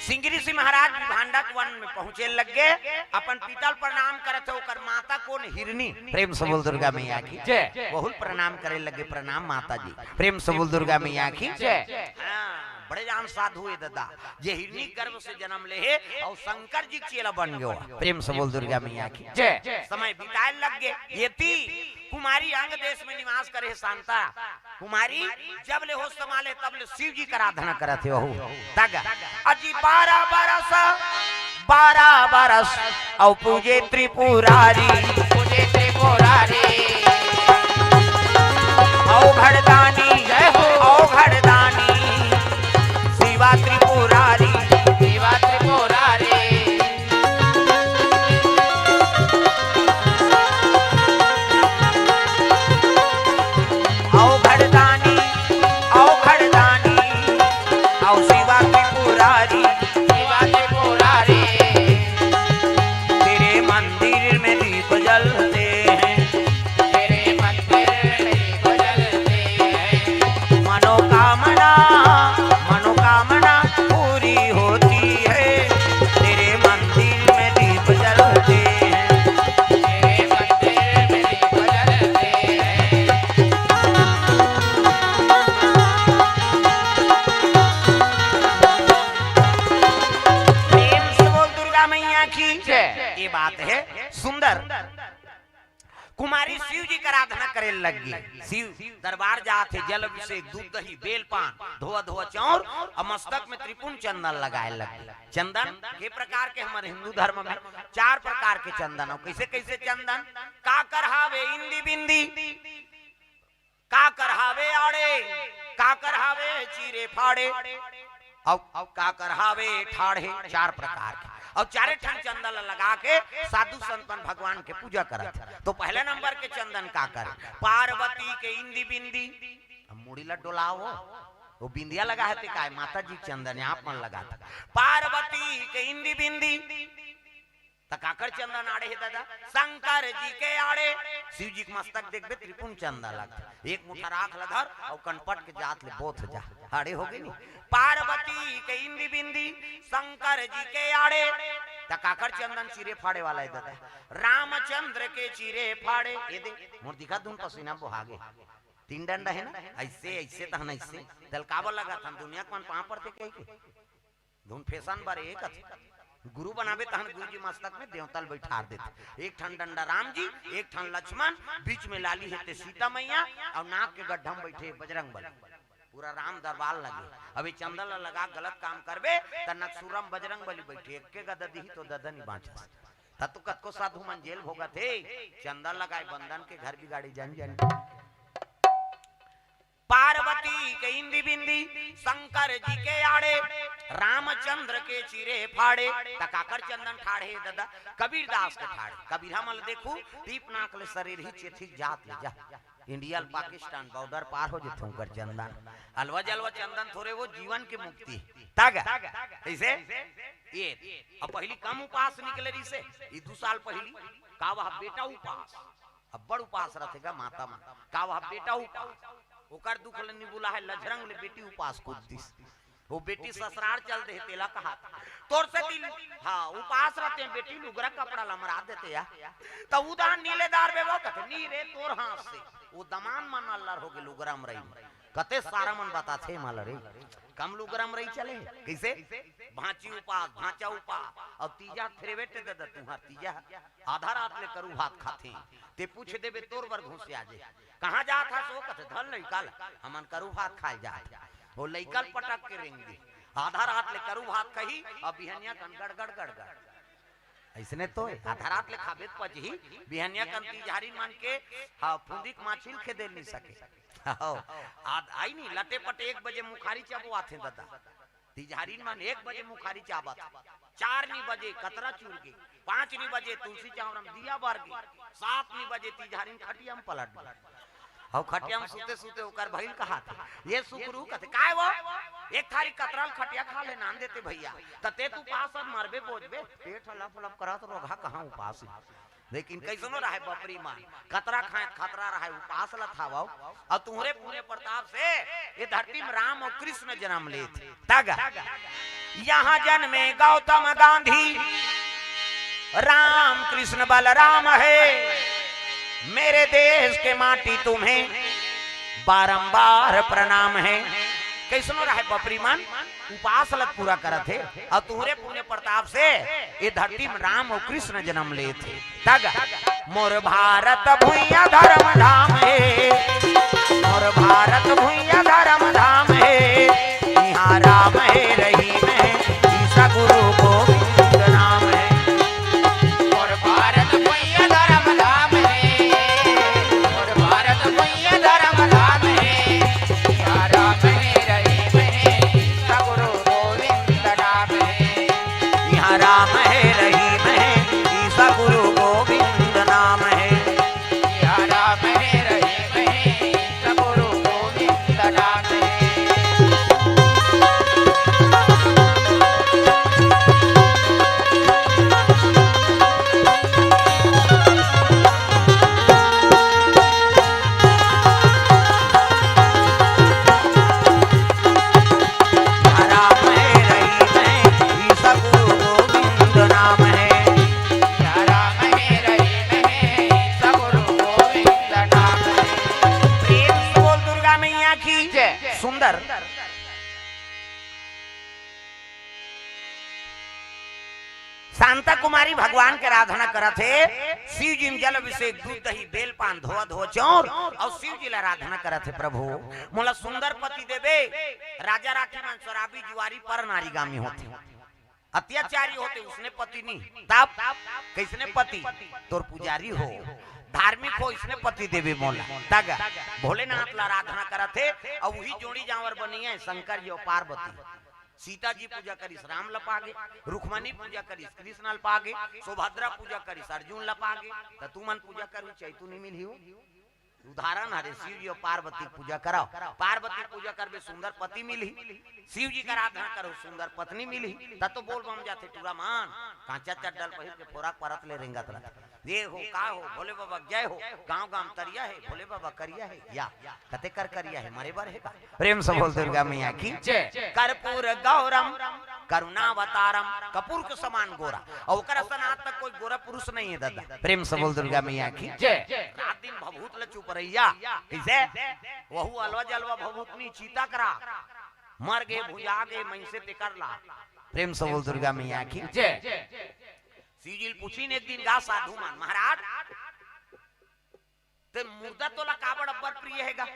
सिंगी ऋषि महाराज विभांडक वन में पहुंचे लग गे, अपन पिता ल प्रणाम करत हे। ओकर माता कोन? हिरनी। प्रेम से बोल दुर्गा मैया की जय। वहू ल प्रणाम करे लग गे, प्रणाम माता जी। प्रेम से बोल दुर्गा मैया की जय। हाँ, बड़े जान साधु हे दादा, जे हिरनी गर्भ से जन्म ले हे अउ शंकर जी के चेला बन गे। प्रेम से बोल दुर्गा मैया की जय। समय बिताए लग गे। येती कुमारी अंग देश में निवास करे हे शांता। कुमारी जब ले होश संभाले तब ले शिव जी के आराधना करत हे। वहू तग अजी बारह बरस, बारह बरस अउ पूजे त्रिपुरारी। पूजे त्रिपुरारी। अउ घरदानी, जय हो। अउ घरदानी शिवा त्रिपुरारी। शिवा त्रिपुरारी। अउ घरदानी, अउ घरदानी, अउ शिवा त्रिपुरारी। शिवा त्रिपुरारी। तेरे मंदिर में दीप जलते हैं। तेरे मंदिर में दीप जलते की जय। ये बात है सुंदर। कुमारी शिव जी के आराधना करे लग गई। शिव दरबार जात हे, जल अभिषेक, दूध दही, बेल पान, धोआ धोआ चाउर और मस्तक में त्रिपुंड चंदन लगाए लग गई। चंदन के प्रकार के हमर हिंदू धर्म में चार प्रकार के चंदन हो। कैसे कैसे चंदन? काकर हावे इंदी बिंदी, काकर हावे आड़े, काकर हावे चीरे फाड़े, और काकर हावे ठाढ़े, चार प्रकार के। और चारे ठन चंदन ला लगा के साधु संतन भगवान के पूजा करत। तो पहले नंबर के चंदन काकर, पार्वती के इंदी बिंदी। अब मुड़ी ला डोलाओ, वो बिंदिया लगा हे ते काय, माता जी चंदन आप मन लगा था। पार्वती के इंदी बिंदी, त काकर चंदन आड़े हे दादा? शंकर जी के आड़े। शिव जी के मस्तक देखबे, त्रिपुंड चंदन लगथे। एक मुठा राख ल धर अउ कनपट के जात ले बोथ जा, आड़े हो गे नी। पार्वती के इंदी बिंदी, शंकर जी के आड़े। त काकर चंदन चीरे फाड़े वाला हे दादा? रामचंद्र के चीरे फाड़े। ये दे, मोर दिखा दुन पसीना बोहा गे। तीन डंडा हे ना, ऐसे, ऐसे तहन ऐसे। तल काबर लगा था दुनिया के मन पाँव पड़थे कहि के? धुन फैशन बर एक गुरु बनाबे तहन गुरु जी मस्तक में देवता ल बैठार देथे। एक ठन डंडा राम जी, एक ठन लक्ष्मण, बीच में लाली हे ते सीता मैया, और नाक के गड्ढा में बैठे बजरंग बली। पूरा राम दरबार लगे। अभी चंदन ल लगा गलत काम करबे त नकसुरम बजरंग बली बैठे, एक के गदा दिही तो ददा नी बांचस। त तो कतको साधु मन जेल भोगत हे, चंदन लगाए बंदन के घर बिगाड़ी जान जान। पार्वती के इंदी बिंदी, शंकर जी के आड़े, रामचंद्र के चीरे फाड़े। त काकर चंदन ठाढ़े ददा? कबीरदास के ठाढ़े। कबीर हमन ल देखू, दीप नाक ले शरीर ही चेथिक जात ले जा। इंडिया ल पाकिस्तान बॉर्डर पार हो जथे उनकर चंदन। अलवा जलवा चंदन थोरे, वो जीवन के मुक्ति। तग ऐसे ये। अब पहली कम उपास निकले रहिसे, ई दू साल पहली का वह बेटा उपास, अब्बड़ उपास रथे गा माता मन। का वह बेटा उपास? ओकर दुख ले निबुला हे, लझरंग ले बेटी उपास कूद दिस। वो बेटी ससुराल चल दे, तेला कहा तोर से दिल, हाँ, उपास रथे बेटी, लुगरा कपड़ा लमरा देते या। त उदान नीले दार बे वो कथे, "नी रे, तोर हाथ से।" वो दमान मन अल्लर हो गे लुगरा मरई में। कते सारा मन बताथे मला रे। कम लुगरा मरई चले हे। कैसे? भांची उपास, भांचा उपास, और तीजा फेरवेट दे दे तुहार तीजा। आधा रात ले करू भात खाथे। ते पूछ देबे तोर बर घुसिया जे। कहाँ जात हस? वो कथे, "धर लइका ल, हमन करू भात खाए जात।" वो लइका ल पटक के रेंग दी। आधा रात ले करू भात खही, और बिहनिया कन गड़गड़ गड़गड़। ऐसने तो हे, आधा रात ले खाबे त पचही, बिहनिया कन तीजहारी मन के, हाँ, फुंदी के माछी ल खेदे नी सके। हाँ, आद-, आई नी, लटे पटे एक बजे मुखारी चबो आथे ददा। तीजहारी मन एक बजे मुखारी चाबत, चार नी बजे कतरा चूर के, पाँच नी बजे तुलसी चावरम दिया बर गे, सात नी बजे तीजहारी खटिया में पलट गे। अउ खटिया में सुते सुते ओकर भइल कहाथे, "ये सुकरू," कथे, "काय वो?" "एक थारी कतरा ल खटिया खा ले नान देते भैया।" "त ते त उपास अस मरबे बोजबे, पेट ह लप लप करत रोगहा कहाँ उपास हे।" लेकिन कैसनो रहे बपरी मन, कतरा खाए खतरा रहे उपास ल थावव। अउ तुहरे पुण्य प्रताप से ये धरती में राम अउ कृष्ण जनम लेत। तग यहाँ जन्मे गौतम गांधी, राम कृष्ण बलराम है, मेरे देश के माटी तुम्हें बारंबार प्रणाम है। कैसनो रहे बपरी मन, उपास ल पूरा करत हे, अउ तुहरे पुण्य प्रताप से ये धरती में राम अउ कृष्ण जनम लेत हे। तग मोर भारत भुइया धर्म धाम हे, मोर भारत भुइया धर्म धाम हे, इहाँ राम हे रहीम हे, ईसा गुरु गोविंद नाम हे। मोर भारत भुइया धर्म धाम हे, मोर भारत भुइया धर्म धाम हे, इहाँ राम हे रहीम हे, ईसा गुरु गोविंद नाम हे। इहाँ राम हे रहीम हे, ईसा गुरु गोविंद नाम हे। इहाँ राम हे रहीम हे, ईसा गुरु गोविंद नाम हे। शांता कुमारी भगवान के आराधना करत हे, शिव जी म जल अभिषेक, दूध, दही, बेल, पान, धोआ, धोआ, चौर, अउ शिव जी ला आराधना करत हे, "प्रभु, मोला सुंदर पति देबे।" राजा राठी मन शराबी, जुआरी, पर नारीगामी होथे, अत्याचारी होथे, उसने पति नहीं। तब कइसने पति? तोर पुजारी हो, धार्मिक हो, इसने पति देबे मोला। तग भोलेनाथ ला आराधना करत हे, अउ उही जोड़ी जांवर बनी हे शंकर जी अउ पार्वती। सीता जी पूजा करिस, राम ल पागे, रुक्मणी पूजा करिस, कृष्ण ल पागे, सुभद्रा पूजा करिस, अर्जुन ल पागे। त तुमन पूजा करहू, चैतू नहीं मिलही हो। उदाहरण हरे, शिव जी अउ पार्वती के पूजा करव, पार्वती के पूजा करबे, सुंदर पति मिलही, शिव जी के आराधना करहू, सुंदर पत्नी मिलही। त तो बोल बम जाथे टूरा मन, कांचा चड्डल पहिर के फोरक परत ले रेंगत रथे। ये हो, का हो, भोले बाबा के जय हो, गांव गांव तरिया हे, भोले बाबा करिया हे, या कते कर करिया हे, मरे बर हे का? प्रेम से बोल दुर्गा मैया की जय। कर्पूर गौरम करुणावतारम, कपूर के समान गोरा, अउ ओकर असन आज तक कोई गोरा पुरुष नहीं हे दादा। प्रेम से बोल दुर्गा मैया की जय। रात दिन भभूत ल चुप रहिया, कइसे? वहू अलवा जलवा भभूत नहीं, चीता करा, मर गे, भुंजा गे, मइनसे तेकर ला। प्रेम से बोल दुर्गा मैया की जय। शिव जी ल पूछिन एक दिन गा साधु मन, "महाराज, ते मुर्दा तोला काबर अब्बड़ प्रिय हे गा?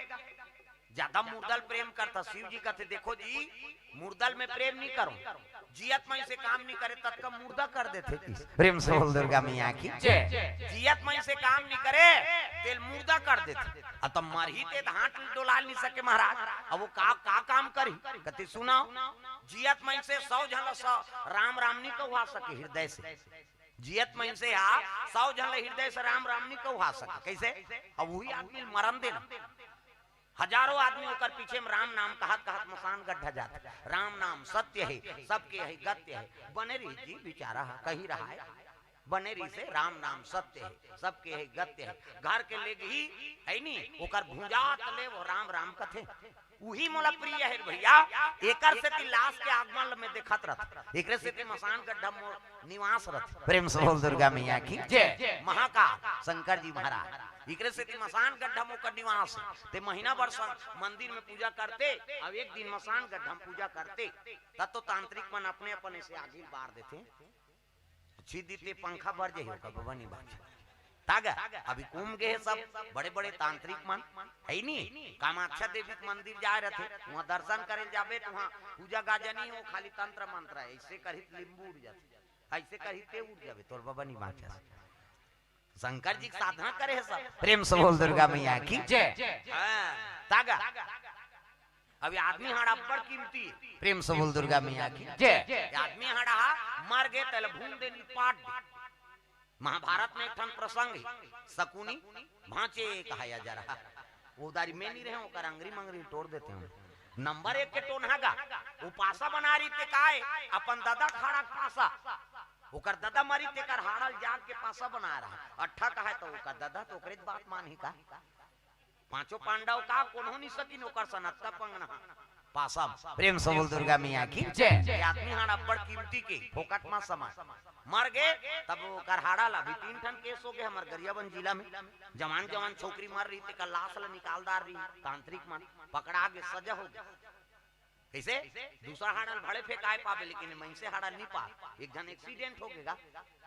ज्यादा मुर्दा ल प्रेम करथा।" शिव जी कथे, "देखो जी, मुर्दा ल मैं प्रेम नहीं करूं, जियत मइनसे काम नहीं करे, ततका मुर्दा कर देथे।" प्रेम से बोल दुर्गा मैया की जय। जियत मइनसे काम नहीं करे, तेल मुर्दा कर देथे। अब त मरही ते हाथ डोला नहीं सके महाराज, अब वो का, का काम करही? कथे, सुनव, जियत मइनसे सौ झन ल स-, राम राम नहीं कहवा सके हृदय से। जियत मइनसे हा सौ झन ल हृदय से राम राम नहीं कहवा सके। कइसे? अब उही आदमी ल मरन देना। हजारों आदमी ओकर पीछे म राम नाम कहत कहत मसान गड्ढा जाथे। राम नाम सत्य हे, सबके हे गत्य हे। बने रही जी, बिचारा हा कही रहा हे, बने रही से, "राम नाम सत्य हे, सबके हे गत्य हे।" घर के लेगही हे नी, ओकर भुंजात ले वो राम राम कथे। उही मोला प्रिय हे भैया, एकर सेती लाश के आगमन ल मैं देखत रहत, एकरे सेती मसान गड्ढा मोर निवास रथे। प्रेम से बोल दुर्गा मैया की जय। महाकाल शंकर जी महाराज, एकरे सेती मसान गड्ढा म ओकर निवास हे। ते महीना भर सन मंदिर में पूजा करते, अब एक दिन मसान गड्ढा म पूजा करते, तब तो तांत्रिक मन अपने अपने से आगी बार देथे। छिदी ते पंखा बर जाही ओकर बबा नहीं बात। तागा, अभी कुम गे हे सब बड़े बड़े तांत्रिक मन, हे नी? कामाख्या देवी के मंदिर जाए रथे, वहाँ दर्शन करे ल जाबे त वहाँ पूजा गाजा नहीं हो, खाली तंत्र मंत्र हे। ऐसे करही त लिंबू उड़ जाथे, ऐसे करही ते उड़ जाबे, तोर बबा नहीं बाँचस। शंकर जी के साधना करे हे सब। प्रेम से बोल दुर्गा मैया की जय। हाँ, तागा। अब ये आदमी हाड़ा अब्बड़ कीमती हे। प्रेम से बोल दुर्गा मैया की जय। ये आदमी हाड़ा हा मर गे, तेला भून दे, नहीं पाट दे। महाभारत में एक ठन प्रसंग हे, शकुनी भांचे कहाया जा रहा। वो उदारी में नहीं रहे, ओकर अंगरी मंगरी तोड़ देते हैं। नंबर एक के टोनहा गा, वो पासा बना रही ते काय, अपन ददा खाड़ा के पासा। ओकर ददा मरी तेकर हाड़ा ल जाग के पासा बना रहा। अट्ठा कहे तो ओकर ददा तो ओकरे बात मानही का? पांचों पांडव का कोनो नहीं सकिन ओकर सन अत्ता पंगना। पासा म। प्रेम से बोल दुर्गा मैया की जय। ये आदमी हाड़ा अब्बड़ कीमती के, फोकट म समय। मर गे, तब ओकर हाड़ा ला भी तीन ठन केस हो गे हमर गरियाबंद जिला में। जवान जवान छोकरी मर रही, तेकर लाश ला निकाल डार रही, तांत्रिक मन पकड़ा गे, सजा हो गे। कइसे? दूसरा हाड़ा ल भले फेंकाए पाबे, लेकिन मइनसे हाड़ा ल नहीं पा। एक झन एक्सीडेंट हो गे गा।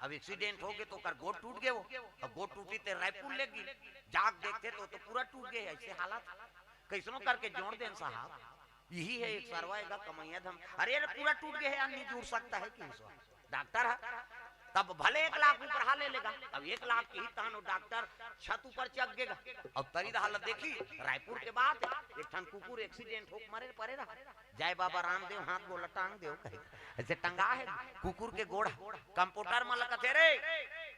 अब एक्सीडेंट हो गे तो ओकर गोड़ टूट गे वो। अब गोड़ टूटी ते रायपुर ले गे। जाग देखते तो, तो पूरा टूट गे हे, ऐसे हालत। कइसनो करके जोड़ देन साहब। यही हे एक सरवा एगा कमैया धम। अरे, अरे, पूरा टूट गे हे यार, नहीं जुड़ सकता है कि इसको? डॉक्टर हे, तब भले एक लाख ऊपर हा ले लेगा। अब एक लाख के ही तहन वो डॉक्टर छत ऊपर चढ़ गेगा। अब तरी दहा ल देखी, रायपुर के बात हे, एक ठन कुकुर एक्सीडेंट होके मरे परे रहा। जय बाबा रामदेव, हाथ गोड़ ल टांग देव कहे। ऐसे टंगा हे कुकुर के गोड़। कंपाउंडर मन ल कथे, "रे,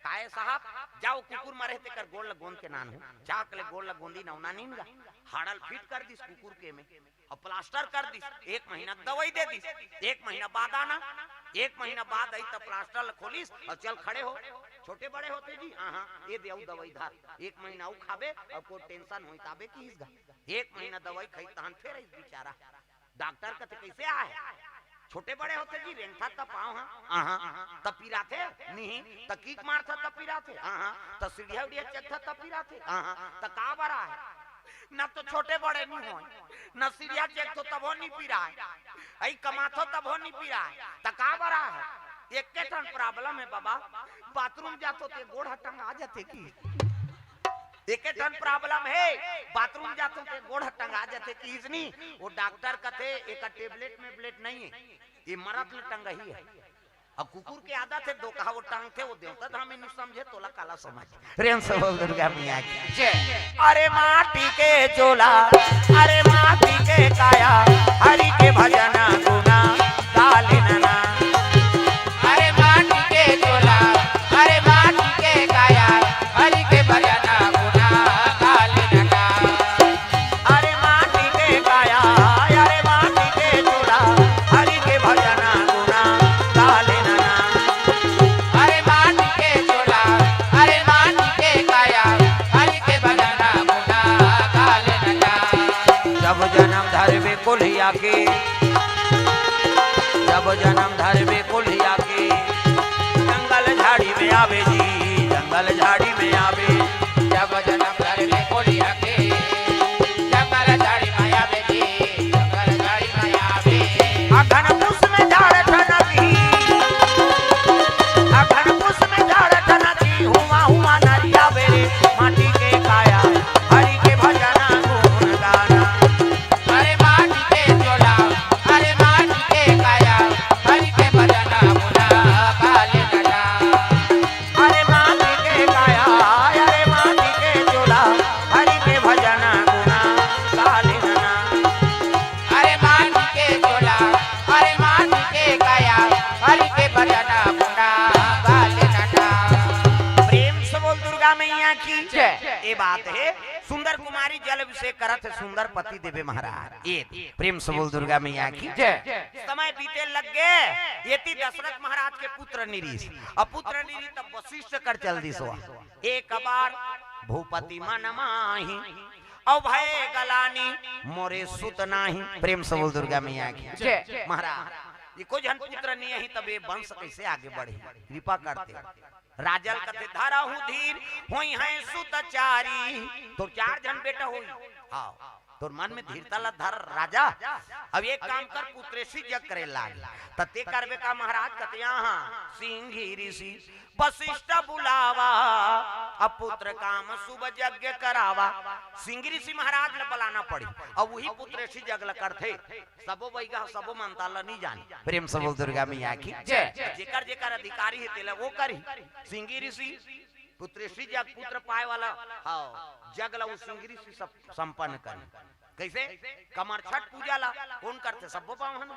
काहे साहब, जाओ कुकुर मरे तेकर गोड़ ल गोंद के लानहू।" जाके ले गोड़ ल गोंदिन, ओना नीन गा। हाड़ा ल फिट कर दिस कुकुर के में। अब प्लास्टर कर दिस, एक महीना के दवाई दे दिस, एक महीना बाद आना, एक महीना बाद आई त प्लास्टर ल खोलिस अउ चल खड़े हो। छोटे बड़े होथे जी, हाँ, हाँ, ये दे अउ दवाई धर, एक महीना अउ खाबे, अउ कोई टेंशन होई ताबे किहिस गा। एक महीना दवाई खाई तहन फेर आइस बेचारा। डॉक्टर कथे, "कइसे आहे?" "छोटे बड़े होथे जी, रेंगथा त पाँव हा, आहा, त पिराथे, निही, त किक मारथा त पिराथे, आहा, त सीढ़िया उड़िया चघथा त पिराथे, आहा, त का बर आहे?" "न तो छोटे बड़े नहीं होय, न सीढ़िया चघथो तभो नहीं पिराय, अई कमाथो तभो नहीं पिराय, त का बर आहे?" एके ठन problem हे बाबा, बाथरूम जाथो ते गोड़ ह टंगा जाथे कि? एके ठन problem हे, बाथरूम जाथो ते गोड़ ह टंगा जाथे कि? इसनी वो डॉक्टर कथे, "एका tablet में ब्लेट नहीं है, ये मरत ले टंगही है।" अब कुकुर के आदत हे, दो कहा वो टांगथे, वो देवता धाम में नहीं समझे, तोला काला समझ। प्रेम से बोल दुर्गा मैया की। जय। अरे माटी के चोला, अरे माटी के काया, हरि के भजन गुना गाले नना। अरे माटी के चोला, अरे माटी के काया, हरि के भजन गुना गाले नना। अरे माटी के काया, अरे माटी के चोला, हरि के भजन गुना गाले नना। अरे माटी के चोला, अरे माटी के काया, हरि के भजन गुना गाले नना। जब जन्म धरबे कोलिया के, जब जन्म धरबे कोलिया के, जंगल झाड़ी में आवे जी, जंगल झाड़ी में आवे। जब जन्म धरबे कोलिया के, जंगल झाड़ी में आवे जी, जंगल झाड़ी में आवे। अखन पुस में झाड़ ठनकी, अखन पुस में झाड़ ठनकी, हुआ हुआ नरिया बेरे, माटी के काया, हरि के भजन गुण गाना। अरे माटी के चोला, अरे माटी के काया, हरि के भजन गुना गाले नना। अरे माटी के काया, अरे माटी के चोला, हरि के भजन गुना गाले नना। अरे माटी के चोला, अरे माटी के काया, हरि के भजन गुना गाले नना। प्रेम से बोल दुर्गा मैया की जय। ये बात हे, सुंदर कुमारी जल अभिषेक करत हे सुंदर पति देवे महाराज। ये प्रेम से बोल दुर्गा मैया की जय। समय बीते लग गे, एती दशरथ महाराज के पुत्र निरीस, अब पुत्र निरीस तब वशिष्ठ कर चल दिस। एक बार भूपति मन माही, अउ भय गलानी मोरे सुत नाही। प्रेम से बोल दुर्गा मैया की जय। महाराज, ये कोई जन पुत्र नहीं है, तब ये वंश कैसे आगे बढ़े? कृपा करते। राजल कथे धरहु धीर, होई हैं सुत चारी। तोर चार झन बेटा होई। हाँ, तोर मन में धीरता ला धर राजा। अब एक काम कर, पुत्रेसी जग करे लाग। त ते करबे का महाराज? कथे हाँ, सिंघी ऋषि वशिष्ठ बुलावा, अब पुत्र काम शुभ यज्ञ करावा। सिंघी ऋषि महाराज ला बुलाना पड़ी, अब वही पुत्रेसी जग ला करथे। सबो बइगा, सबो मंता ला नहीं जाने। प्रेम से बोल दुर्गा मैया की जय। जेकर जेकर अधिकारी हे, तेला वो करही। सिंघी ऋषि पुत्रेसी जग पुत्र पाए वाला, हाँ, जग ला वो सिंघी ऋषि सब संपन्न करे। कैसे? कमर छठ पूजा ला कौन करथे? सबो पावन।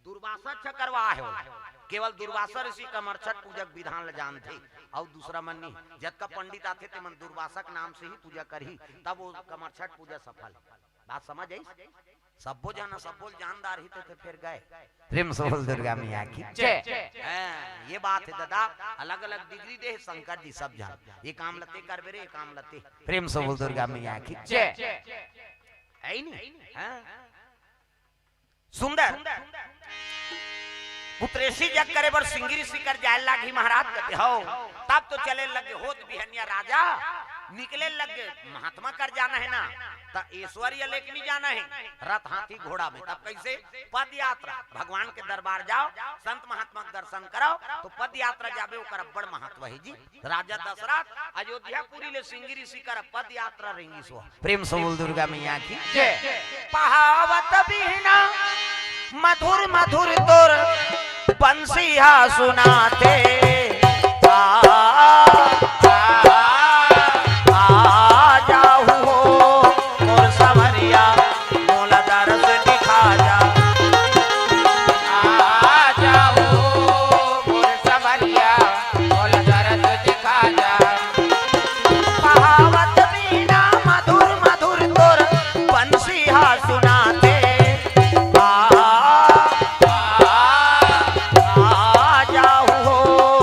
दुर्वासा अच्छा करवा हे ओला। केवल दुर्वासा ऋषि कमर छठ पूजा के विधान ला जानथे, अउ दूसरा मन नहीं। जतका पंडित आथे, ते मन दुर्वासा के नाम से ही पूजा करही, तब वो कमर छठ पूजा सफल। बात समझ आइस? सब्बो जन, सब्बो जानदार ही थे, थे फिर गए। प्रेम से बोल दुर्गा मैया की जय। हाँ, ये बात हे दादा, अलग-अलग डिग्री दे हे शंकर जी सब जन। ये काम ला ते करबे रे, ये काम ला ते। प्रेम से बोल दुर्गा मैया की जय। हे ही नहीं? हाँ। सुंदर पुत्रेसी जग करे बर सिंघी ऋषि कर जाए लागी महाराज कथे, "हौ।" तब तो चले लगे होत बिहनिया राजा, निकले लगे, महात्मा कर जाना हे ना, त ईश्वरीय लेक नहीं जाना हे, रथ हाथी घोड़ा में। तब कैसे? पद यात्रा, भगवान के दरबार जाओ, संत महात्मा के दर्शन कराओ, तो पद यात्रा जाबे, ओकर अब्बड़ महत्व हे जी। राजा दशरथ अयोध्यापुरी ले सिंघी ऋषि कर पद यात्रा रेंगिस। प्रेम से बोल दुर्गा मैया की जय। पहावत बिहना मधुर मधुर तोर बंसी हा सुनाथे। आ, आ, आ जाहू हो मोर संवरिया, मोला दरस दिखा जा। आ जाहू मोर संवरिया, मोला दरस दिखा जा। पहावत बिहना मधुर मधुर तोर बंसी हा सुनाथे। आ, आ, आ जाहू हो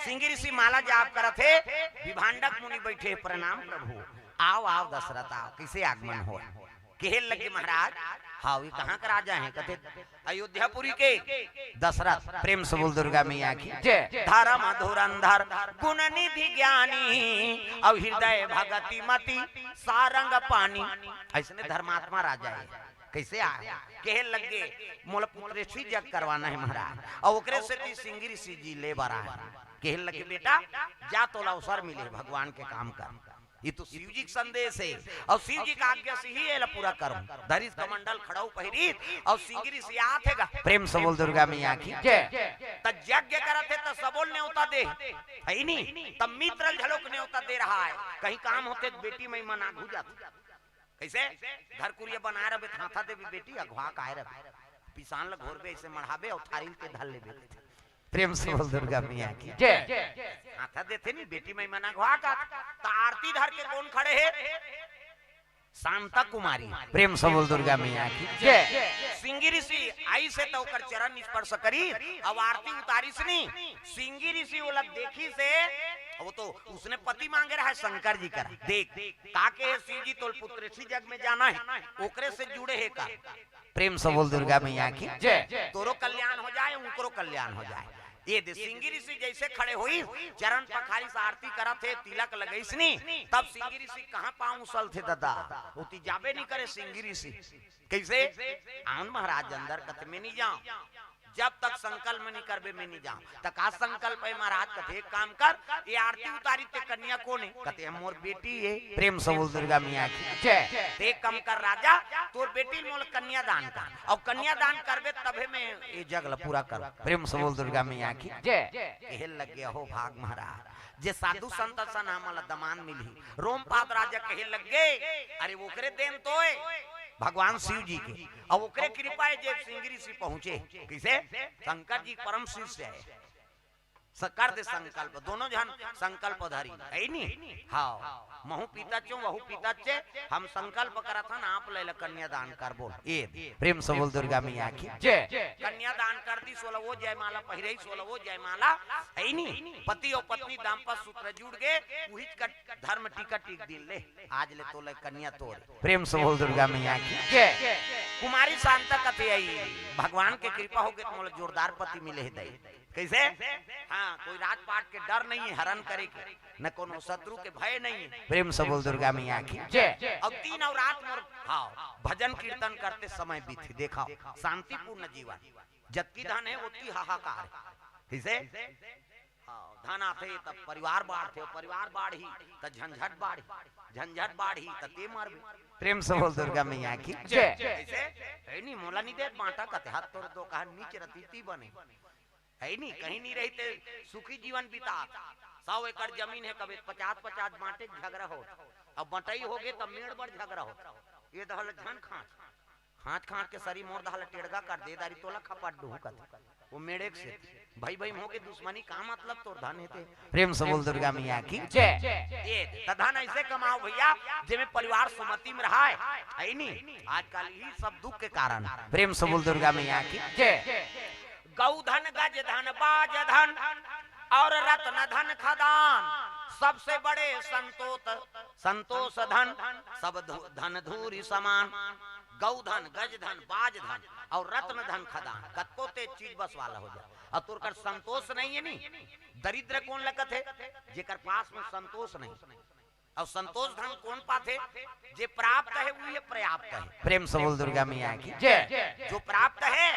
सिंगी ऋषि माला जाप करत हे, विभांडक मुनि बइठे हे, "प्रणाम प्रभु, आव, आव दशरथ, आव, कइसे आगमन होय?" कहे लगे, "महाराज, हाव, ये कहाँ के राजा हे?" कथे, "अयोध्यापुरी के दशरथ।" प्रेम से बोल दुर्गा मैया की जय। "धर्म धुरंधर गुण निधि ज्ञानी, अउ हृदय भगति मति सारंग पानी।" अइसने धर्मात्मा राजा हे। कइसे आय? कहे लगे, "मोला पुत्रेष्ठी जग करवाना हे महाराज, अउ ओकरे सेती सिंगी ऋषि जी ले बर आय।" कहे लगे, "बेटा, जा, तोला अवसर मिले, भगवान के काम कर।" ये तो शिव जी के संदेश हे, अउ शिव जी के आज्ञा से ही एला पूरा करूं। धरिस कमंडल खड़ाऊ पहिरिस, अउ सिंगी ऋषि आत हे गा। प्रेम से बोल दुर्गा मैया की जय। त यज्ञ करत हे त सबोल नेवता दे, हे नी? त मित्र ल घलोक नेवता दे रहा हे, कहीं काम होथे त बेटी मई मन आघू जाथे। कइसे? घर कुरिया बनाए रहिबे, हाथा देबे, बेटी अघवा के आए रहिबे, पिसान ल घोरबे, अइसे मढ़ाबे अउ थारी ल ते धर लेबे। प्रेम से बोल दुर्गा मैया की जय। हाथा देथे नी, बेटी मई मन अघवा के, त आरती धर के कोन खड़े हे? शांता कुमारी। प्रेम से बोल दुर्गा मैया की जय। सिंगी ऋषि आइस हे त ओकर चरण स्पर्श करिस, अउ आरती उतारिस नी, सिंगी ऋषि ओला देखिस हे, वो तो उसने पति मांगे रहा हे शंकर जी करा। देख, का कहे हे शिव जी, तोल पुत्रेष्ठी जग में जाना हे, ओकरे से जुड़े हे का? प्रेम से बोल दुर्गा मैया की जय। तोरो कल्याण हो जाए, उनकरो कल्याण हो जाए। ये दे सिंगी ऋषि जइसे खड़े होइस, चरण पखारिस, आरती करत हे, तिलक लगइस नी, तब सिंगी ऋषि कहाँ पाँव उछलथे दादा, ओती जाबे नी करे सिंगी ऋषि। कइसे? आवन महाराज अंदर, कथे मैं नी जांव, जब तक संकल्प नी करबे मैं नी जांव। त का संकल्प हे महाराज? कथे एक काम कर, ये आरती उतारिस ते कन्या कोन हे? कथे हम मोर बेटी हे। प्रेम से बोल दुर्गा मैया की जय। ते एक काम कर राजा, तोर बेटी ल मोला कन्या दान कर, अउ कन्या दान करबे तभे मैं ये जग ल पूरा करूं। प्रेम से बोल दुर्गा मैया की जय। कहे लगे, "अहो भाग महाराज, जे साधु संत असन हमला दमांद मिलही।" रोमपाद राजा कहे लगे, "अरे ओकरे देन तो हे भगवान शिव जी के, अउ ओकरे कृपा हे जे सिंगी ऋषि पहुंचे।" कइसे? शंकर जी परम शिष्य हे। स-, कर दे संकल्प, दोनों झन संकल्प धरी, हे नी? हाव, महू पीतच हों, वहू पीतच हे, हम संकल्प करत हन, आप ले ल कन्यादान करबो। ए, प्रेम से बोल दुर्गा मैया की जय। कन्यादान कर दिस, ओला वो जयमाला पहिरइस, ओला वो जयमाला, हे नी? पति अउ पत्नी दाम्पत्य सूत्र जुड़ गे, उहीच कर धर्म टीका टीक दिन ले, आज ले तोले कन्या तोर। प्रेम से बोल दुर्गा मैया की जय। कुमारी शांता कथे आई, भगवान के कृपा होगे त मोला जोरदार पति मिले हे दाई। कइसे? हाँ, कोई राजपाट के डर नहीं हे हरण करे के, न कोनो शत्रु के भय नहीं हे। प्रेम से बोल दुर्गा मैया की जय। अउ दिन अउ रात मोर, हाँ, भजन कीर्तन करते समय बीती। देखव, शांतिपूर्ण जीवन। जतकी धन हे, ओतकी हाहाकार हे। कइसे? हाँ, धन आथे त परिवार बाढ़थे, परिवार बाढ़ही त झंझट बाढ़ही, झंझट बाढ़ही त ते मरबे। प्रेम से बोल दुर्गा मैया की जय। कइसे? हे नी, मोला नी देत बांटा कथे, हाथ तोर दो कहा नीच रतिती बने। हे नी, कहीं नी रही ते सुखी जीवन बितात। सौ एकड़ जमीन हे, कबे पचास पचास बांटे के झगड़ा होत, अब बंटई होगे त मेड़ बर झगड़ा होत। ये दहल झन खांच, खांच खांच के सरी मोर दहल टेड़गा कर दे दारी तोला खपट डुहू कथे। वो मेड़े के सेती भई भई मोके दुश्मनी का मतलब तोर धन हे ते। प्रेम से बोल दुर्गा मैया की जय। ए, त धन अइसे कमाव भइया, जेमे परिवार सुमति में रहय, हे नी? आजकल इही सब दुख के कारण। प्रेम से बोल दुर्गा मैया की जय। गौ धन, गज धन, बाज धन अउ रत्न धन खदान, सबसे बड़े संतोष, संतोष धन, सब धु-, धन धूरि समान। गौ धन, गज धन, बाज धन अउ रत्न धन खदान, कतको तेज चीज बस वाला हो जाय, अउ तोर कर संतोष नइ हे नी, दरिद्र कोन ल कथे? जेकर पास में संतोष नहीं। अउ संतोष धन कोन पाथे? जे प्राप्त हे, उही पर्याप्त हे। प्रेम से बोल दुर्गा मैया की जय। जो प्राप्त हे,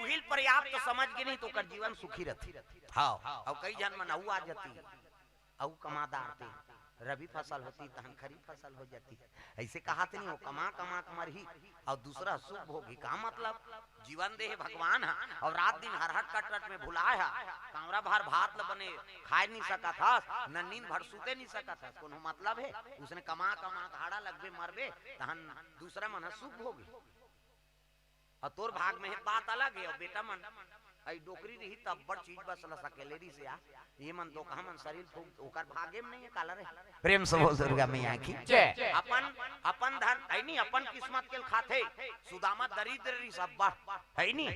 उही ल पर्याप्त समझ गे नहीं, त ओकर जीवन सुखी रथे। हाँ, अउ कई झन मन अउ आ जाती, अउ कमा डारते, रबी फसल होती, तहन खरीफ फसल हो जाती। अइसे कहाथे नहीं, वो कमा कमा के मरही, अउ दूसरा सुख भोगी। का मतलब? जीवन दे हे भगवान ह, अउ रात दिन हरहट कटरट में भुलाय ह। कांवरा भर भात ल बने खाय नी सकत हस, न नींद भर सुते नी सकत हस, कोनो मतलब हे? उसने कमा कमा के हाड़ा लगबे मरबे, तहन दूसरा मन ह सुख भोगी। अउ तोर भाग में हे बात अलग हे, अउ बेटा मन, अई डोकरी रही त अब्बड़ चीज बस ल सकेले रही से आ। ये मन तो कहा मन सरीर फूक, ओकर भागे में नहीं हे, काला रहे। प्रेम से बोल दुर्गा मैया की जय। अपन, अपन धन, हे नी, अपन किस्मत के ल खाथे। सुदामा दरिद्र रही सब बड़, हे नी,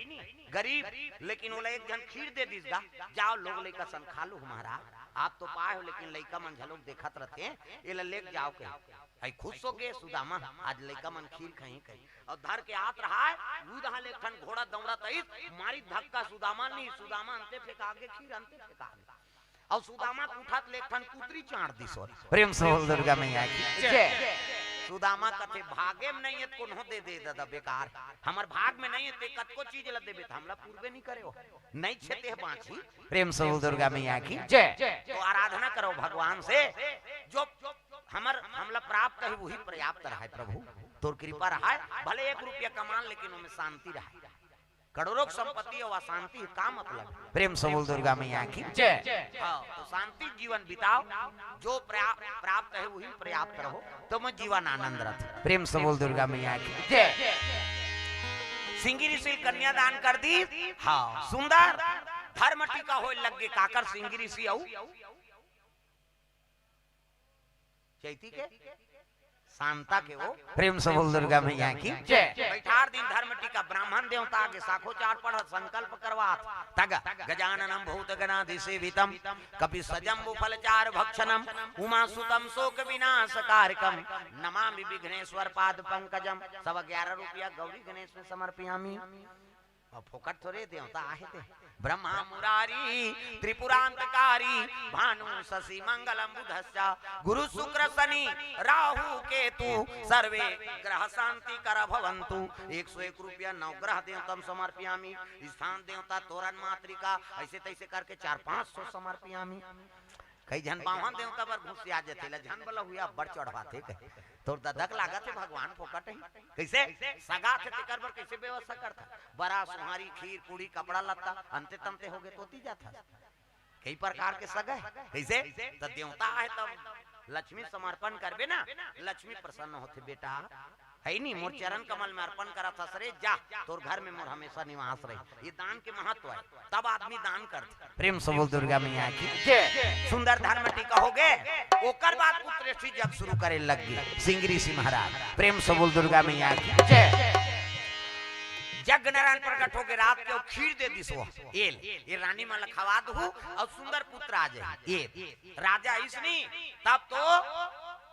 गरीब, लेकिन ओला एक झन खीर दे दिस गा, जाव लोग लइका सन खा लू महाराज। आप तो पाए हो, लेकिन लइका मन घलोक देखत रथे, एला लेके जाओ कही। अई खुश हो गे सुदामा, आज लइका मन खीर खाही कही। अउ धर के आत रहाय, उदहा ले एक ठन घोड़ा दौड़त आइस, मारी धक्का सुदामा नहीं, सुदामा अंते फेंका गे, खीर अंते फेंका गे। अउ सुदामा के उठत ले एक ठन कुतरी चांट दिस होय। प्रेम से बोल दुर्गा मैया की जय। सुदामा कथे, भागे में नहीं हे त कोनो दे दे ददा बेकार, हमर भाग में नहीं हे ते कतको चीज ल देबे त हमला पूरबे नहीं करे हो, नहीं छेते बांची। प्रेम से बोल दुर्गा मैया की जय। तो आराधना करो भगवान से, जो हमर, हमला प्राप्त हे, वही पर्याप्त रहाय प्रभु। तोर कृपा रहाय, भले एक रुपया कमान, लेकिन ओमे शांति रहाय। करोड़ों की संपत्ति अउ अशांति का मतलब? प्रेम से बोल दुर्गा मैया की जय। हाँ, तो शांति जीवन बिताओ, जो प्रा-, प्राप्त हे, वही पर्याप्त रहो, तो मैं जीवन आनंद रथ। प्रेम से बोल दुर्गा मैया की जय। सिंगी ऋषि कन्यादान कर दी। हाँ, सुंदर धर्म टीका होय लग गे। काकर सिंगी ऋषि अउ चैती के शांता के वो। प्रेम से बोल दुर्गा मैया की जय। बैठार दिन धर्म टीका, ब्राह्मण देवता आगे साखोचार पढ़त संकल्प करवात। तग गजाननम भूत गणाधि सेवितम कपि सजम्बु फल चार भक्षणम उमा सुतम शोक विनाश कारकम नमामि विघ्नेश्वर पाद पंकजम। सब ग्यारह रुपया गौरी गणेश में समर्पयामी। अब फोकट थोरे देवता आहे ते। ब्रह्मा मुरारी त्रिपुरांतकारी भानु शशि मंगलम बुधश्च गुरु शुक्र शनि राहु केतु सर्वे ग्रह शांति कर भवंतु। एक सौ एक रुपया नवग्रह देवतम समर्पयामी, स्थान देवता तोरण मातृका, ऐसे तैसे करके चार पांच सौ समर्पयामी। कई झन बावन देवता बर घुसिया जथे, ला झन बला हुआ बड़ चढ़वाथे कहे। तोर ददक लागत हे भगवान फोकट ही। कैसे? सगा थे तेकर बर कैसे व्यवस्था करथा? बरा, सुहारी, खीर, पूड़ी, कपड़ा लत्ता, अंते तंते होगे तोती जाथा। कई प्रकार के सगा हे। कैसे? त देवता हे तब लक्ष्मी समर्पण करबे ना, लक्ष्मी प्रसन्न होथे बेटा। है नी, मोर चरण कमल में अर्पण करत हस रे, जा, तोर घर में मोर हमेशा निवास रहे। ये दान के महत्व है, तब आदमी दान करथे। प्रेम से बोल दुर्गा मैया की जय। सुंदर धर्म टीका हो गए, ओकर बाद पुत्रेष्ठी जग शुरू करे लग गए सिंगरी सिंह महाराज। प्रेम से बोल दुर्गा मैया की जय। जग नारायण प्रकट हो गए, रात के खीर दे दिस वो, एल, ये रानी मन ल खवा दहू और सुंदर पुत्र आ जाए। ये राजा इसनी, तब तो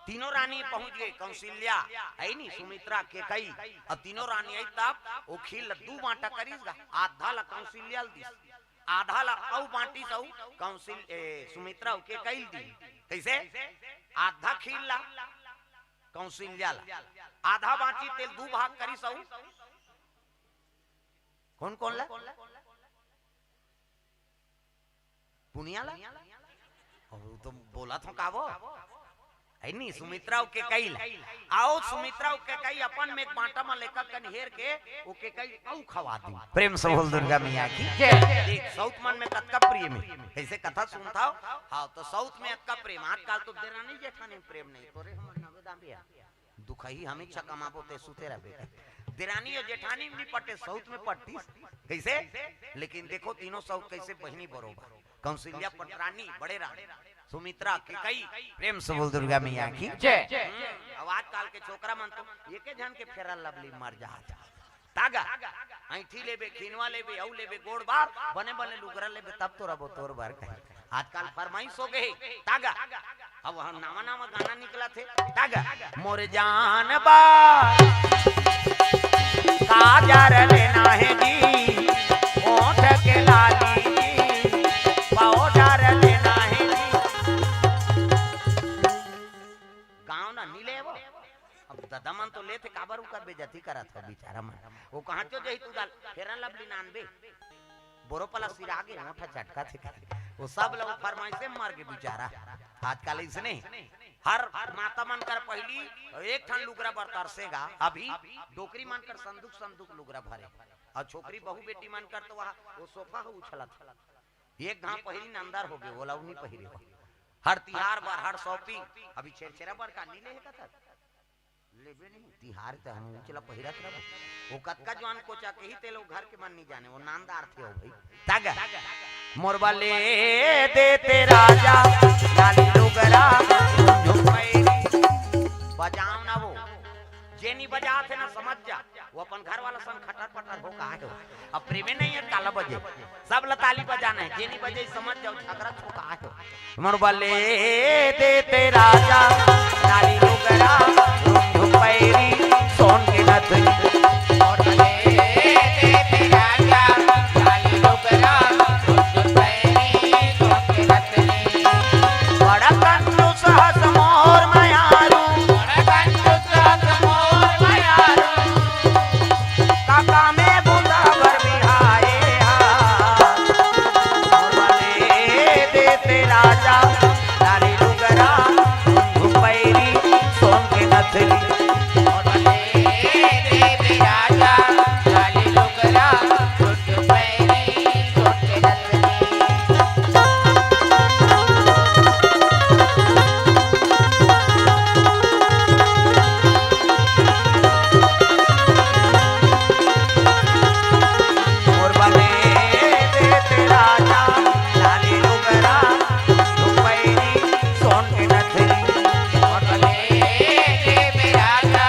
तीनों रानी पहुंच गई, कौशल्या, है नी, सुमित्रा, केकई, और तीनों रानी आई तब वो खीर ल दू बांटा करिस गा, आधा ला कौशल्या ल दिस, आधा ला अउ बांटिस अउ कौशिल-, ए, सुमित्रा अउ केकई ल दी। कैसे? आधा खीर ला कौशल्या ला, आधा बांची तेल दू भाग करिस अउ कौन कौन ला? पुनिया ला? अउ तो बोलत हो का वो? है नी, सुमित्रा अउ केकई ला। अउ सुमित्रा अउ केकई अपन में एक बांटा में लेकर कनिहेर के, वो केकई अउ खवा दी। प्रेम से बोल दुर्गा मैया की जय। देख, साउथ मन में कतका प्रेम हे। कैसे कथा सुनथव? हाँ, तो साउथ में अतका प्रेम। आजकल तो देरानी जेठानी में प्रेम नहीं। तोरे हमर नवे दाम भी है। दुखही हमेशा कमाबो ते सुते रहबे। देरानी अउ जेठानी में नहीं पटे, साउथ में पट्टी। कैसे? लेकिन देखो तीनों साउथ कैसे बहिनी बरोबर। कौशल्या पटरानी, बड़े रानी, सुमित्रा, केकई। प्रेम से बोल दुर्गा मैया की जय। हम्म, अब आजकल के छोकरा मन तो एके झन के फेरा लवली मर जात। तागा, ऐंठी लेबे, खिनवा लेबे, अउ लेबे, गोड़ बार, बने बने लुगरा लेबे, तब तो रबो तोर बर कहे। आजकल फरमाइश हो गए, तागा। अब हम नावा नावा गाना निकला थे, तागा। मोर जान बा काजर लेना है जी, ओठ के लाली जी, पाउडर लेना है जी। गाँव ना नी लेवो। अब ददा मन तो लेथे, काबर उकर बेइज्जती करत हो बेचारा मन। वो कहाँ चो जही तू दाल, फेरन लवली नानबे। बोरो पला सिरा गे, ओठा चटका थे। वो सब लोग फरमाइशे मर गे बेचारा। आजकल इसने हर माता मन कर पहली एक ठन लुगरा बर तरसेगा। अभी डोकरी मन कर संदूक संदूक लुगरा भरे। और छोकरी बहू बेटी मन कर तो वह, वो सोफा हो उछलत। एक घाव पहिरी न अंदर हो गए, ओला उ नहीं पहिरे हो। हर तिहार बर, हर shopping, अभी छेरछेरा बर का नहीं लेहे का था? लेबे नहीं, तिहार ते हम उचला पहिरत रहबो। वो कतका जवान कोचा के ही ते लोग घर के मन नहीं जाने, वो नांदार थे हो भाई। तग मोर बले देते राजा, लाली लुगरा, झुमैरी। बजाओ ना वो, जे नहीं बजात हे ना समझ जा, वो अपन घर वाला संग खटर पटर हो का हे। अब प्रेमे नहीं हे, काला बजे, सब ला ताली बजाना हे, जे नहीं बजे समझ जाओ, झगड़ा हो का हे। मोर बले देते राजा, लाली लुगरा, झुम झुम पैरी, सोन के नथनी। मोर बले देते राजा, लाली लुगरा, झुम झुम पैरी, सोन के नथनी। बड़ा कंजूस हस मोर मयारू। बड़ा कंजूस हस मोर मयारू। काका में बूता बर बिहाए हा। मोर बले देते राजा, लाली लुगरा, झुम पैरी, सोन के नथनी। मोर बले देते राजा, लाली लुगरा, झुम पैरी, सोन के नथनी। मोर बने देते राजा, लाली लुगरा, झुम पैरी, सोन के नथनी। मोर बने देते राजा,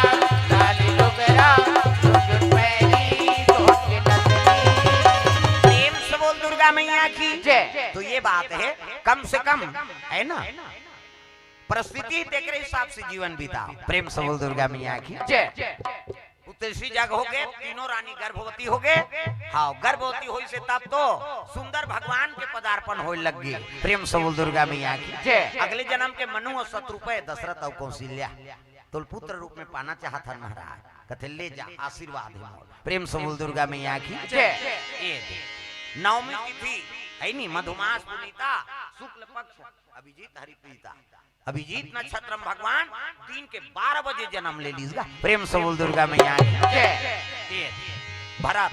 लाली लुगरा, झुम पैरी, सोन के नथनी। प्रेम से बोल दुर्गा मैया की जय। तो ये बात है, कम से कम, है ना, परिस्थिति तेकरे हिसाब से जीवन बिताओ। प्रेम से बोल दुर्गा मैया की जय। उत्तरसी जग हो गए, तीनों रानी गर्भवती हो गए। हाँ, गर्भवती होई से तब तो सुंदर भगवान के पदार्पण होए लग गए। प्रेम से बोल दुर्गा मैया की जय। अगले जन्म के मनु और शत्रु पे दशरथ और कौशल्या तोल पुत्र रूप में पाना चाहत हन महाराज। कथे ले जा, आशीर्वाद है मोर। प्रेम से बोल दुर्गा मैया की जय। ए दे। नवमी तिथि है नी, मधुमास पुनीता, शुक्ल पक्ष, अभिजीत हरिप्रीता। अभिजीत नक्षत्र में भगवान दिन के बारह बजे जन्म ले लीस गा। प्रेम से बोल दुर्गा मैया की जय। ये भरत,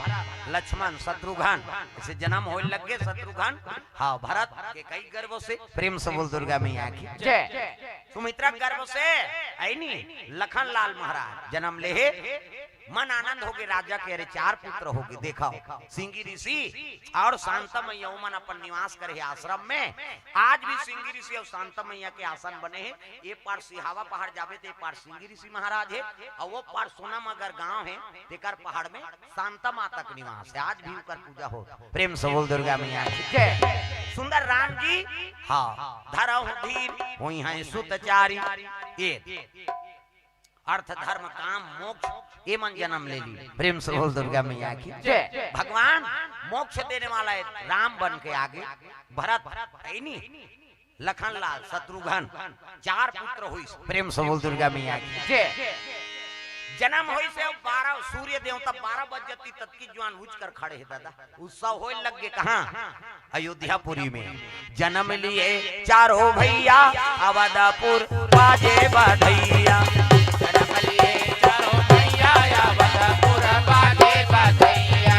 लक्ष्मण, शत्रुघ्न, इसे जन्म होए लग गए शत्रुघ्न। हाँ, भरत के कई गर्भ से। प्रेम से बोल दुर्गा मैया की जय। सुमित्रा गर्भ से, ऐनी लखन लाल महाराज जन्म ले हे। मन आनंद होगे राजा के, अरे चार पुत्र होगे। देखो, सिंगी ऋषि और शांता मैया ओमन अपन निवास करे हे आश्रम में। आज भी सिंगी ऋषि और शांता मैया के आसन बने हे। ये पार सिहावा पहाड़ जाबे तो ये पार सिंगी ऋषि महाराज हे और वो पार सोना मगर गांव हे, तेकर पहाड़ में शांता माता के निवास हे। आज भी उकर पूजा हो। प्रेम से बोल दुर्गा मैया की जय। सुंदर राम जी, हाँ, धरहु धीर होई हैं सुत चारी। ये अर्थ, धर्म, काम, मोक्ष, ये मन जन्म ले ली। प्रेम से बोल दुर्गा मैया की जय। भगवान मोक्ष देने वाला है, राम बन के आगे भरत, ऐनी लखन लाल, शत्रुघ्न, चार पुत्र हुई। प्रेम से बोल दुर्गा मैया की जय। जन्म होई से बारह, सूर्य देवता बारह बज जती ततकी ज्वान उठ कर खड़े हे दादा। उत्सव होए लग गए कहाँ? अयोध्यापुरी में। जन्म लिए चारों भैया अवधपुर बाजे बधैया। जन्म लिए चारों भैया अवधपुर बाजे बधैया।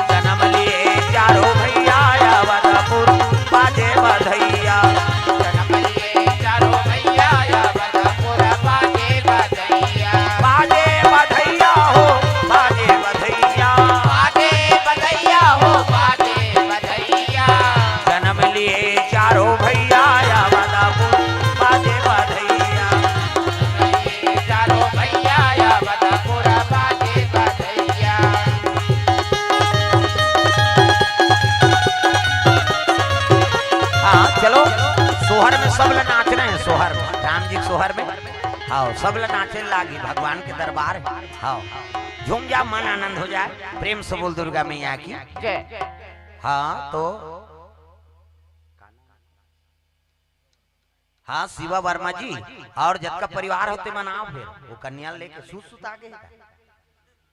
जन्म लिए चारों भैया अवधपुर बाजे बधैया। जन्म लिए चारों भैया अवधपुर बाजे बधैया। बाजे बधैया हो, बाजे बधैया। बाजे बधैया हो, बाजे बधैया। जन्म लिए चारों भैया या बदापुर बाजे बधैया। जन्म लिए चारों भैया या बदापुर बाजे बधैया। हाँ, चलो, सोहर में सब ला नाचना है, सोहर में, राम जी के सोहर में। हाँ, सब ला नाचे लागी, भगवान के दरबार है। हाँ, झूम जा, मन आनंद हो जाए। प्रेम से बोल दुर्गा मैया की जय। हाँ, तो हाँ, शिवा वर्मा जी और जतका परिवार होते मनाओ फिर। वो कन्या लेके सुत सुता गए का?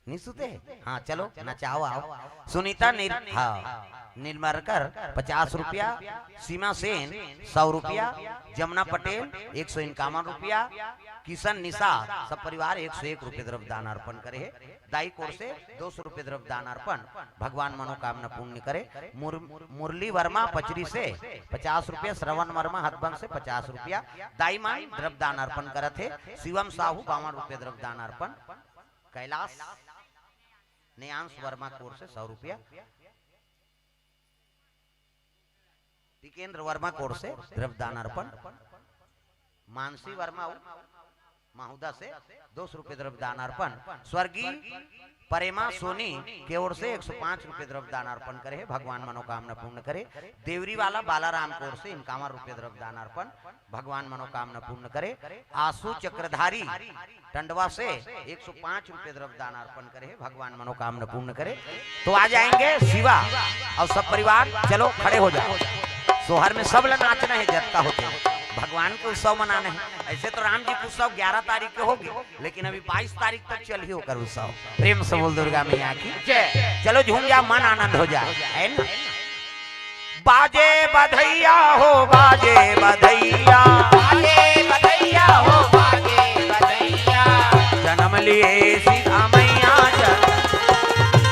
नहीं सुते? हाँ, चलो, नचाओ, आओ। सुनीता निर-, हाँ, निर्मरकर पचास रुपया, सीमा सेन सौ रुपया, जमुना पटेल एक सौ इक्यावन रुपया, किशन निषाद सब परिवार एक सौ एक रुपये द्रव्य दान अर्पण करे हे। दाई कोर से दो सौ रुपये द्रव्य दान अर्पण, भगवान मनोकामना पूर्ण करे। मुर-, मुरली वर्मा पचरी से पचास रुपये, श्रवण वर्मा हथबंद से पचास रुपया, दाई मन द्रव्य दान अर्पण करत हे। शिवम साहू बावन रुपये द्रव्य दान अर्पण, कैलाश नेयांश वर्मा कोर से सौ रुपया, टिकेंद्र वर्मा कोर से द्रव्य दान अर्पण, मानसी वर्मा अउ माहुदा से दो सौ रुपये द्रव्य दान अर्पण। स्वर्गीय परेमा सोनी के ओर से एक सौ पाँच रुपये द्रव्य दान अर्पण करे हे, भगवान मनोकामना पूर्ण करे। देवरी वाला बालाराम के ओर से इक्यावन रुपये द्रव्य दान अर्पण, भगवान मनोकामना पूर्ण करे। आशु चक्रधारी टंडवा से एक सौ पाँच रुपये द्रव्य दान अर्पण करे हे, भगवान मनोकामना पूर्ण करे। तो आ जाएंगे शिवा और सब परिवार, चलो खड़े हो जाओ। सोहर में सब ला नाचना हे, जतका होथे भगवान के उत्सव मनाना हे। ऐसे तो राम जी के उत्सव ग्यारह तारीख के होगे, लेकिन अभी बाईस तारीख तक चलही ओकर उत्सव। प्रेम से बोल दुर्गा मैया की जय। चलो झूम जा, मन आनंद हो जाए, है ना? बाजे बधैया हो, बाजे बधैया। बाजे बधैया हो, बाजे बधैया। जन्म लिए सीता मैया, जन्म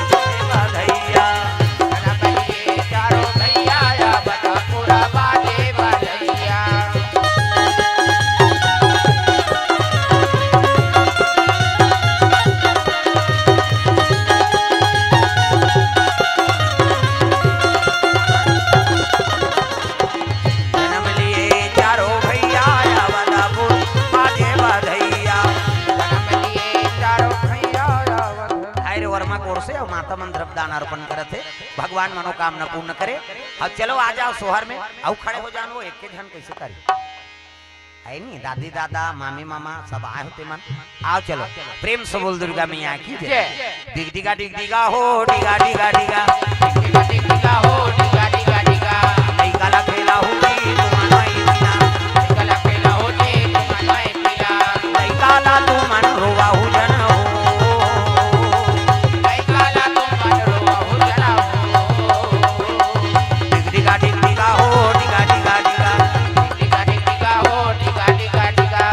लिए बधैया। जन्म लिए चारों भैया, या बता पूरा बाजे बधैया। जन्म लिए चारों भैया अवधपुर, बाजे बधैया। जन्म लिए चारों भैया अवध। हाय रे वर्मा कोर से अउ माता मन द्रव्य दान अर्पण करत हे, भगवान मनोकामना पूर्ण करे। अब चलो आ जाओ सोहर में, अउ खड़े हो जान, वो एक के झन कैसे करी? है नी, दादी दादा, मामी मामा सब आए होते मन। आओ चलो, प्रेम से बोल दुर्गा मैया की जय। जय। डिग डिगा डिग डिगा हो, डिगा डिगा डिगा। डिग डिगा डिग डिगा हो, डिगा डिगा डिगा। लइका ला खेलाहू जी, तुमन माई पीला। लइका ला खेलाहू जी, तुमन माई पीला। लइका ला तुमन रोवाहू झन हो। लइका ला तुमन रोवाहू झन हो। डिग डिगा डिग डिगा हो, डिगा डिगा डिगा। डिग डिगा डिग डिगा हो, डिगा डिगा डिगा।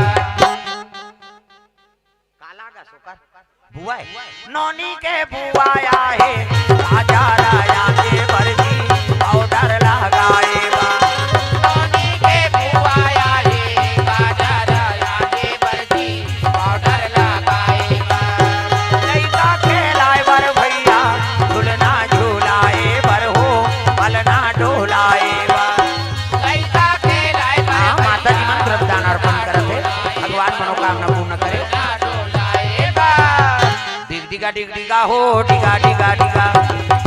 काला गा सोकर। बुआई। नोनी के बुआया हे, बाजार आया के बरजी, पाउडर लगाए बा। नोनी के बुआया हे, बाजार आया के बरजी, पाउडर लगाए बा। लइका खेलाए बर भैया, झुलना झुलाए बर हो, पलना डोलाए बा। लइका खेलाए बर हाँ, माता जी मन भैया, द्रव्यदान अर्पण करत हे, भगवान मनोकामना पूर्ण करे। डोलाए बा। डिग डिगा डिग डिगा हो, डिगा डिगा डिगा।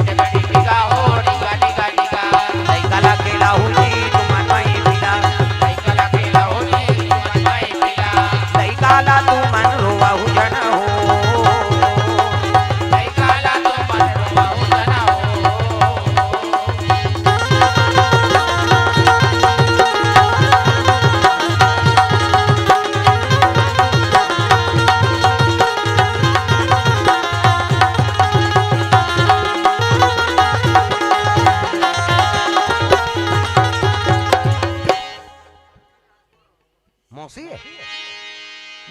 डिग डिगा हो, डिगा डिगा डिगा। लइका ला खेलाहू जी, तुमन माई पीला। लइका ला खेलाहू जी, तुमन माई पीला। लइका ला तुमन रोवाहू झन हो। लइका ला तुमन रोवाहू झन हो। मौसी हे।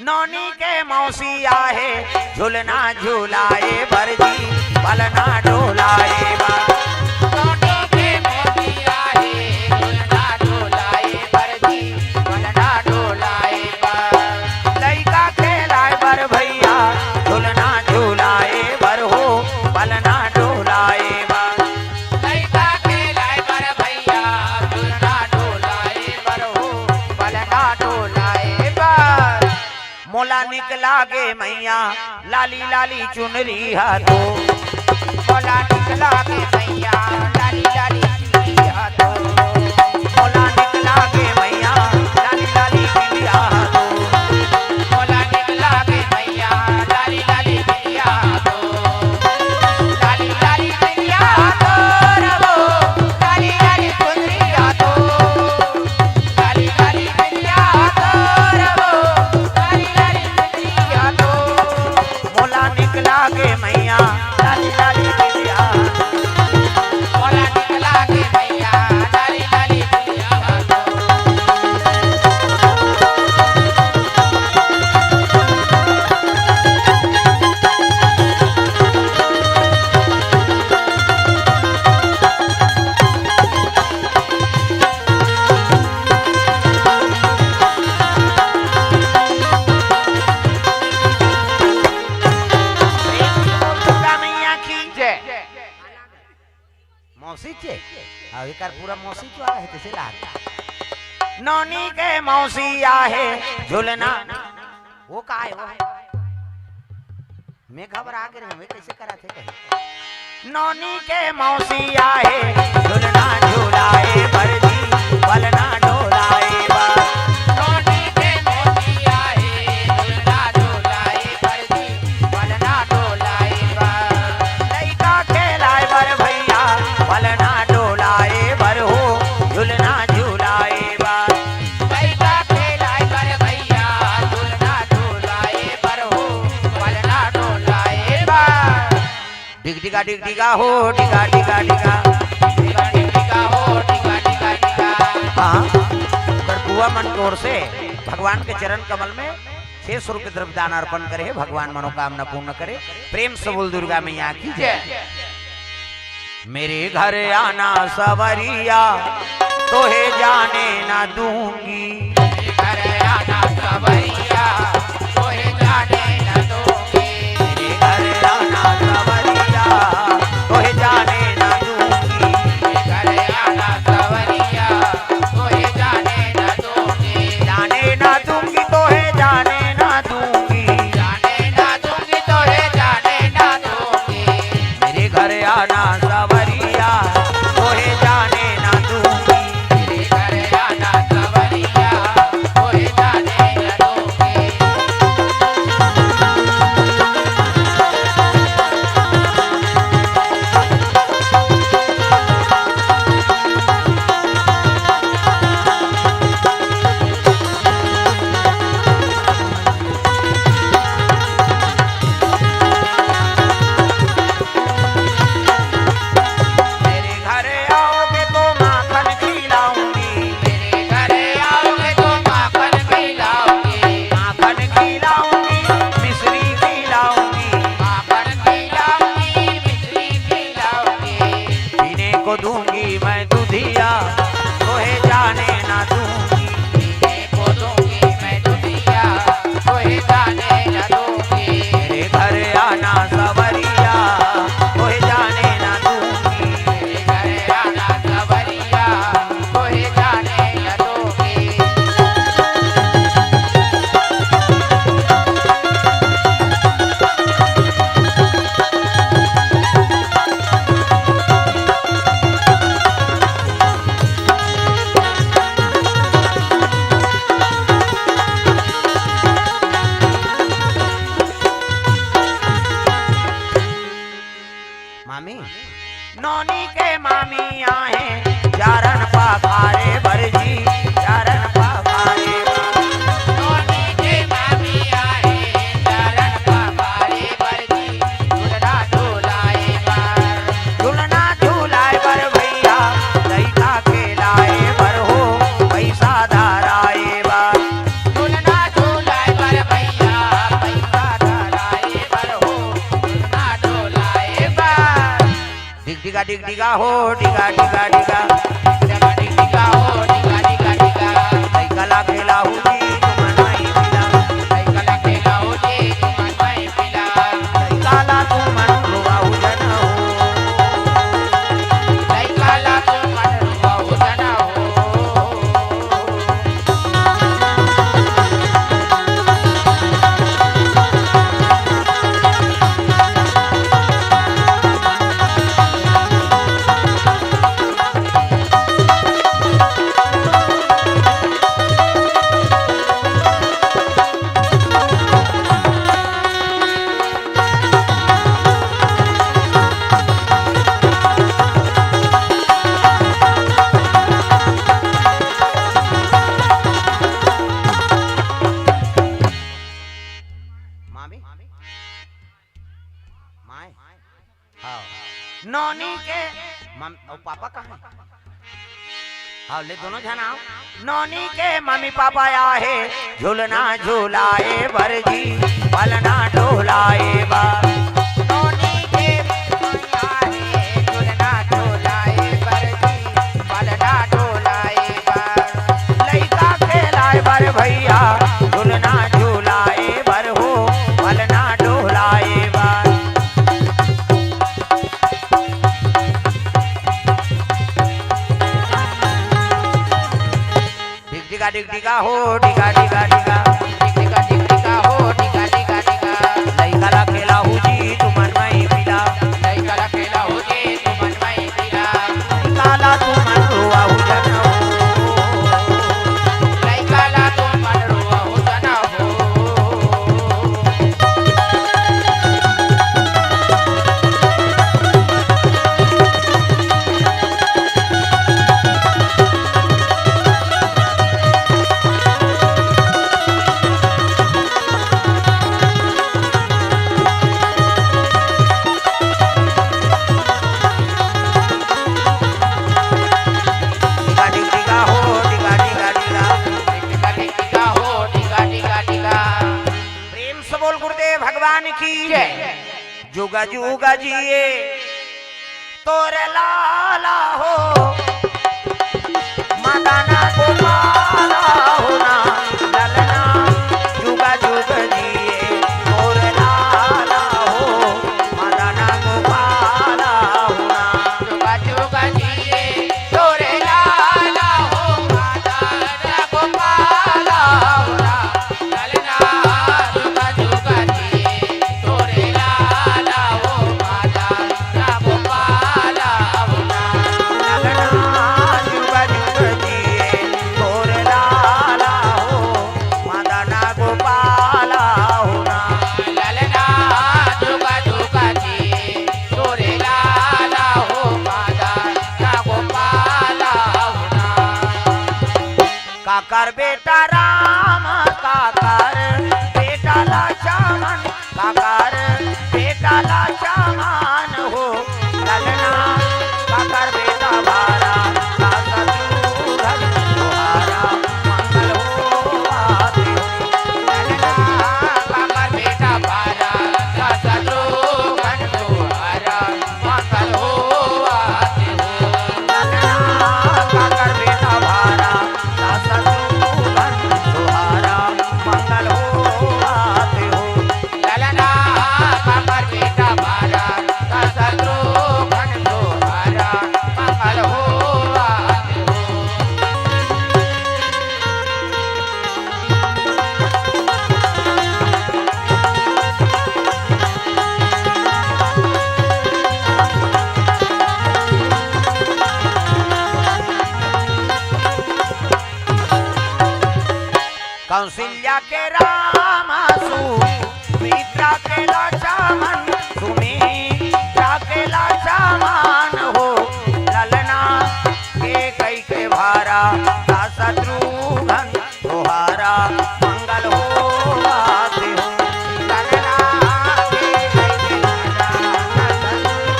नोनी के मौसी आहे, झुलना झुलाए बर जी, पलना डोलाए बर। नोनी के मौसी आहे, झुलना झुलाए बर जी, पलना डोलाए बर। लइका खेलाए बर भैया, झुलना झुलाए बर हो, पलना डोलाए बर। लइका खेलाए बर भैया, झुलना डोलाए बर हो, पलना डोलाए बर। मोला निक लागे मैया, लाली लाली चुनरी हा तो। मोला निक लागे मैया, लाली लाली चुनरी हा तो। मोला निक लागे मैया, लाली लाली बिंदिया हा तो। मोला निक लागे मैया, लाली लाली बिंदिया हा तो। लाली लाली बिंदिया हा तो रवो, लाली लाली चुनरी हा तो। लाली लाली बिंदिया हा तो रवो, लाली लाली चुनरी हा तो। मोला निक लागे मैया, लाली लाली बिंदिया। मोला निक लागे मैया, लाली लाली बिंदिया। दुर्गा मैया की जय। मौसी चे, अउ एकर पूरा मौसी चो आहे, तइसे लाग। नोनी के मौसी आहे, झुलना। वो का हे वो? मैं घबरा गे रहेंव, कइसे करत हे कहीं। नोनी के मौसी आहे, झुलना झुलाए बर जी, पलना डोलाए बर। नोनी के मौसी आहे, झुलना झुलाए बर जी, पलना डोलाए बर। लइका खेलाए बर भइया, पलना डोलाए बर हो, झुलना झुलाए बर। लइका खेलाए बर भइया, झुलना झुलाए बर हो, पलना डोलाए बर। डिग डिगा डिग डिगा हो, डिगा डिगा डिगा। डिग डिगा डिग डिगा हो, डिगा डिगा डिगा। हाँ, ओकर बुआ मन के ओर से भगवान के चरण कमल में छह सौ रुपये द्रव्य दान अर्पण करे हे, भगवान मनोकामना पूर्ण करे। प्रेम से बोल दुर्गा मैया की जय। मेरे घर आना सवरिया, तोहे जाने ना दूंगी। मेरे घर आना सवरिया, तोहे जाने ना दूंगी। मेरे घर आना सवरिया, तोहे जाने ना दूंगी। मेरे घर आना सवरिया, तोहे जाने ना दूंगी। जाने ना दूंगी, तोहे जाने ना दूंगी। जाने ना दूंगी, तोहे जाने ना दूंगी। मेरे घर आना सवरिया, तोहे जाने ना दूंगी। मेरे घर आना सवरिया, तोहे जाने ना दूंगी। मेरे घर आओगे तो माखन खिलाऊंगी। मेरे घर आओगे तो माखन खिलाऊंगी। माखन खिलाऊंगी, मिश्री खिलाऊंगी। माखन खिलाऊंगी, मिश्री खिलाऊंगी। पीने को दूंगी मैं दूधिया, तोहे जाने ना दूंगी। पीने को दूंगी मैं दूधिया, तोहे जाने ना दूंगी। मेरे घर आना सवरिया, तोहे जाने ना दूंगी। मेरे घर आना सवरिया, तोहे जाने ना दूंगी। मामी, नोनी के मामी आहे, चारन पखारे बर जी, चारन पखारे बर। नोनी के मामी आहे, चारन पखारे बर जी, झुलना झुलाए बर। झुलना झुलाए बर भइया, लइका खेलाए बर हो, पइसा धराए बर। झुलना झुलाए बर भइया, पइसा धराए बर हो, झुलना डोलाए बर। डिग डिगा डिग डिगा हो, डिगा डिगा डिगा। डिगा डिग डिगा हो, डिगा डिगा डिगा। लइका ला खेलाहू जी तुमन माई पिला। लइका ला खेलाहू जी तुमन माई पिला। लइका ला तुमन रुवाहू झन हो। लइका ला तुमन रुवाहू झन हो। मामी? माय? हाँ। नोनी के मम-, अउ पापा कहाँ हे? हाँ, ले दोनों झन आओ। नोनी के मम्मी पापा आहे, झुलना झुलाए बर जी, पलना डोलाए बर। नोनी के मम्मी आहे, झुलना झुलाए बर जी, पलना डोलाए बर। लइका खेलाए बर भइया, झुलना झुलाए बर हो, पलना डोलाए बर। डिग डिगा डिग डिगा हो, डिगा डिगा डिगा। डिग डिगा डिग डिगा हो, लइका ला खेलाहू जी तुमन मई पिला। लइका ला खेलाहू जी तुमन मई पिला। लइका ला तुमन रोवाहू झन हो। लइका ला तुमन रोवाहू झन हो। डिगा डिगा हो, डिगा डिगा डिगा। डिगा डिगा हो, डिगा डिगा डिगा। प्रेम से बोल गुरुदेव भगवान की जय। जुगा जुगा जिए तोरे लाला हो, मदन गोपाला हो ना, ललना जुगा जुग जिए तोरे लाला हो, मदन गोपाला हो ना। जुगा जुग जिए तोरे लाला हो, मदन गोपाला हो ना। ललना जुगा जुगा जिए तोरे लाला हो, मदन गोपाला हो ना। ललना जुगा जुगा जिए तोरे लाला हो, मदन गोपाला हो ना। ललना जुगा जुगा जिए तोरे लाला हो, मदन गोपाला हो ना। काकर बेटा राम, काकर बेटा लक्ष्मण, काकर बेटा लक्ष्मण हो। ललना काकर बेटा भरत, शत्रुघ्न तुहारा मंगल होवत हो। ललना काकर बेटा भरत, शत्रुघ्न तुहारा मंगल होवत हो। ललना काकर बेटा भरत, शत्रुघ्न तुहारा मंगल होवत हो। ललना काकर बेटा भरत, शत्रुघ्न तुहारा मंगल होवत हो। कौशल्या के राम, सुमित्रा के लक्ष्मण, सुमित्रा के लक्ष्मण हो। ललना कैकेयी के भरत, शत्रुघ्न तुहारा मंगल होवत हो। ललना कैकेयी के भरत, शत्रुघ्न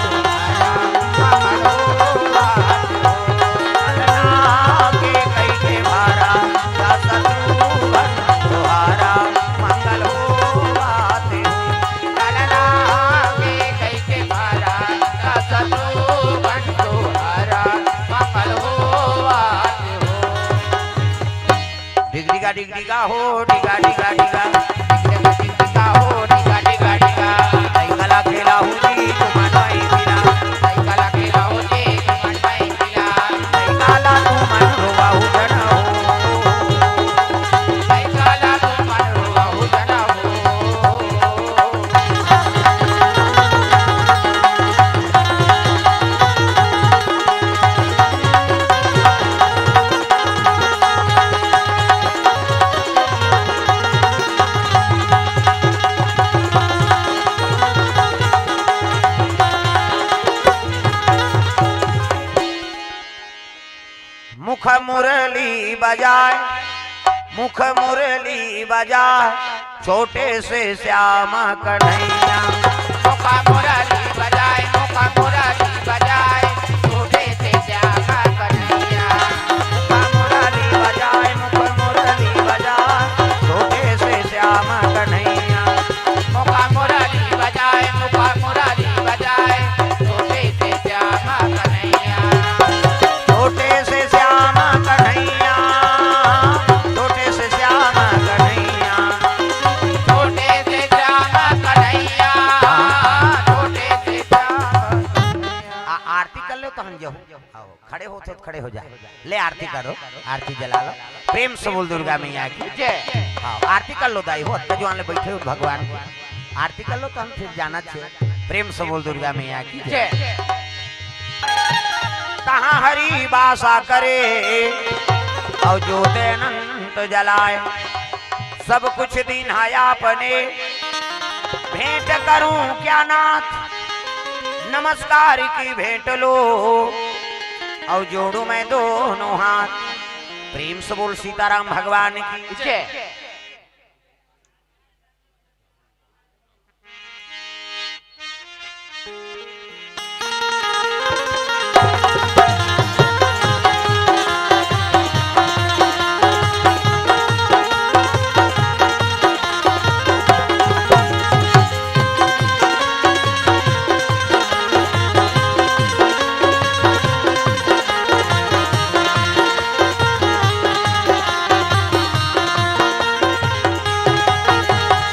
तुहारा मंगल होवत हो। ललना कैकेयी के भरत, शत्रुघ्न तुहारा मंगल होवत हो। ललना कैकेयी के भरत, शत्रुघ्न तुहारा मंगल होवत हो। डिगडिगा डिगडिगा हो, डिगा डिगा डिगा। डिगडिगा डिगडिगा हो, डिगा डिगा डिगा। लइका ला खेलाहू जी तुमन मई पिला। लइका ला खेलाहू जी तुमन मई पिला। लइका ला तुमन रोवाहू झन हो। लइका ला तुमन रोवाहू झन हो। मुख मुरली बजाए, मुख मुरली बजाए, छोटे से श्याम कन्हैया। मुख मुरली बजाए, मुख मुरली बजाए, छोटे से श्याम कन्हैया। मुख मुरली बजाए, मुख मुरली बजाए, छोटे से श्याम कन्हैया। मुख मुरली बजाए, मुख मुरली बजाए, छोटे से श्याम कन्हैया। छोटे से श्याम कन्हैया, छोटे से श्याम कन्हैया। छोटे से श्याम कन्हैया, छोटे से श्याम। आ, आरती कर लो तो हम जाहू। आओ, खड़े होत हो तो खड़े हो जा। ले आरती करो, आरती जला लो। प्रेम से बोल दुर्गा मैया की जय। हाँ, आरती कर लो दाई हो, अत्ता जुआन ले बैठे हो भगवान की। आरती कर लो तो हम फिर जाना छे। प्रेम से बोल दुर्गा मैया की जय। जय। तहाँ हरि बासा करे, अउ जोत अनंत जलाए। सब कुछ दीन्हा आपने, भेंट करूं क्या नाथ, नमस्कार की भेंट लो, अउ जोड़ूं मैं दोनों हाथ। प्रेम से बोल सीताराम भगवान की जय।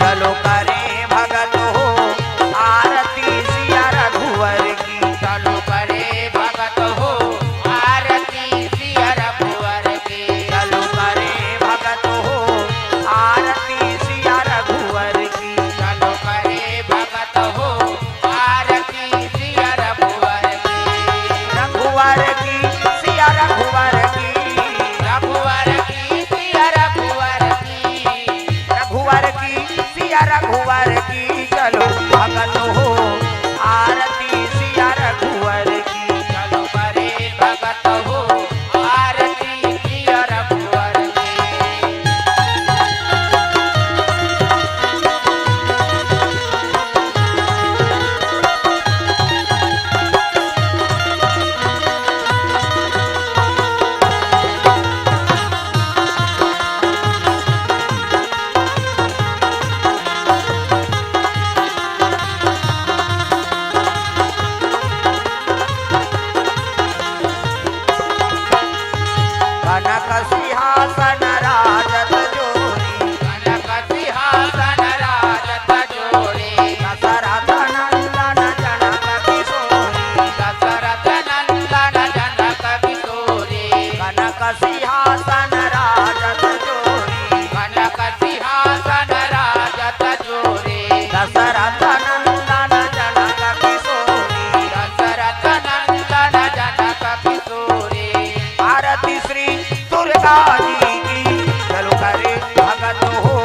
चलो करें भगत हो आरती सिया रघुवर की। चलो करें भगत हो आरती सिया रघुवर की। चलो करें भगत हो आरती सिया रघुवर की। चलो करें भगत हो आरती सिया रघुवर की। रघुवर की, सिया रघुवर की। रघुवर की, सिया रघुवर की। रघुवर की, सिया रघुवर की। चलो भगत हो आरती सिया रघुवर की। चलो करे भगत हो आरती सिया रघुवर की। कनक सिंहासन राजत जोरी। कनक सिंहासन राजत जोरी। दशरथ नंदन जनक किशोरी। दशरथ नंदन जनक किशोरी। कनक सिंहासन राजत जोरी। कनक सिंहासन राजत जोरी। दशरथ नंदन जनक किशोरी। दशरथ नंदन जनक किशोरी। आरती श्री दुर्गा जी की। चलो करे भगत हो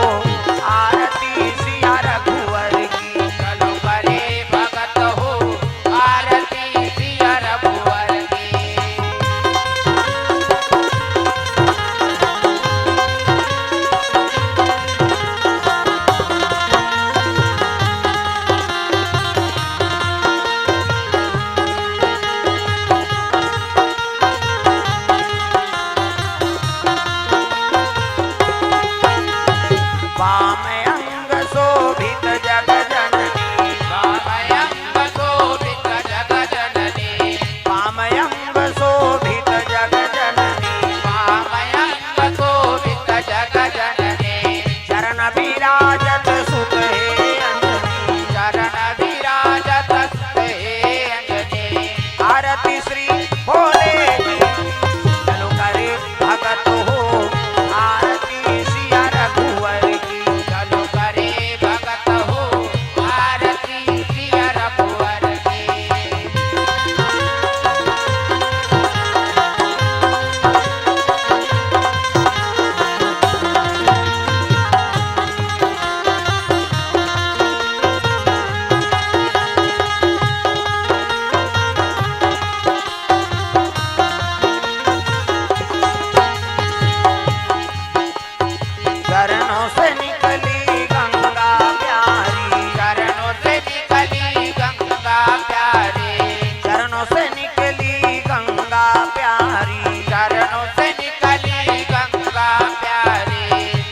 आरती सिया रघुवर की। चलो करे भगत हो आरती सिया रघुवर की। वाम अंग शोभित जग जननी। वाम अंग शोभित जग जननी। वाम अंग शोभित जग जननी। वाम अंग शोभित जग जननी। चरण विराजत सुत हे अंजनी। चरण विराजत सुत हे अंजनी। आरती श्री भोले की। चलो करे भगत हो आरती सिया रघुवर की। चलो करे भगत हो आरती सिया रघुवर की। चरणों से निकली गंगा प्यारी। चरणों से निकली गंगा प्यारी। चरणों से निकली गंगा प्यारी। चरणों से निकली गंगा प्यारी।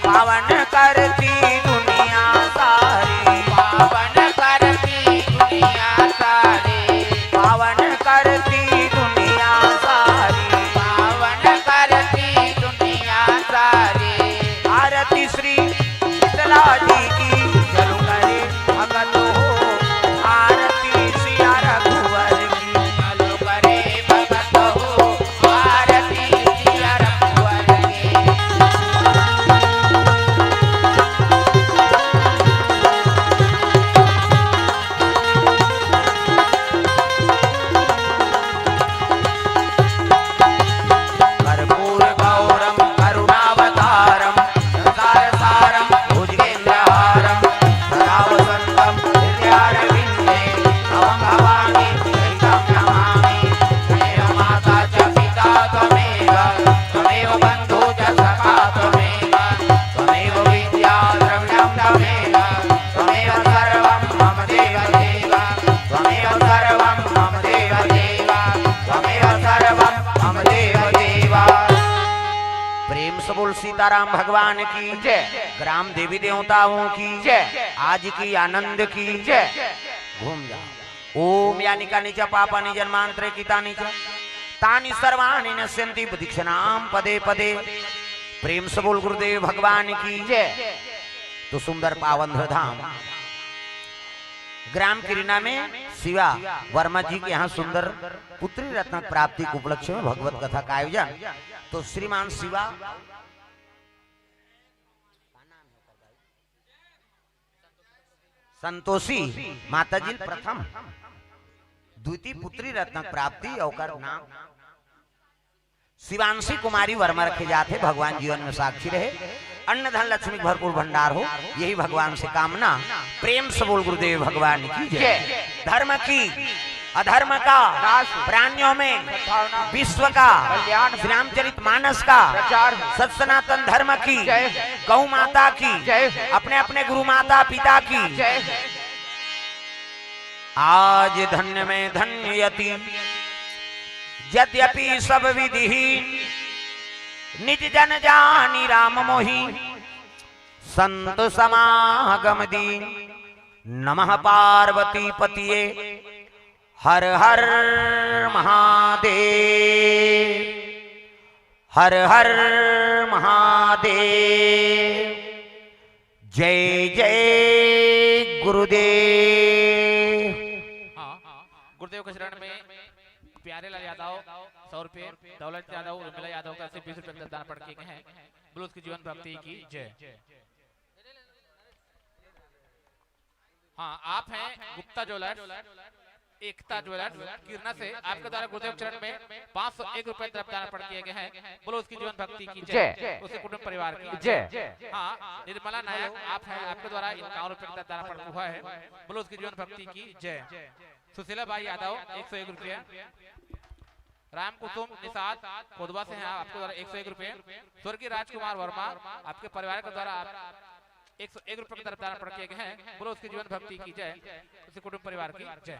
पावन करती दुनिया सारी। पावन करती दुनिया सारी। पावन करती दुनिया सारी। पावन करती दुनिया सारी। आरती श्री शीतला जी की। चलो करे भगत हो आरती सिया रघुवर की। चलो करे भगत हो आरती सिया रघुवर की। सीताराम भगवान की जय। ग्राम देवी देवताओं की जय। आज की आनंद की जय। घूम जा। ओम यानि कानि च पापानि जन्मांतरे कृतानि च तानि सर्वाणि नश्यन्ति प्रदक्षिणां पदे पदे। प्रेम से बोल गुरुदेव भगवान की जय। तो सुंदर पावन धाम ग्राम किरिना में शिवा वर्मा जी के यहाँ सुंदर पुत्री रत्न प्राप्ति के उपलक्ष्य में भगवत कथा का आयोजन। तो श्रीमान शिवा संतोषी माता जी प्रथम, द्वितीय पुत्री रत्न प्राप्ति, ओकर नाम शिवांशी कुमारी वर्मा रखे जात हे। भगवान जीवन में साक्षी रहे, अन्न धन लक्ष्मी के भरपूर भंडार हो, यही भगवान से कामना। प्रेम से बोल गुरुदेव भगवान की जय। जय। धर्म की अधर्म का नाश हो। प्राणियों में सद्भावना। विश्व का कल्याण। श्री रामचरित मानस का प्रचार हो। सत सनातन धर्म की जय। गौ माता की जय। अपने अपने गुरु माता पिता की जय। आज धन्य में धन्य यति यद्यपि सब विधिहीन निज जन जानि राम मोहि संत समागम दीन। नमः पार्वती पतिये हर हर महादेव, हर हर महादेव, जय जय गुरुदेव। हाँ, गुरुदेव के चरण में प्यारे लाल यादव सौ रुपये, दौलत यादव, उर्मिला यादव का से बीस रुपये का दान अर्पण किए गए हैं। बोलो उसकी जीवन भक्ति की जय। हाँ, आप हैं गुप्ता ज्वेलर्स, एकता ज्वेलर्स किरना से, आपके द्वारा गुरुदेव चरण में पाँच सौ एक रुपए तरफ दान अर्पण किए गए हैं। बोलो उसकी जीवन भक्ति की जय। जय। उसके कुटुंब परिवार की जय। हाँ, निर्मला नायक आप हैं, आपके द्वारा इक्यावन रुपए का दान अर्पण हुआ है। बोलो उसकी जीवन भक्ति की जय। सुशीला बाई यादव एक सौ एक रुपया, राम कुसुम निषाद कोदवा से हैं, आपके द्वारा एक सौ एक रुपये। स्वर्गीय राजकुमार वर्मा, आपके परिवार के द्वारा आप एक सौ एक रुपये की तरफ दान अर्पण किए गए हैं। बोलो उसकी जीवन भक्ति की जय, उसके कुटुंब परिवार की जय।